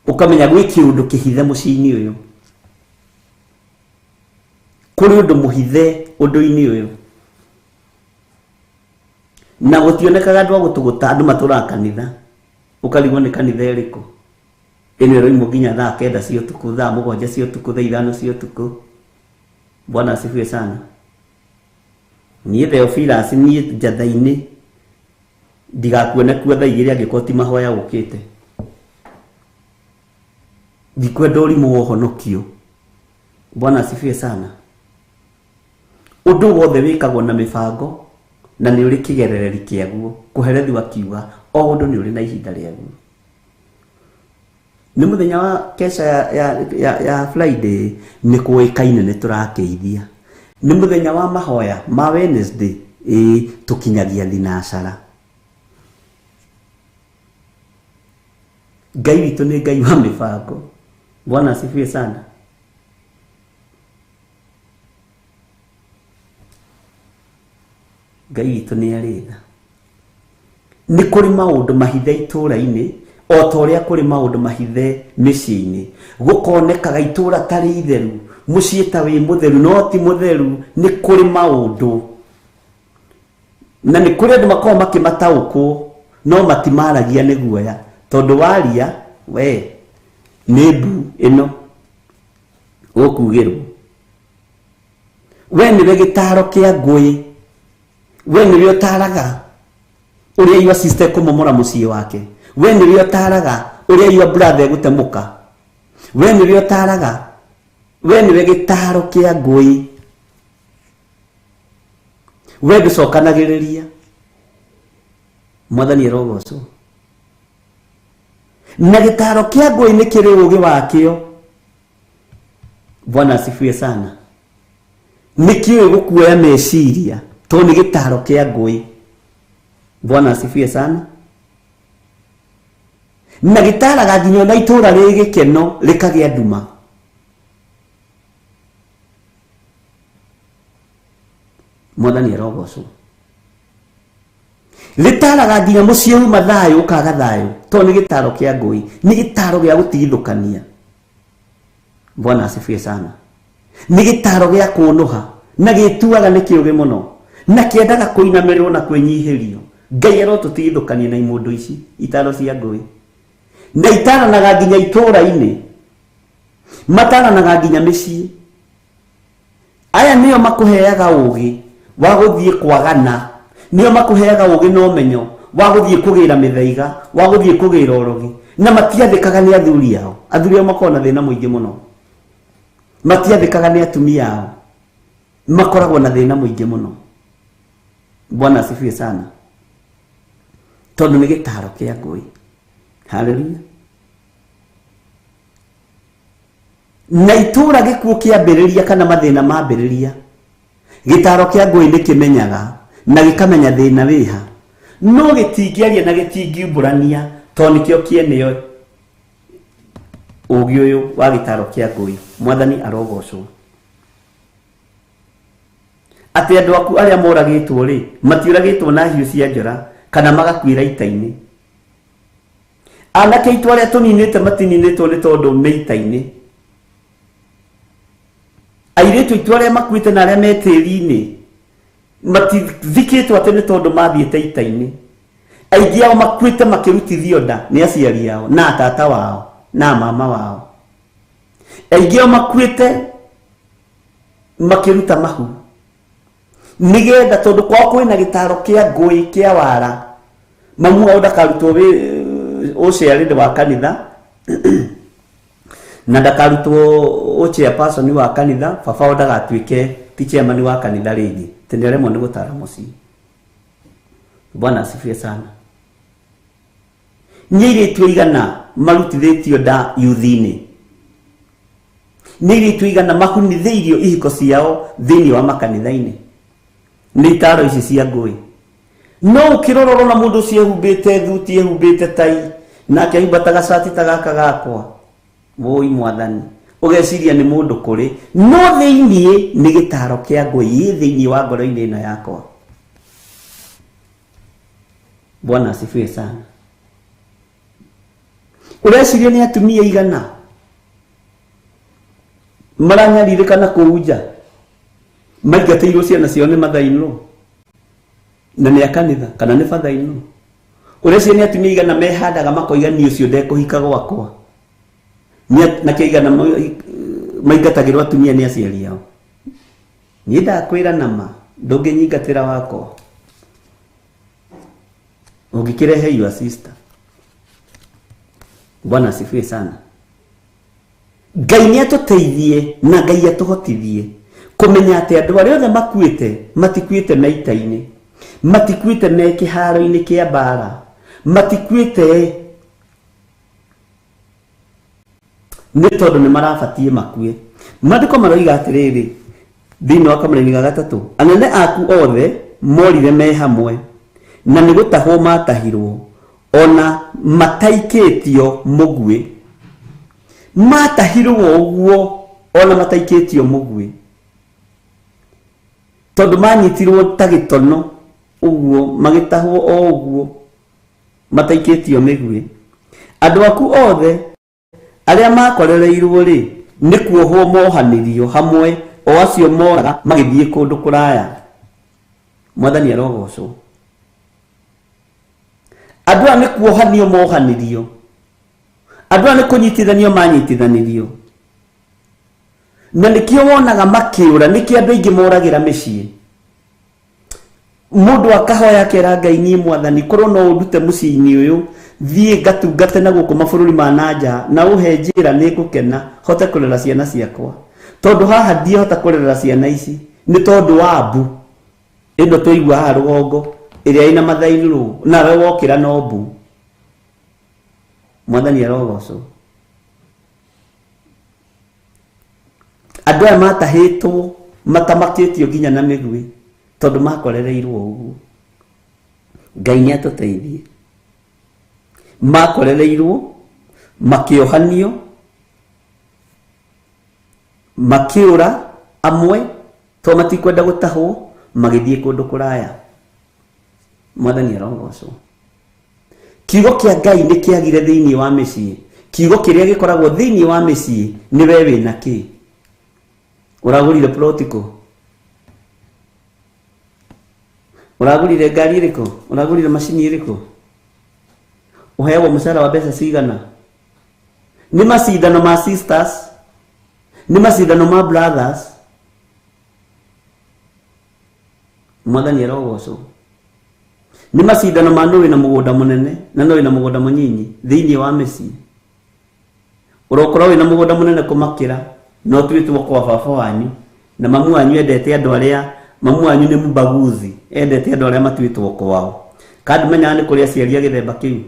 Ũkamenya gwĩ kĩũndũ kĩhithe mũciĩ-inĩ ũyũ, kũrĩ ũndũ mũhithe ũndũ-inĩ ũyũ, na gũtionekaga andũ a gũtũgũta. Andũ matũraga kanitha, ũkarigwo nĩ kanitha ĩrĩkũ ĩno ĩroimwo nginya thaa 9 cia ũtukũ, thaa 7 cia ũtukũ, thaa 5 cia ũtukũ. Bwana asifiwe sana. Niĩ Theophilus, niĩ njatha-inĩ ndigakuone kuo thaa 2 angĩkorwo ti mahoya ũkĩte. Ndikwenda ũrimũ wa ũhonokio. Bwana asifiwe sana. Ũndũ wothe wĩkagwo na mĩbango na nĩ ũrĩ kĩgerereri kĩaguo. Kũherethio akiuga o ũndũ nĩ ũrĩ na ihinda rĩaguo. Nĩ mũthenya wa kesha ya Friday nĩ kũĩkaine nĩ tũrakĩithia. Nĩ mũthenya wa mahoya ma Wednesday, ĩĩ tũkinyagia thinacara. Ngai witũ nĩ Ngai wa mĩbango. Bwana asifiwe sana. Ngai witũ nĩ arĩ tha. Nĩ kũrĩ maũndũ mahithe itũũra-inĩ o ta ũrĩa kũrĩ maũndũ mahithe mĩciĩ-inĩ. Gũkonekaga itũũra tarĩ itheru, mũciĩ ta wĩ mũtheru, no ti mũtheru. Nĩ kũrĩ maũndũ, na nĩ kũrĩ andũ makoragwo makĩmataũkwo no matimaragia nĩ guoya, tondũ waria we nĩ mbu ĩno ũkugĩrwo. We nĩwe gĩtaro kĩa ngũĩ, we nĩwe ũtaraga ũrĩa your sister kũmomora mũciĩ wake, we nĩwe ũtaraga ũrĩa your brother egũtemũka, we nĩwe ũtaraga, we nĩwe gĩtaro kĩa ngũĩ. We ndũcokanagĩrĩria. Mwathani arogocwo. Na gĩtaro kĩa ngũĩ nĩ kĩrĩ ũũgĩ wakĩo. Bwana asifiwe sana. Nĩ kĩũĩ gũkuoya meciria tondũ nĩ gĩtaro kĩa ngũĩ. Bwana asifiwe sana. Na gĩtaraga nginya ona itũũra rĩ gĩkeno rĩkagĩa nduma. Mwathani arogocwo. Rĩtaraga nginya mũciĩ uma thayũ ũkaga thayũ tondũ nĩ gĩtaro kĩa ngũĩ, nĩ gĩtaro gĩa gũtigithũkania. Bwana asifiwe sana. Nĩ gĩtaro gĩa kũnũha na gĩtuaga nĩ kĩũgĩ mũno na kĩendaga kũinamĩrĩrwo na kwĩnyihĩrio. Ngai arotũtigithũkania na imũndũ ici itaro cia ngũĩ, na itaranaga nginya itũũra-inĩ, mataranaga nginya mĩciĩ. Aya nĩo makũheaga ũũgĩ wa gũthiĩ kwagana, nĩo makũheaga ũũgĩ na ũmenyo wa gũthiĩ kũgĩra mĩthaiga, wa gũthiĩ kũgĩra ũrogi, na matiathĩkaga nĩ athuri ao. Athuri ao makoragwo na thĩna mũingĩ mũno, matiathĩkaga nĩ atumia ao, makoragwo na thĩna mũingĩ mũno. Bwana asifiwe sana. Tondũ nĩ gĩtaro kĩa ngũĩ. Haleluya. Na itũũra gĩkuũ kĩambĩrĩria kana mathĩna mambĩrĩria, Gĩtaro kĩa ngũĩ nĩ kĩmenyaga na gĩkamenya thĩna wĩha, no gĩtingĩaria na gĩtingiumbũrania tondũ nĩkĩo kĩeneo ũgĩ ũyũ wa gĩtaro kĩa ngũĩ. Mwathani arogocwo. Atĩ andũ aku arĩa moragĩtwo rĩ, matiũragĩtwo na hiũ cia njora kana magakuĩra ita-inĩ. Anake aitũ arĩa tũninĩte matininĩtwo nĩ tondũ me ita-inĩ. Airĩtu aitũ arĩa makuĩte na arĩa me tĩri-inĩ matithikĩtwo atĩ nĩ tondũ mathiĩte ita-inĩ. Aingĩ ao makuĩte makĩrutithio nda nĩ aciari ao na atata wao na mama wao. Aingĩ ao makuĩte makĩruta mahu nĩgetha tondũ kwao kwĩna gĩtaro kĩa ngũĩ kĩa wara. Mamu wao ndakarutwo ũciarĩre wa kanitha na ndakarutwo ũchairperson wa kanitha, baba wao ndagatuĩke ti chairman wa kanitha rĩngĩ, tĩ nĩaremwo nĩ gũtara mũciĩ. Bwana asifiwe sana. Nĩ airĩtu aigana marutithĩtio nda yuthi-inĩ? Nĩ airĩtu aigana mahunithĩirio ihiko ciao thĩinĩ wa makanitha-inĩ nĩ itaro ici cia ngũĩ? No ũkĩrora ũrona mũndũ ũcio ehumbĩte thuti, ehumbĩte tai, nake ehumba ta gacati ta gaka gakwa, woi mwathani, ũgeciria nĩ mũndũ kũrĩ, no thĩinĩ nĩ gĩtaro kĩa ngũĩ ĩ thĩinĩ wa ngoro-inĩ ĩno yakwa. Bwana asifiwe sana. Ũreciria nĩ atumia igana maranyarirĩka kũu nja, maingatĩirwo ciana ciao nĩ mother-in-law na nĩ a kanitha kana nĩ father-in-law? Ũreciria nĩ atumia igana mehandaga makoiga niĩ ũcio ndekũhika gwakwa? Na kĩa igana maingatagĩrwo atumia nĩ aciari ao? Niĩ ndakwĩra nama ndũngĩnyingatĩra wakwa, ũngĩkĩrehe your sister. Bwana asifiwe sana. Ngai nĩ atũteithie na Ngai atũhotithie kũmenya atĩ andũ arĩa othe makuĩte matikuĩte me ita-inĩ, matikuĩte me kĩharo-inĩ kĩa mbara, matikuĩte nĩ tondũ nĩ marabatiĩ makue. Maandĩko maroiga atĩrĩrĩ thĩinĩ wa kamũraini ga gatatũ, anene aku othe morire me hamwe na nĩ gũtahwo matahirwo ona mataikĩtio mũguĩ. Matahirwo ũguo ona mataikĩtio mũguĩ, tondũ manyitirwo ta gĩtono ũguo, magĩtahwo o ũguo mataikĩtio mĩguĩ. Andũ aku othe arĩa makorereirwo rĩ, nĩ kuohwo mohanĩrio hamwe, o acio moraga magĩthiĩ kũndũ kũraya. Mwathani arogocwo. Andũ aya nĩ kuohanio mohanĩrio, andũ aya nĩ kũnyitithanio manyitithanirio, na nĩkĩo wonaga makĩũra. Nĩkĩo andũ aingĩ moragĩra mĩciĩ. Mũndũ akahoya akera Ngai, niĩ mwathani korwo no ũndute mũciĩ-inĩ ũyũ thiĩ ngatungate na gũkũ mabũrũri ma na nja na ũhe njĩra nĩ ngũkena hote kũrera ciana ciakwa, tondũ haha ndiĩhota kũrerera ciana ici nĩ tondũ wa mbu ĩno twaigua haha rũgongo ĩrĩa ĩna mathainĩ nawe wokĩra no mbu. Mwathani arogocwo. Andũ aya matahĩtwo matamakĩtio nginya na mĩguĩ tondũ makorereirwo ũguo. Ngai nĩ atũteithie. Makorereirwo makĩohanio makĩũra amwe to matikwenda gũtahwo magĩthiĩ kũndũ kũraya. Mwathani arogocwo. Kiugo kĩa Ngai nĩ kĩagire thĩinĩ wa mĩciĩ. Kiugo kĩrĩa gĩkoragwo thĩinĩ wa mĩciĩ nĩ we wĩna kĩ? Ũragũrire ploti kũ? Ũragũrire ngari ĩrĩkũ? Ũragũrire macini ĩrĩkũ? Ũheagwo mũcara wa mbeca cigana? Nĩ macindano ma sisters, nĩ macindano ma brothers. Mwathani arogocwo. Nĩ macindano ma nũ wĩna mũgũnda mũnene na nũ wĩna mũgũnda mũnyinyi thĩinĩ wa mĩciĩ. Ũrokorwo wĩna mũgũnda mũnene kũmakĩra no tuĩtwo kwa baba wanyu, na mamu wanyu endete andũ arĩa, mamu wanyu nĩ mbaguzi, endete andũ arĩa matuĩtwo kwao. Kandi menyaga nĩ kũrĩ aciari a gĩthemba kĩu?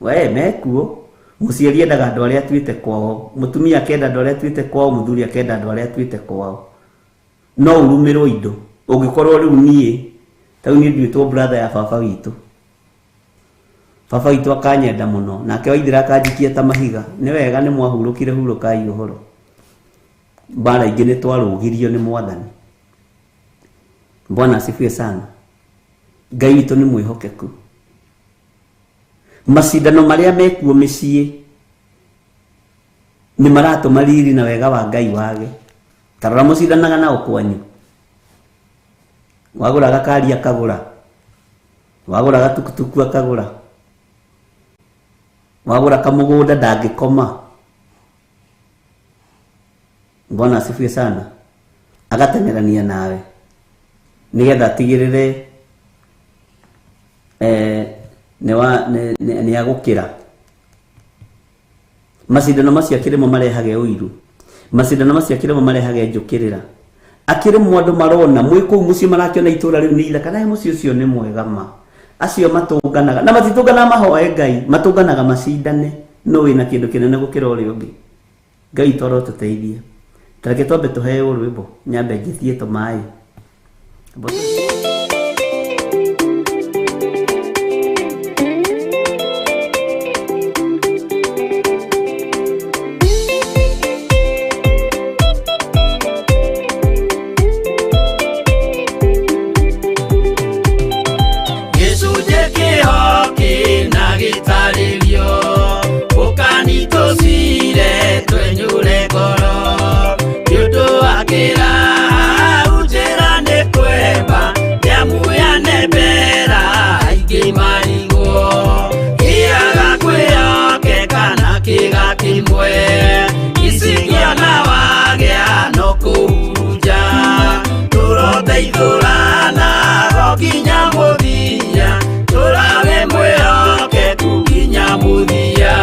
We mekuo. Mũciari endaga andũ arĩa atuĩte kwao, mũtumia akenda andũ arĩa atuĩte kwao, mũthuri akenda andũ arĩa atuĩte kwao. No ũrumĩrwo indo ũngĩkorwo rĩu niĩ ta rĩu niĩ nduĩtwo brother ya baba witũ. Baba witũ akanyenda mũno nake Waithĩra akanjikia ta mahiga. Nĩ wega nĩ mwahurũkire hurũkai ũhoro. Mbara ingĩ nĩ twarũgirio nĩ Mwathani. Bwana asifiwe sana. Ngai witũ nĩ mwĩhokeku. Macindano marĩa mekuo mĩciĩ nĩ maratũma riri na wega wa Ngai wage. Tarora mũcindanaga nao kwanyu. Wagũra gakari akagũra, wagũra gatukutuku akagũra, wagũra kamũgũnda ndangĩkoma. Bwana asifiwe sana. Agateng'erania nawe nĩgetha atigĩrĩre nĩ agũkĩra. Macindano macio akĩrĩmo marehage ũiru, macindano macio akĩrĩmo marehage njũkĩrĩra. Akĩrĩmwo andũ marona mwĩ kũu mũciĩ marakĩona itũra rĩu nĩ ithaka, na mũciĩ ũcio nĩ mwega ma. Acio matũnganaga na matitũnganaga mahoe Ngai, matũnganaga macindane no wĩna kĩndũ kĩnene gũkĩra ũrĩa ũngĩ. Ngai toro tũteithie. Tareke twambe tũheo rwĩmbo nyambe njĩtie tũmaĩ. Gĩcunjĩ kĩhoki na gĩtarĩrio ũkani tũcire twenyũre ngoro nĩ ũndũ wa kĩrahau njĩra nĩ kwemba nĩamu yanembera aingĩ marigwo kĩaga kwĩhokeka na kĩga kĩmwe icingĩona wagĩa no kũhurunja tũroteithũrana nginya mũthia tũrawe mwĩhokeku nginya mũthia.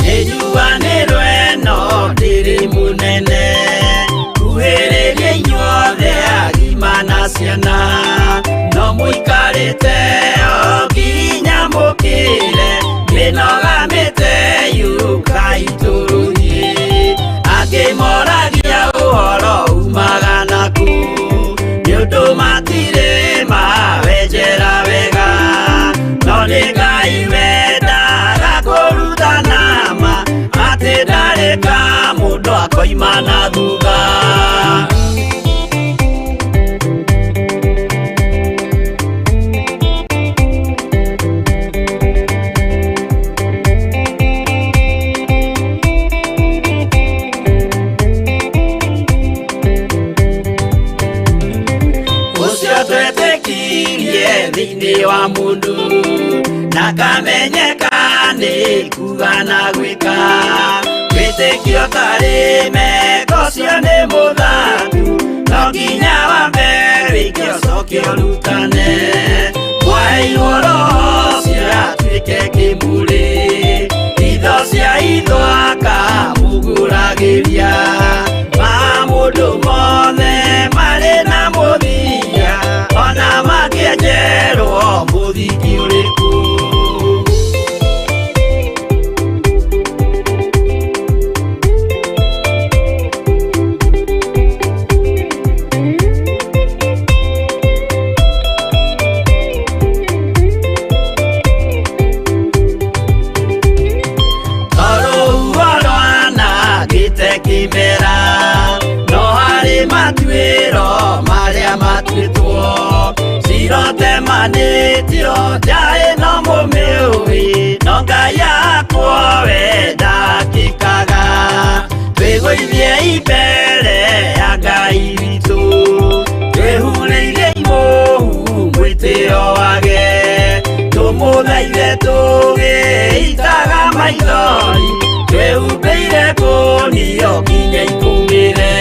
Nĩnjuanĩrwo ĩno ndĩrĩ mũnene kuhĩrĩria inyuothe agima na ciana no mũikarĩte o nginya mũkĩre mĩnoga mĩte yũkai tũrũthiĩ angĩ moragia ũhoro umaga naku nĩ ũndũ matirĩ mawenjera wega no nĩ Ngai wendaga kũrutana ma atĩ ndarĩ ka mũndũ akoima na thutha. Ũcio twetĩkirie thĩinĩ wa mũndũ na kamenyeka nĩ kuga na gwĩka wĩtĩkio tarĩ meko ũcio nĩ mũthaku no nginya wambe wĩke ũcoke ũrutane mwaheirwo roho ũcio atuĩke kĩmũrĩ itho cia itho akamũgũragĩria ma mũndũ mothe marĩ na mũthia ona makĩenjerwo mũthingi ũrĩkũ. Tondũ rwanangĩte kĩmera no harĩ matuĩro marĩa matuĩtwo cirotemanĩtio njaĩ no mũmĩũĩ no Ngai akwo we ndakĩkaga twĩgũithie mbere ya Ngai witũ twĩhurĩire imũhu mwĩtĩo wage tũmũthaithe tũgĩitaga maithori twĩhumbĩire kũnio nginya ikũmĩre.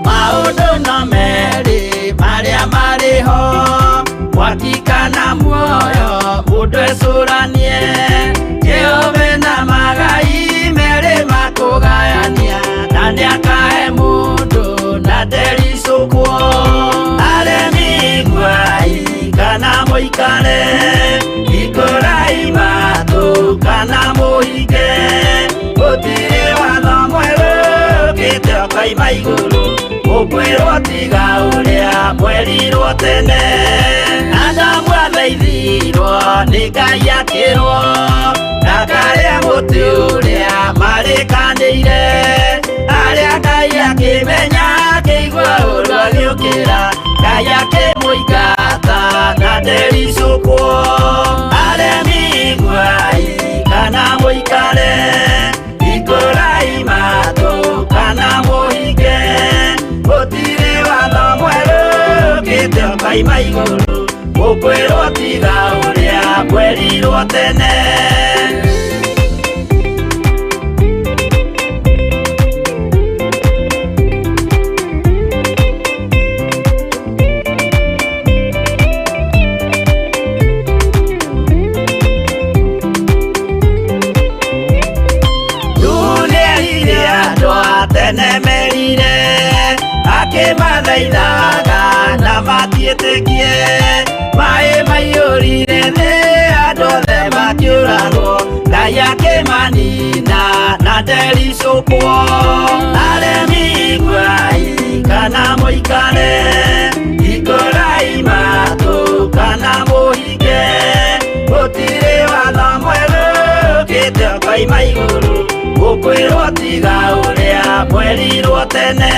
Maũndũ no merĩ marĩa marĩ ho, mwaki kana muoyo, mũndũ ecũranie. Jehova na magai merĩ makũgayania, na nĩakahe mũndũ na ndericũkwo. Aremi iguai kana mũikare, hingũrai matũ kana mũhinge, gũtirĩ watho mwerũ ũkĩte ũkoima igũrũ, ũkwĩrwo tiga ũrĩa mwerirwo tene. Adamu athaithirwo nĩ Ngai akĩrwo ndakarĩe mũtĩ ũrĩa marĩkanĩire, arĩa Ngai akĩmenya akĩigua ũru agĩũkĩra, Ngai akĩmũingata na ndericũkwo. Aremi iguai kana mũikare, hingũrai matũ kana mũhinge, gũtirĩ watho mwerũ ũkĩte ũkoima igũrũ, ũkwĩrwo tiga ũrĩa mwerirwo tene. Nĩerire andũ a tene merire, akĩmathaithaga na matiĩtĩkie, maĩ maiyũrire thĩ andũ othe makĩũragwo, Ngai akĩmanina na ndericũkwo. Aremi iguai kana mũikare, hingũrai matũ kana mũhinge, gũtirĩ watho mwerũ ũkĩte ũkoima igũrũ, ũkwĩrwo tiga ũrĩa mwerirwo tene.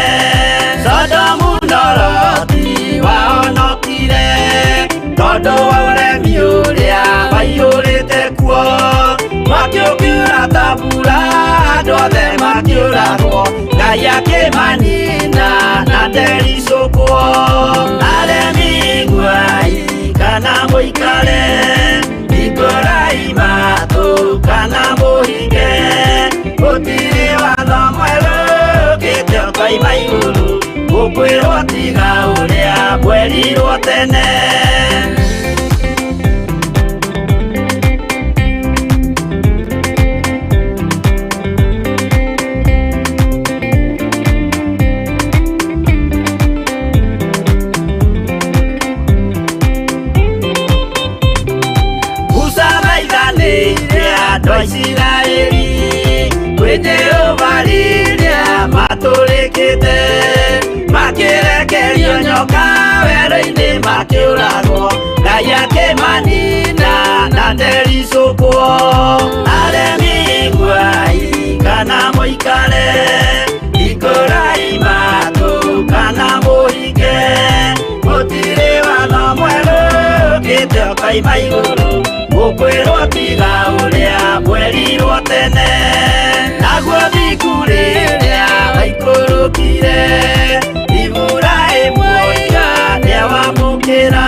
Sodomu na Loti wahonokire tondũ wa ũremi ũrĩa waiyũrĩte kuo, mwaki ũkiura ta mbura andũ othe makĩũragwo, Ngai akĩmanina na ndericũkwo. Aremi iguai kana mũikare, hingũrai matũ kana mũhinge, gũtirĩ watho mwerũ ũkĩte ũkoima igũrũ, ũkwĩrwo tiga ũrĩa mwerirwo tene. Musa thaithanĩire andũ a Isiraeli kwĩ Jehova rĩrĩa matũrĩkĩte, makĩrekerio nyoka werũ-inĩ makĩũragwo, Ngai akĩmanina na ndericũkwo. Aremi iguai kana mũikare, hingũrai matũ kana mũhinge, gũtirĩ watho mwerũ ũkĩte ũkoima igũrũ, ũkwĩrwo tiga ũrĩa mwerirwo tene. Naguo thingu rĩrĩa waikũrũkire, Iburahĩmu oiga nĩawamũkĩra,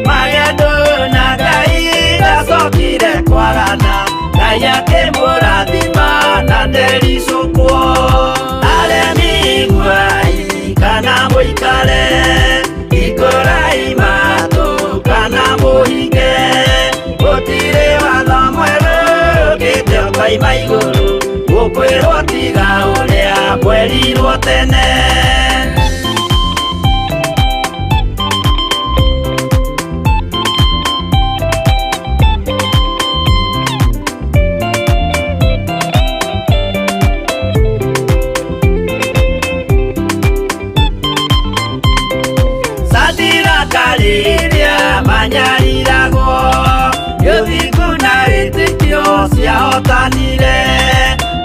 magendo na Ngai ndacokire kwagana, Ngai akĩmũrathima na ndericũkwo. Aremi iguai kana mũikare, hingũrai matũ kana mũhinge, gũtirĩ watho mwerũ ũkĩte ũkoima igũrũ, ũkwĩrwo tiga ũrĩa mwerirwo tene. Sadiraka rĩrĩa manyariragwo, gĩthingu na wĩtĩkio ciahotanire,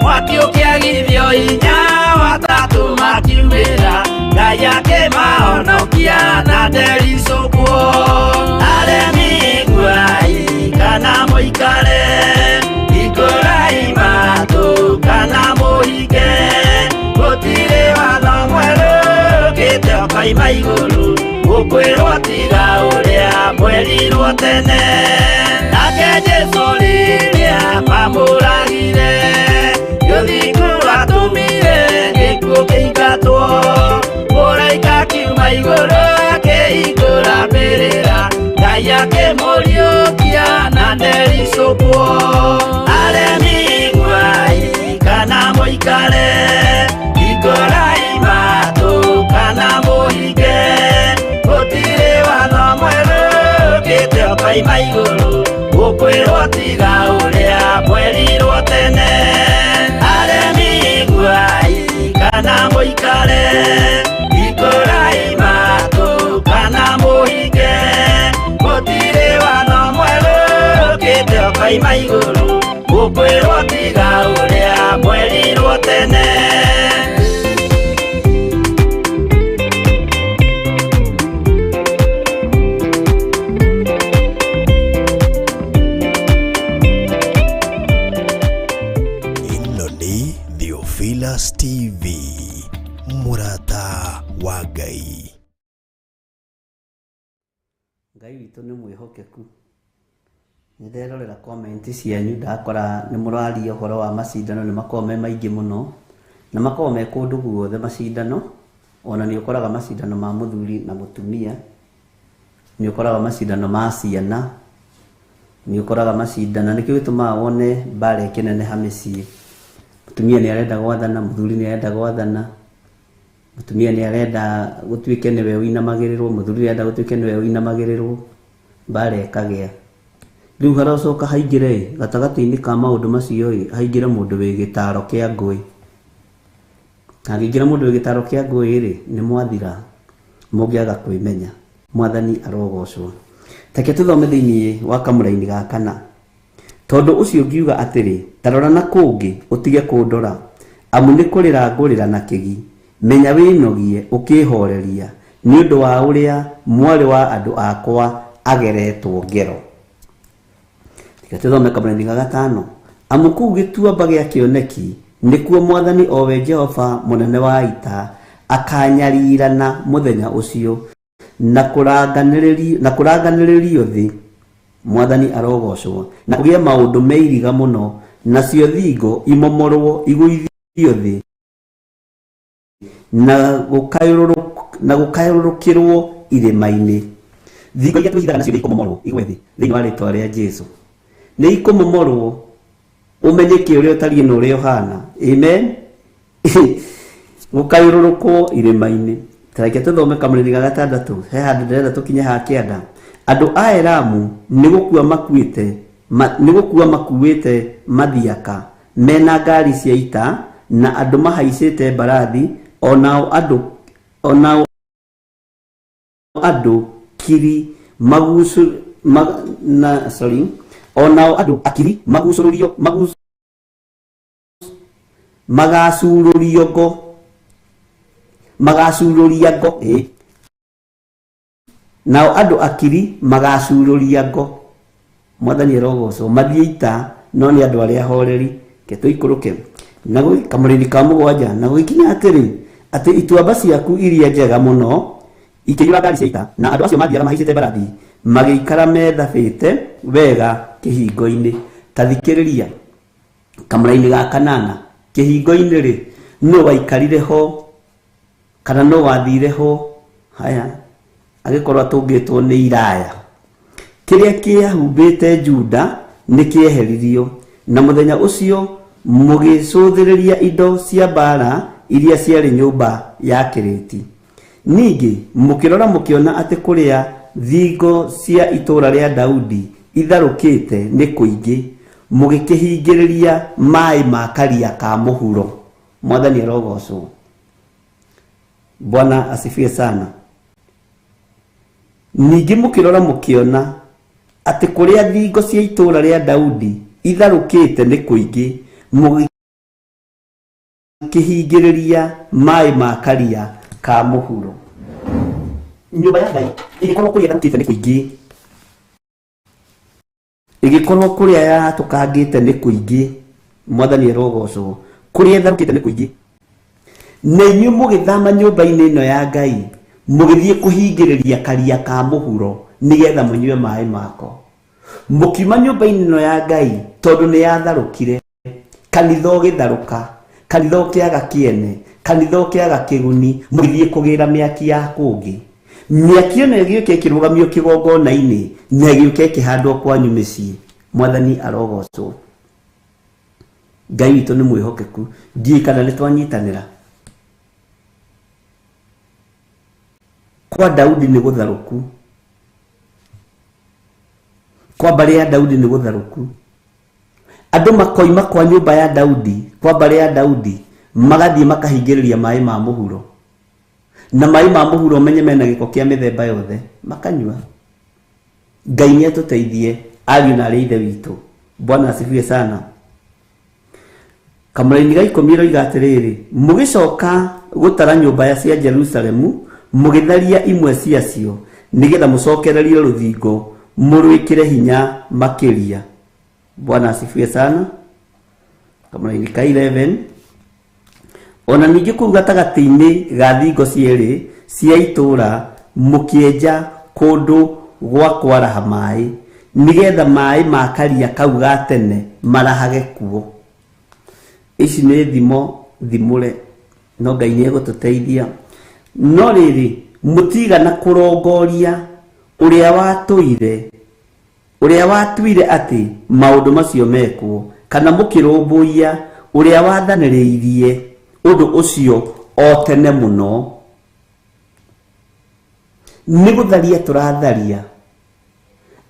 mwaki ũkĩagithio hinya watatũ makiumĩra, Ngai akĩmahonokia na ndericũkwo. Aremi iguai kana mũikare, hingũrai matũ kana mũhinge, Mwerirwo tene. Nake Jesũ rĩrĩa mamũragire, rũthingo rwatũmire gĩkuũ kĩingatwo. Mũraika akiuma igũrũ akĩhingũra mbĩrĩra, Ngai akĩmũriũkia na ndericũkwo. Aremi iguai kana mũikare, hingũrai matũ kana mũhinge, gũtirĩ watho mwerũ ũkĩte ũkoima igũrũ, ũkwĩrwo tiga ũrĩa mwerirwo tene. Aremi iguai kana mũikare, hingũrai matũ kana mũhinge, gũtirĩ watho mwerũ ũkĩte ũkoima igũrũ, ũkwĩrwo tiga ũrĩa mwerirwo tene. Ĩno nĩ Theophilus TV, mũrata wa Ngai. Ngai witũ nĩ mwĩhokeku. Nĩ nderorera comment cianyu ndakora nĩ mũraria ũhoro wa macindano, nĩ makoragwo me maingĩ mũno, na makoragwo me kũndũ guothe macindano. Ona nĩ ũkoraga macindano ma mũthuri na mũtumia, nĩ ũkoraga macindano ma ciana, nĩ ũkoraga macindano. Nĩkĩo gĩtũmaga wone mbara ĩkĩneneha mĩciĩ. Mũtumia nĩ arenda gwathana, mũthuri nĩ arenda gwathana, mũtumia nĩ arenda gũtuĩke nĩwe ũinamagĩrĩrwo, mũthuri nĩ arenda gũtuĩke nĩwe ũinamagĩrĩrwo, mbara ĩkagĩa. Rĩu harocoka haingĩre ĩ, gatagatĩ-inĩ ka maũndũ macio ĩ, haingĩre mũndũ wĩ gĩtaro kĩa ngũĩ. Hangĩingĩra mũndũ wĩ gĩtaro kĩa ngũĩ rĩ, nĩ mwathira mũngĩaga kwĩmenya. Mwathani arogocwo. Take tũthome thĩinĩ wa kamũraini ga kana. Tondũ ũcio ngiuga atĩrĩ, ta rora na kũngĩ, ũtige kũndora, amu nĩ kũrĩra ngũrĩra na kĩgi. Menya wĩnogie ũkĩĩhoreria, nĩ ũndũ wa ũrĩa mwarĩ wa andũ akwa ageretwo ngero. Reke tũthome kamũraini ga gatano. Amu kũu gĩtuamba gĩa kĩoneki nĩkuo Mwathani o we Jehova mũnene wa ita akanyarirana mũthenya ũcio, na kũranganĩrĩrio thĩ. Mwathani arogocwo, na kũgĩe maũndũ me iriga mũno, nacio thingo imomorwo igũithio thĩ, na gũkayũrũrũkĩrwo irĩma-inĩ. Thingo iria twĩhithaga nacio nĩ ikũmomorwo igwe thĩ thĩinĩ wa rĩtwa rĩa Jesũ. Nĩ ikũmomorwo ũmenyeke ũrĩa ũtariĩ na ũrĩa ũhana. Amen. Gũkayũrũrũkwo irĩma-inĩ. Ta reke tũthome kamũrĩri ga gatandatũ. He handũ ndĩrenda tũkinye ha kĩanda. Andũ a Elamu nĩ gũkua makuĩte, nĩ gũkua makuĩte mathiaka mena ngari cia ita na andũ mahaicĩte mbarathi, onao andũ kiri magucu, ma, na, sorry, onao andũ akiri magucũrũrio, maguc, magacurũrio ngo, magacurũria ngo, ĩ. Nao andũ akiri magacurũria ngo. Mwathani arogocwo. Mathiĩ ita, no nĩ andũ arĩa ahoreri. Reke tũikũrũke. Na gwĩ kamũrĩri ka mũgwanja, na gũgĩkinya atĩrĩ, atĩ ituamba ciaku iria njega mũno ikĩiyũra ngari cia ita, na andũ acio mathiaga mahaicĩte mbarathi magĩikara methabĩte wega kĩhingo-inĩ. Ta thikĩrĩria kamũraini ga kanana, kĩhingo-inĩ rĩ, nũ waikarire ho kana nũ wathire ho? Haya, agĩkorwo atũngĩtwo nĩ iraya. Kĩrĩa kĩahumbĩte Juda nĩ kĩeheririo, na mũthenya ũcio mũgĩcũthĩrĩria indo cia mbara iria ciarĩ nyũmba ya kĩrĩti. Ningĩ mũkĩrora mũkĩona atĩ kũrĩa thingo cia itũũra rĩa Daudi itharũkĩte nĩ kũingĩ, mũgĩkĩhingĩrĩria maĩ ma karia ka mũhuro. Mwathani arogocwo. Bwana asifiwe sana. Ningĩ mũkĩrora mũkĩona atĩ kũrĩa thingo cia itũũra rĩa Daudi itharũkĩte nĩ kũingĩ, mũgĩkĩhingĩrĩria maĩ ma karia ka mũhuro. Nyũmba ya Ngai ĩgĩkorwo kũrĩa ĩtharũkĩte nĩ kũingĩ, ĩgĩkorwo kũrĩa yatũkangĩte nĩ kũingĩ. Mwathani arogocwo. Kũrĩa ĩtharũkĩte nĩ kũingĩ. Na inyuĩ mũgĩthama nyũmba-inĩ ĩno ya Ngai, mũgĩthiĩ kũhingĩrĩria karia ka mũhuro Nĩgetha mũnyue maĩ mako. Mũkiuma nyũmba-inĩ ĩno ya Ngai tondũ nĩ yatharũkire. Kanitha ũgĩtharũka, kanitha ũkĩaga kĩene, kanitha ũkĩaga kĩguni, mũgĩthiĩ kũgĩra mĩaki ya kũngĩ. Mĩaki ĩno ĩgĩũka ĩkĩrũgamio kĩgongona-inĩ na ĩgĩũka ĩkĩhandwo kwanyu mĩciĩ. Mwathani arogocwo. Ngai witũ nĩ mwĩhokeku. Ndiũĩ kana nĩ twanyitanĩra. Kwa Daudi nĩ gũtharũku. Kwa mbarĩ ya Daudi nĩ gũtharũku. Andũ makoima kwa nyũmba ya Daudi, kwa mbarĩ ya Daudi, magathiĩ makahingĩrĩria maĩ ma mũhuro. Na maĩ ma mũhuro ũmenye mena gĩko kĩa mĩthemba yothe, makanyua. Ngai nĩ atũteithie ariũ na arĩ ithe witũ. Bwana asifiwe sana. Kamũraini ga 10 ĩroiga atĩrĩrĩ, mũgĩcoka gũtara nyũmba ya cia Jerusalemu, mũgĩtharia imwe ciacio, nĩgetha mũcokererie rũthingo, mũrwĩkĩre hinya makĩria. Bwana asifiwe sana. Kamũraini ka 11. Ona ningĩ kũu gatagatĩ-inĩ ga thingo cierĩ cia itũũra mũkĩenja kũndũ gwa kwaraha maĩ, nĩgetha maĩ ma karia kau ga tene marahage kuo. Ici nĩ thimo thimũre, no Ngai nĩ egũtũteithia. No rĩrĩ, mũtigana kũrongoria ũrĩa watũire, ũrĩa watuire atĩ maũndũ macio mekwo, kana mũkĩrũmbũiya ũrĩa wathanĩrĩirie ũndũ ũcio o tene mũno. Nĩ gũtharia tũratharia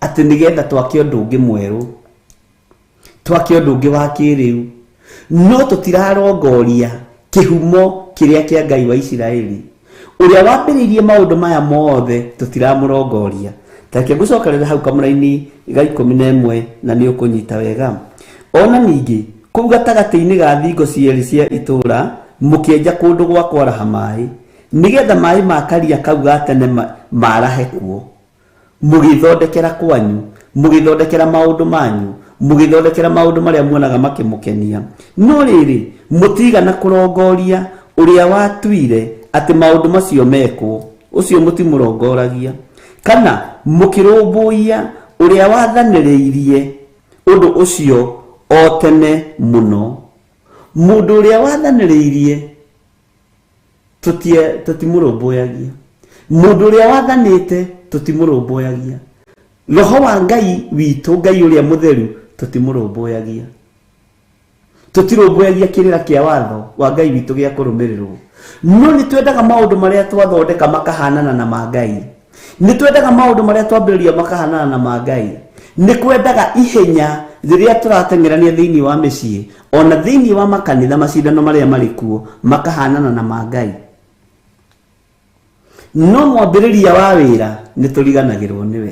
atĩ nĩgetha twake ũndũ ũngĩ mwerũ, twake ũndũ ũngĩ wa kĩrĩu, no tũtirarongoria kĩhumo kĩrĩa kĩa Ngai wa Isiraeli. Ũrĩa wambĩrĩirie maũndũ maya mothe tũtiramũrongoria. Take ngũcokerera hau kamũraini ga 11 na nĩ ũkũnyita wega. Ona ningĩ kũu gatagatĩ-inĩ ga thingo cierĩ cia itũũra mũkĩenja kũndũ gwa kwaraha maĩ, nĩgetha maĩ ma karia kau ga tene marahe kuo. Mũgĩthondekera kwanyu, mũgĩthondekera maũndũ manyu, mũgĩthondekera maũndũ marĩa muonaga makĩmũkenia. No rĩrĩ, mũtigana kũrongoria ũrĩa watuire atĩ maũndũ macio mekwo, ũcio mũtimũrongoragia. Kana mũkĩrũmbũiya ũrĩa wathanĩrĩirie ũndũ ũcio o tene mũno. Mũndũ ũrĩa wathanĩrĩirie tũtimũrũmbũyagia. Mũndũ ũrĩa wathanĩte tũtimũrũmbũyagia. Roho wa Ngai witũ, Ngai ũrĩa mũtheru, tũtimũrũmbũyagia. Tũtirũmbũyagia kĩrĩra kĩa watho wa Ngai witũ gĩa kũrũmĩrĩrwo. No nĩ twendaga maũndũ marĩa twathondeka makahanana na ma Ngai. Nĩ twendaga maũndũ marĩa twambĩrĩria makahanana na ma Ngai. Nĩ kwendaga ihenya rĩrĩa tũrateng'erania thĩinĩ wa mĩciĩ, ona thĩinĩ wa makanitha macindano marĩa marĩ kuo makahanana na ma Ngai. No mwambĩrĩria wa wĩra nĩ tũriganagĩrwo nĩwe.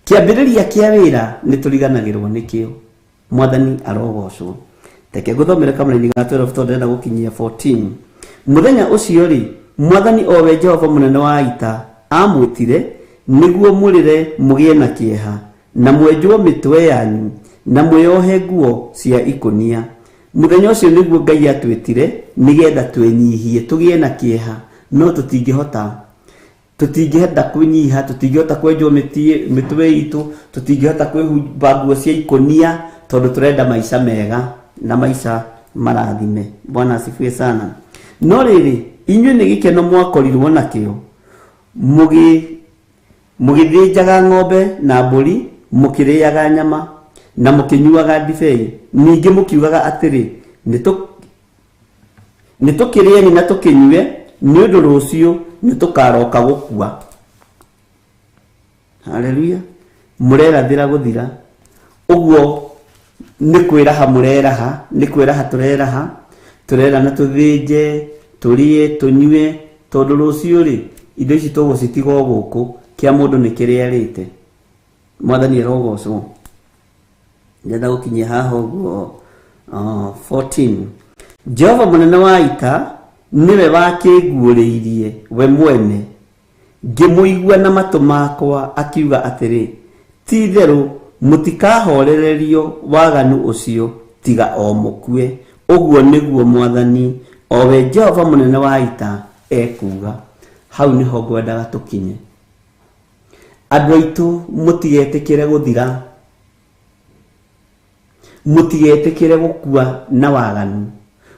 Kĩambĩrĩria kĩa wĩra nĩ tũriganagĩrwo nĩkĩo. Mwathani arogocwo. Reke ngũthomere kamũraini ga 12 tondũ ndĩrenda gũkinyia 14. Mũthenya ũcio rĩ, Mwathani o we Jehova mũnene wa ita amwĩtire nĩguo mũrĩre mũgĩe na kĩeha, na mwenjwo mĩtwe yanyu, na mwĩohe nguo cia ikũnia. Mũthenya ũcio nĩguo Ngai atwĩtire nĩgetha twĩnyihie tũgĩe na kĩeha, no tũtingĩhota. Tũtingĩhota kwĩnyiha, tũtingĩhota kwenjwo mĩtwe itũ, tũtingĩhota kwĩhumba nguo cia ikũnia tondũ tũrenda maica mega na maica marathime. Bwana asifiwe sana. No rĩrĩ, inyuĩ nĩ gĩkeno mwakorirwo nakĩo, mũgĩthĩnjaga ng'ombe na mbũri, mũkĩrĩaga nyama na mũkĩnyuaga ndibei. Ningĩ mũkiugaga atĩrĩ, nĩ tũkĩrĩeni na tũkĩnyue, nĩ ũndũ rũciũ nĩ tũkaroka gũkua. Haleluya. Mũrerathĩra gũthira. Ũguo nĩ kwĩraha mũreraha, nĩ kwĩraha tũreraha, tũrerana tũthĩnje, tũrĩe, tũnyue, tondũ rũciũ rĩ, indo ici tũgũcitiga o gũkũ, kĩa mũndũ nĩ kĩrĩa arĩte. Mwathani arogocwo. Ndĩrenda gũkinyia haha ũguo, 14. Jehova mũnene wa ita nĩwe wakĩnguũrĩirie we mwene, ngĩmũigua na matũ makwa akiuga atĩrĩ, ti-itherũ mũtikahorererio waganu ũcio tiga o mũkue. Ũguo nĩguo Mwathani o we Jehova mũnene wa ita ekuuga. Hau nĩho ngwendaga tũkinye. Andũ aitũ mũtigetĩkĩre gũthira, mũtigetĩkĩre gũkua na waganu,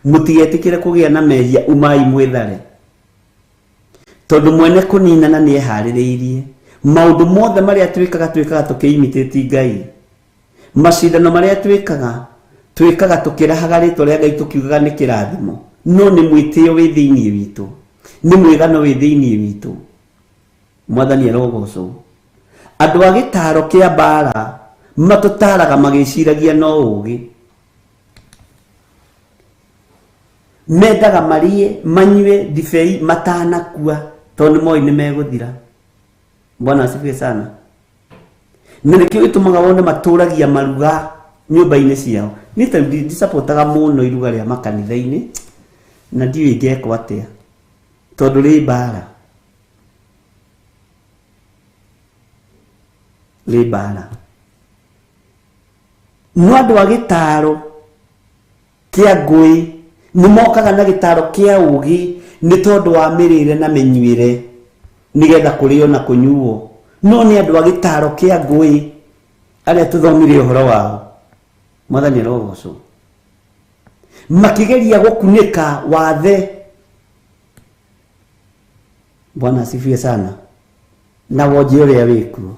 mũtigetĩkĩre kũgĩa na mehia, umai mwĩthare, tondũ mwene kũninana nĩ eharĩrĩirie. Maũndũ mothe marĩa twĩkaga twĩkaga tũkĩimitĩti Ngai. Macindano marĩa twĩkaga twĩkaga tũkĩrahaga rĩtwa rĩa Ngai tũkiugaga nĩ kĩrathimo, no nĩ mwĩtĩo wĩ thĩinĩ witũ, nĩ mwĩgano wĩ thĩinĩ witũ. Mwathani arogocwo. Andũ a gĩtaro kĩa mbara matũtaraga magĩciragia no ũgĩ, mendaga marĩe manyue ndibei matanakua, tondũ nĩ moĩ nĩ megũthira. Bwana asifiwe sana. Na nĩkĩo gĩtũmaga wone matũragia maruga nyũmba-inĩ ciao. Niĩ ta rĩu ndisapotaga mũno iruga rĩa makanitha-inĩ, na ndiũĩ ingĩekwo atĩa, tondũ rĩ mbara, rĩ mbara. No andũ a gĩtaro kĩa ngũĩ nĩ mokaga na gĩtaro kĩa ũgĩ nĩ tondũ wa mĩrĩre na mĩnyuĩre, nĩgetha kũrĩo na kũnyuo. No nĩ andũ a gĩtaro kĩa ngũĩ arĩa tũthomire ũhoro wao. Mwathani arogocwo. Makĩgeria gũkunĩka wathe. Bwana asifiwe sana. Na wonje ũrĩa wĩkuo.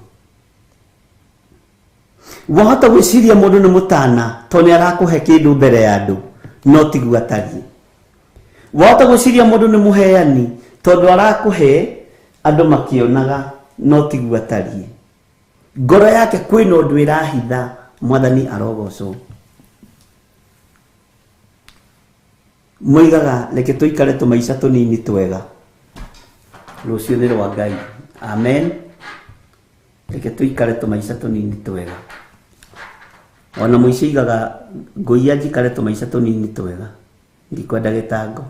Wahota gwĩciria mũndũ nĩ mũtana tondũ nĩ arakũhe kĩndũ mbere ya andũ, no tiguo atariĩ. Wahota gwĩciria mũndũ nĩ mũheani tondũ arakũhe andũ makĩonaga, no tiguo atariĩ. Ngoro yake kwĩna ũndũ ĩrahitha. Mwathani arogocwo. Moigaga reke tũikare tũmaica tũnini twega, rũciũ nĩ rwa Ngai. Amen. Reke tũikare tũmaica tũnini twega. Ona mũico igaga ngũiya njikare tũmaica tũnini twega, ndikwenda gĩtango.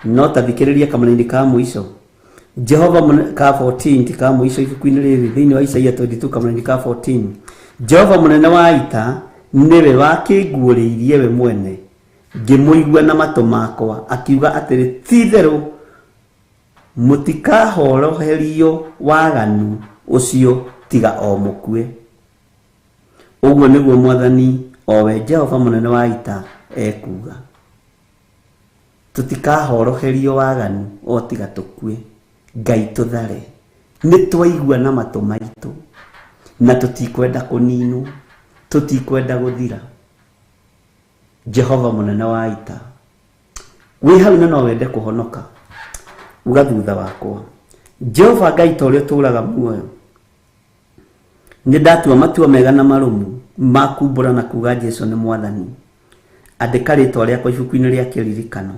No ta thikĩrĩria kamũraini ka mũico. Jehova ka 14 ti ka mũico ibuku-inĩ rĩrĩ, thĩinĩ wa Isaia 22 kamũraini ka 14. Jehova mũnene wa ita nĩwe wakĩnguũrĩirie we mwene, ngĩmũigua na matũ makwa, akiuga atĩrĩ, ti-itherũ mũtikahoroherio waganu ũcio tiga o mũkue. Ũguo nĩguo Mwathani o we Jehova mũnene wa ita ekuuga. Tũtikahoroherio waganu o tiga tũkue. Ngai tũthare. Nĩ twaigua na matũ maitũ, na tũtikwenda kũninwo, tũtikwenda gũthira. Jehova mũnene wa ita, wĩ hau na no wende kũhonoka, uga thutha wakwa, Jehova Ngai ta ũrĩa ũtũũraga muoyo, nĩ ndatua matua mega na marũmu ma kumbũra na kuga Jesu nĩ Mwathani. Andĩka rĩtwa rĩakwa ibuku-inĩ rĩa kĩririkano.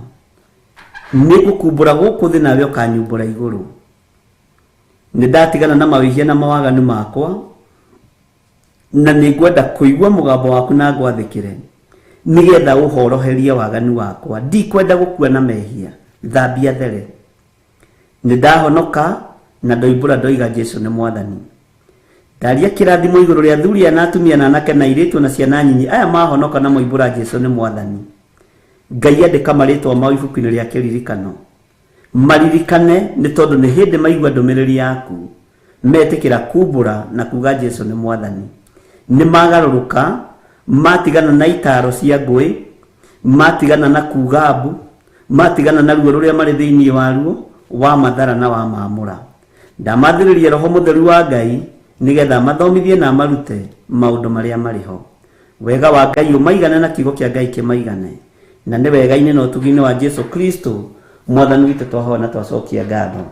Nĩ ngũkumbũra gũkũ thĩ nawe ũkanyumbũra igũrũ. Nĩ ndatigana na mawĩhia na mawaganu makwa, na nĩ ngwenda kũigua mũgambo waku na ngwathĩkĩre, nĩgetha ũhoroherie waganu wakwa. Ndikwenda gũkua na mehia, thambia there. Nĩ ndahonoka na ndoimbũra ndoiga Jesu nĩ Mwathani. Ndaria kĩrathimo igũrũ rĩa athuri aya na atumia na anake na airĩtu na ciana nyinyi aya mahonoka na moimbũra Jesu nĩ Mwathani. Ngai andĩka marĩtwa mao ibuku-inĩ rĩa kĩririkano. Maririkane nĩ tondũ nĩ hĩndĩ maigua ndũmĩrĩri yaku, metĩkĩra kumbũra na kuga Jesu nĩ Mwathani. Nĩ magarũrũka, matigana na itaro cia ngũĩ, matigana na kuga mbu, matigana na ruo rũrĩa marĩ thĩinĩ waruo wa mathara na wa mamũra. Ndamathĩrĩria Roho Mũtheru wa Ngai nĩgetha mathomithie na marute maũndũ marĩa marĩ ho. Wega wa Ngai ũmaigane na kiugo kĩa Ngai kĩmaigane. Na nĩ wega-inĩ na ũtugi-inĩ wa Jesu Kristo Mwathani witũ twahoya na twacokia ngatho.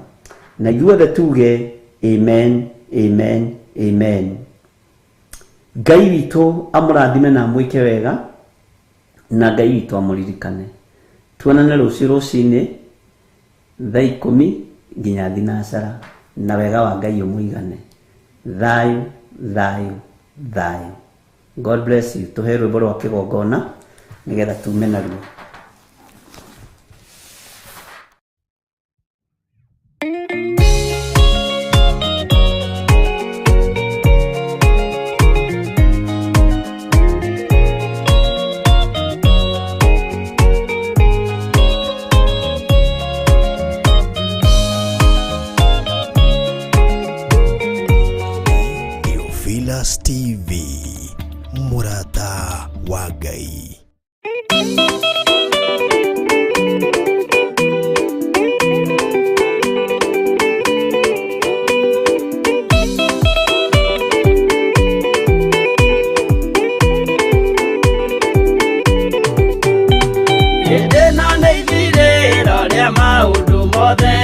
Na ithuothe tuge amen, amen, amen. Ngai witũ amũrathime na amwĩke wega, na Ngai witũ amũririkane. Tuonane rũciũ rũcinĩ thaa 10 nginya thinacara, na wega wa Ngai ũmũigane. Thayũ, thayũ, thayũ. God bless you. Tũhe rwĩmbo rwa kĩgongona nĩgetha tume naruo. TV, mũrata wa Ngai. Hĩndĩ ĩno nĩ ithirĩro rĩa maũndũ mothe,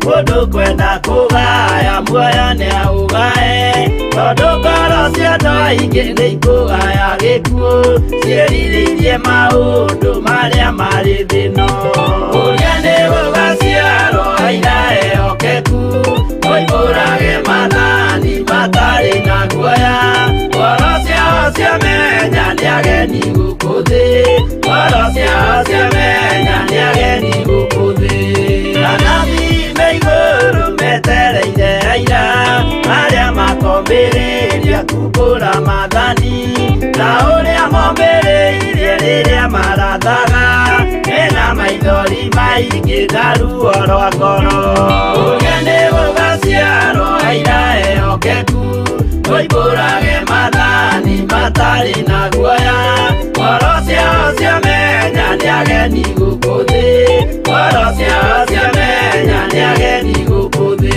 mũndũ kwenda kũgaya muoyo nĩ aũgae, tondũ ngoro cia andũ aingĩ nĩ ikũgaya gĩkuũ, ciĩrirĩirie maũndũ marĩa marĩ thĩ-ĩno. Ũrĩa nĩ gũgaciarwo aira ehokeku, moimbũrage maathani matarĩ na guoya, ngoro ciao ciamenya nĩ ageni gũkũ thĩ, ngoro ciao ciamenya nĩ ageni gũkũ thĩ. Anabii me igũrũ metereire aira, arĩa makombĩrĩria kumbũra maathani, ta ũrĩa mombĩrĩirie rĩrĩa marathaga, mena maithori maingĩ na ruo rwa ngoro. Ũrĩa nĩ gũgaciarwo aira ehokeku, moimbũrage maathani matarĩ na guoya, ngoro ciao ciamenya nĩ ageni gũkũ thĩ, ngoro ciao ciamenya nĩ ageni gũkũ thĩ.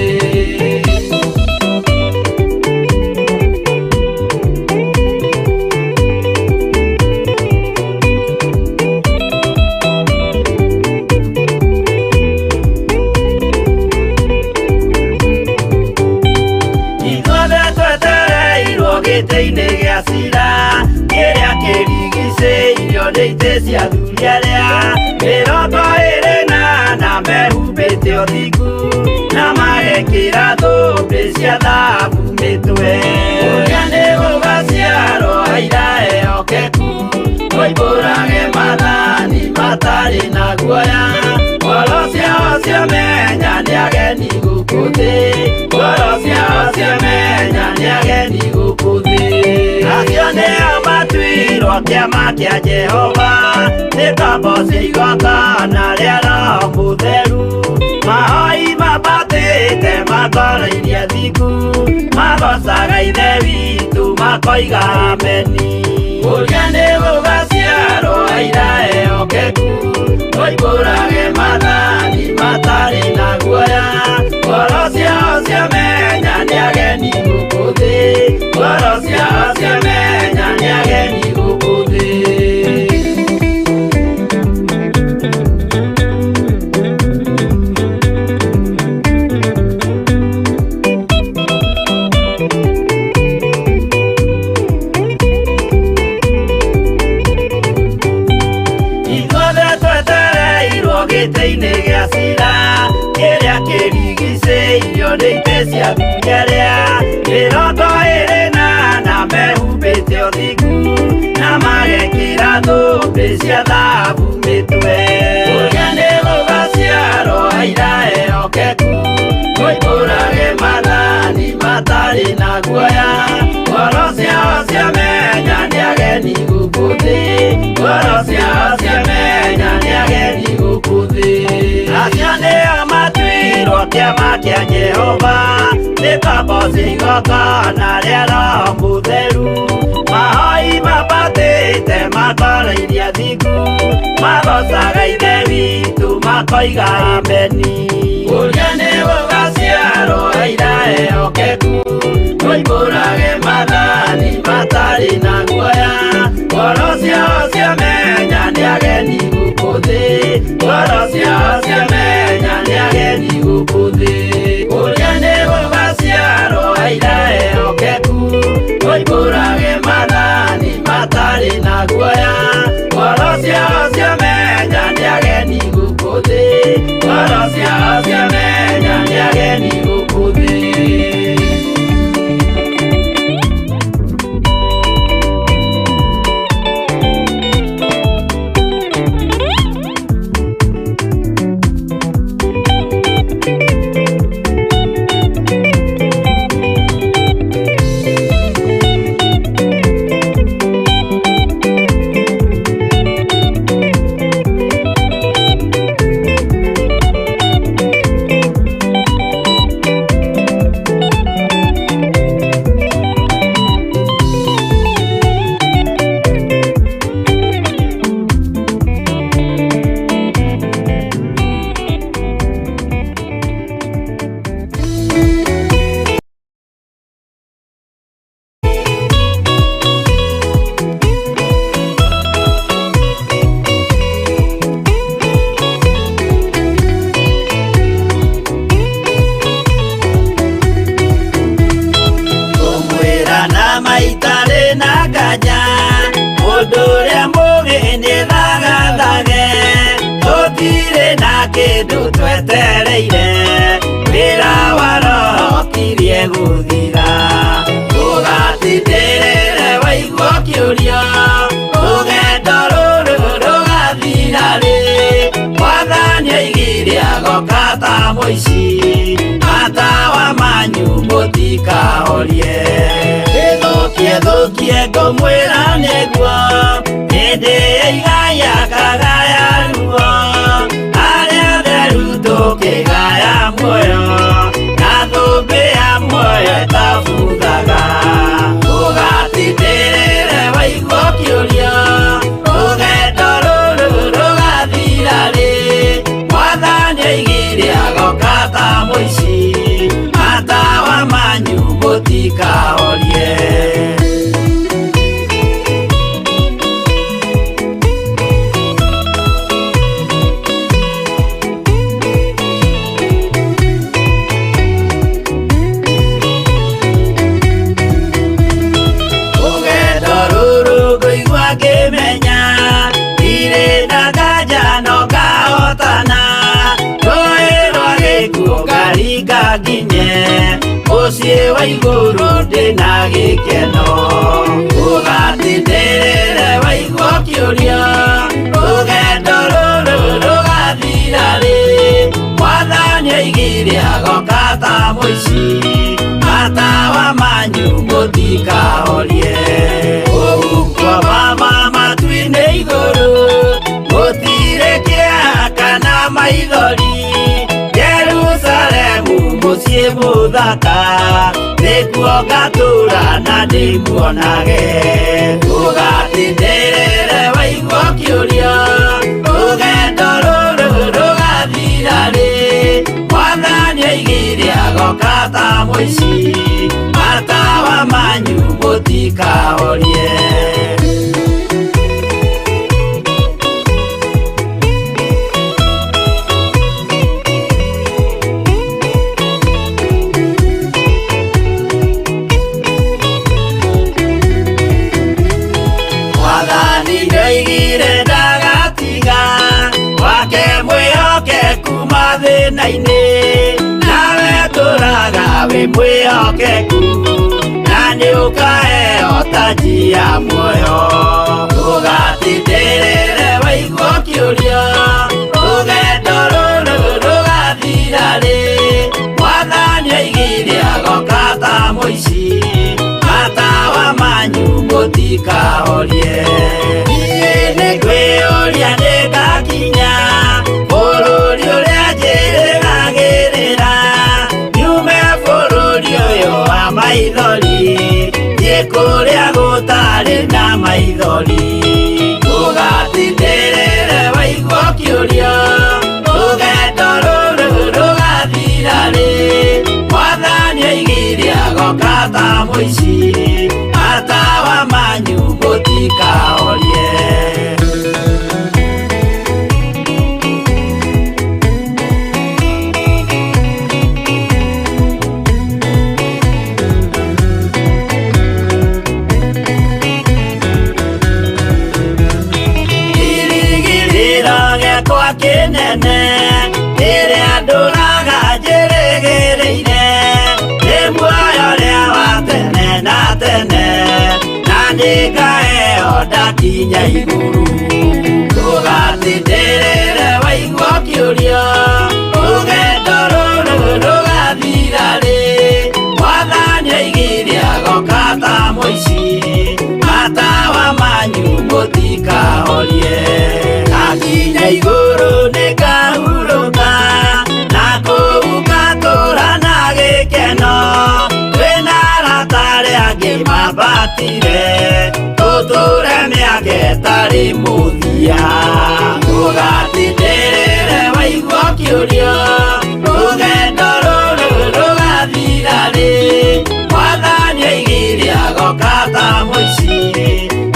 Ithuothe twetereirwo gĩtĩ-inĩ gĩa cira, kĩrĩa kĩrigicĩirio nĩ itĩ cia athuri arĩa 24 mehumbĩte ũthingu, na magekĩra thũmbĩ cia thahabu mĩtwe. Ũrĩa nĩ gũgaciarwo aira ehokeku, moimbũrage maathani matarĩ na guoya, ngoro ciao ciamenya nĩ ageni gũkũ thĩ, ngoro ciao ciamenya nĩ ageni gũkũ thĩ. Acio nĩo matuirwo kĩama kĩa Jehova, nĩ ngombo cia igongona rĩa Roho Mũtheru, mahoi mambatĩte makoroirie thingu, magocaga Ithe witũ makoiga ameni. Ũrĩa nĩ gũgaciarwo aira ehokeku, moimbũrage maathani matarĩ na guoya, ngoro ciao ciamenya nĩ ageni gũkũ thĩ, ngoro ciao ciamenya nĩ ageni gũkũ thĩ. Ithuothe twetereirwo gĩtĩ-inĩ gĩa cira, kĩrĩa kĩrigicĩirio nĩ itĩ cia athuri arĩa 24 mehumbĩte ũthingu, na magekĩra thũmbĩ cia thahabu mĩtwe. Ũrĩa nĩ gũgaciarwo aira ehokeku, moimbũrage maathani matarĩ na guoya, ngoro ciao ciamenya nĩ ageni gũkũ thĩ, ngoro ciao ciamenya nĩ ageni gũkũ thĩ. Acio nĩo matuirwo kĩama kĩa Jehova, nĩ ngombo cia igongona rĩa Roho Mũtheru, mahoi mambatĩte makoroirie thingu, magocaga Ithe witũ makoiga ameni. Ũrĩa nĩ gũgaciarwo aira ehokeku, moimbũrage maathani matarĩ na guoya, ngoro ciao ciamenya nĩ ageni gũkũ thĩ, ngoro ciao ciamenya nĩ ageni gũkũ thĩ. Ũrĩa nĩ gũgaciarwo aira ehokeku, moimbũrage maathani matarĩ na guoya, ngoro ciao ciamenya nĩ ageni gũkũ thĩ, ngoro ciao ciamenya nĩ ageni gũkũ thĩ. Nganja Mũndũ ũrĩa mũgĩ nĩ thagathage Tũtirĩ na kĩndũ twetereire Wĩra wa roho kirie gũthira Ũgatindĩrĩre waigua kĩũria Rũgendo rũrũ rũgathira rĩ Mwathani aigire agoka ta mũici Matawa manyu mũtikahorie Ĩthũkie thũkie ngũmwĩra nĩguo Hĩndĩ ĩigaya kagaya ruo Arĩa theru tũkĩgaya muoyo Na thũmbĩ ya muoyo ĩtabuthaga Ũgatindĩrĩre waigua kĩũria Rũgendo rũrũ rũgathira rĩ Mwathani aigire agoka ta mũici Matawa manyu mũtikahorie Rũgendo rũrũ ngũigua ngĩmenya Ndirĩ na nganja no ngahotana Rũĩ rwa gĩkuũ ngaringa nginye Mũciĩ wa igũrũ ndĩna gĩkeno Ũgatindĩrĩre waigua kĩũria Rũgendo rũrũ rũgathira rĩ Mwathani aigire agoka ta mũici Matawa manyu mũtikahorie Ũguo mama matu-inĩ igũrũ Gũtirĩ kĩeha kana maithori Jerusalemu mũciĩ mũthaka Nĩkuo ngatũũra na ndĩmuonage Ũgatindĩrĩre waigua kĩũria Rũgendo rũrũ rũgathira rĩ Mwathani aigire agoka ta mũici Matawa manyu mũtikahorie Mwathani nĩoigire ndagatiga Wake mwĩhokeku mathĩna-inĩ Nawe tũraga wĩ mwĩhokeku Na nĩũkaheo taji ya muoyo Ũgatindĩrĩre waigua kĩũria Rũgendo rũrũ rũgathira rĩ Mwathani aigire agoka ta mũici Matawa manyu mũtikahorie Niĩ nĩngwĩyũria nĩngakinya Bũrũri ũrĩa njĩrĩgagĩrĩra Nyume bũrũri ũyũ wa maithori Thiĩ kũrĩa gũtarĩ na maithori Ũgatindĩrĩre waigua kĩũria Rũgendo rũrũ rũgathira rĩ Mwathani aigire agoka ta mũici Matawa manyu mũtikahorie Kĩrĩgĩrĩro gĩakwa kĩnene Rĩrĩa ndũraga njĩrĩgĩrĩire Nĩ muoyo ũrĩa wa tene na tene Na nĩngaheo ndakinya igũrũ Ũgatindĩrĩre waigua kĩũria Rũgendo rũrũ rũgathira rĩ Mwathani aigire agoka ta mũici Matawa manyu mũtikahorie Ndakinya igũrũ nĩngahurũka Na kũu ngatũũra na gĩkeno Twĩna arata arĩa angĩ mambatire Tũtũũre mĩaka ĩtarĩ mũthia Ũgatindĩrĩre waigua kĩũria Rũgendo rũrũ rũgathira rĩ Mwathani aigire agoka ta mũici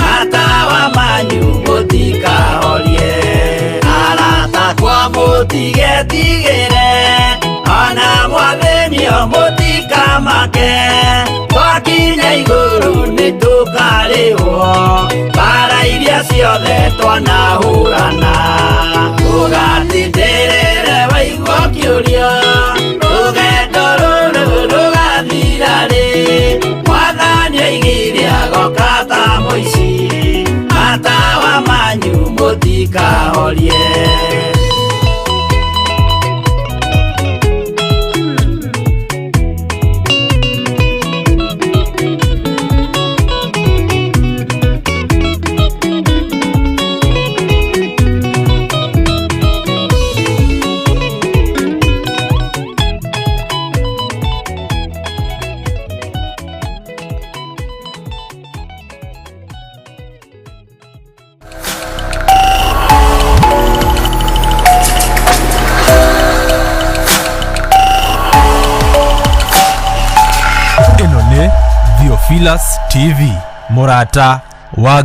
Matawa manyu mũtikahorie Arata kwa mũtigetigĩre Ona mwathĩnio mũtikamake Twakinya igũrũ nĩtũkarĩo Tũkarĩhwo mbara iria ciothe twanahũrana. Ũgatindĩrĩre waigua ũkĩũria, rũgendo rũrũ rũgathira rĩ? Mwathani oigire agoka ta mũici, matawa manyu mũtikahorie. Ĩno nĩ Theophilus TV, mũrata wa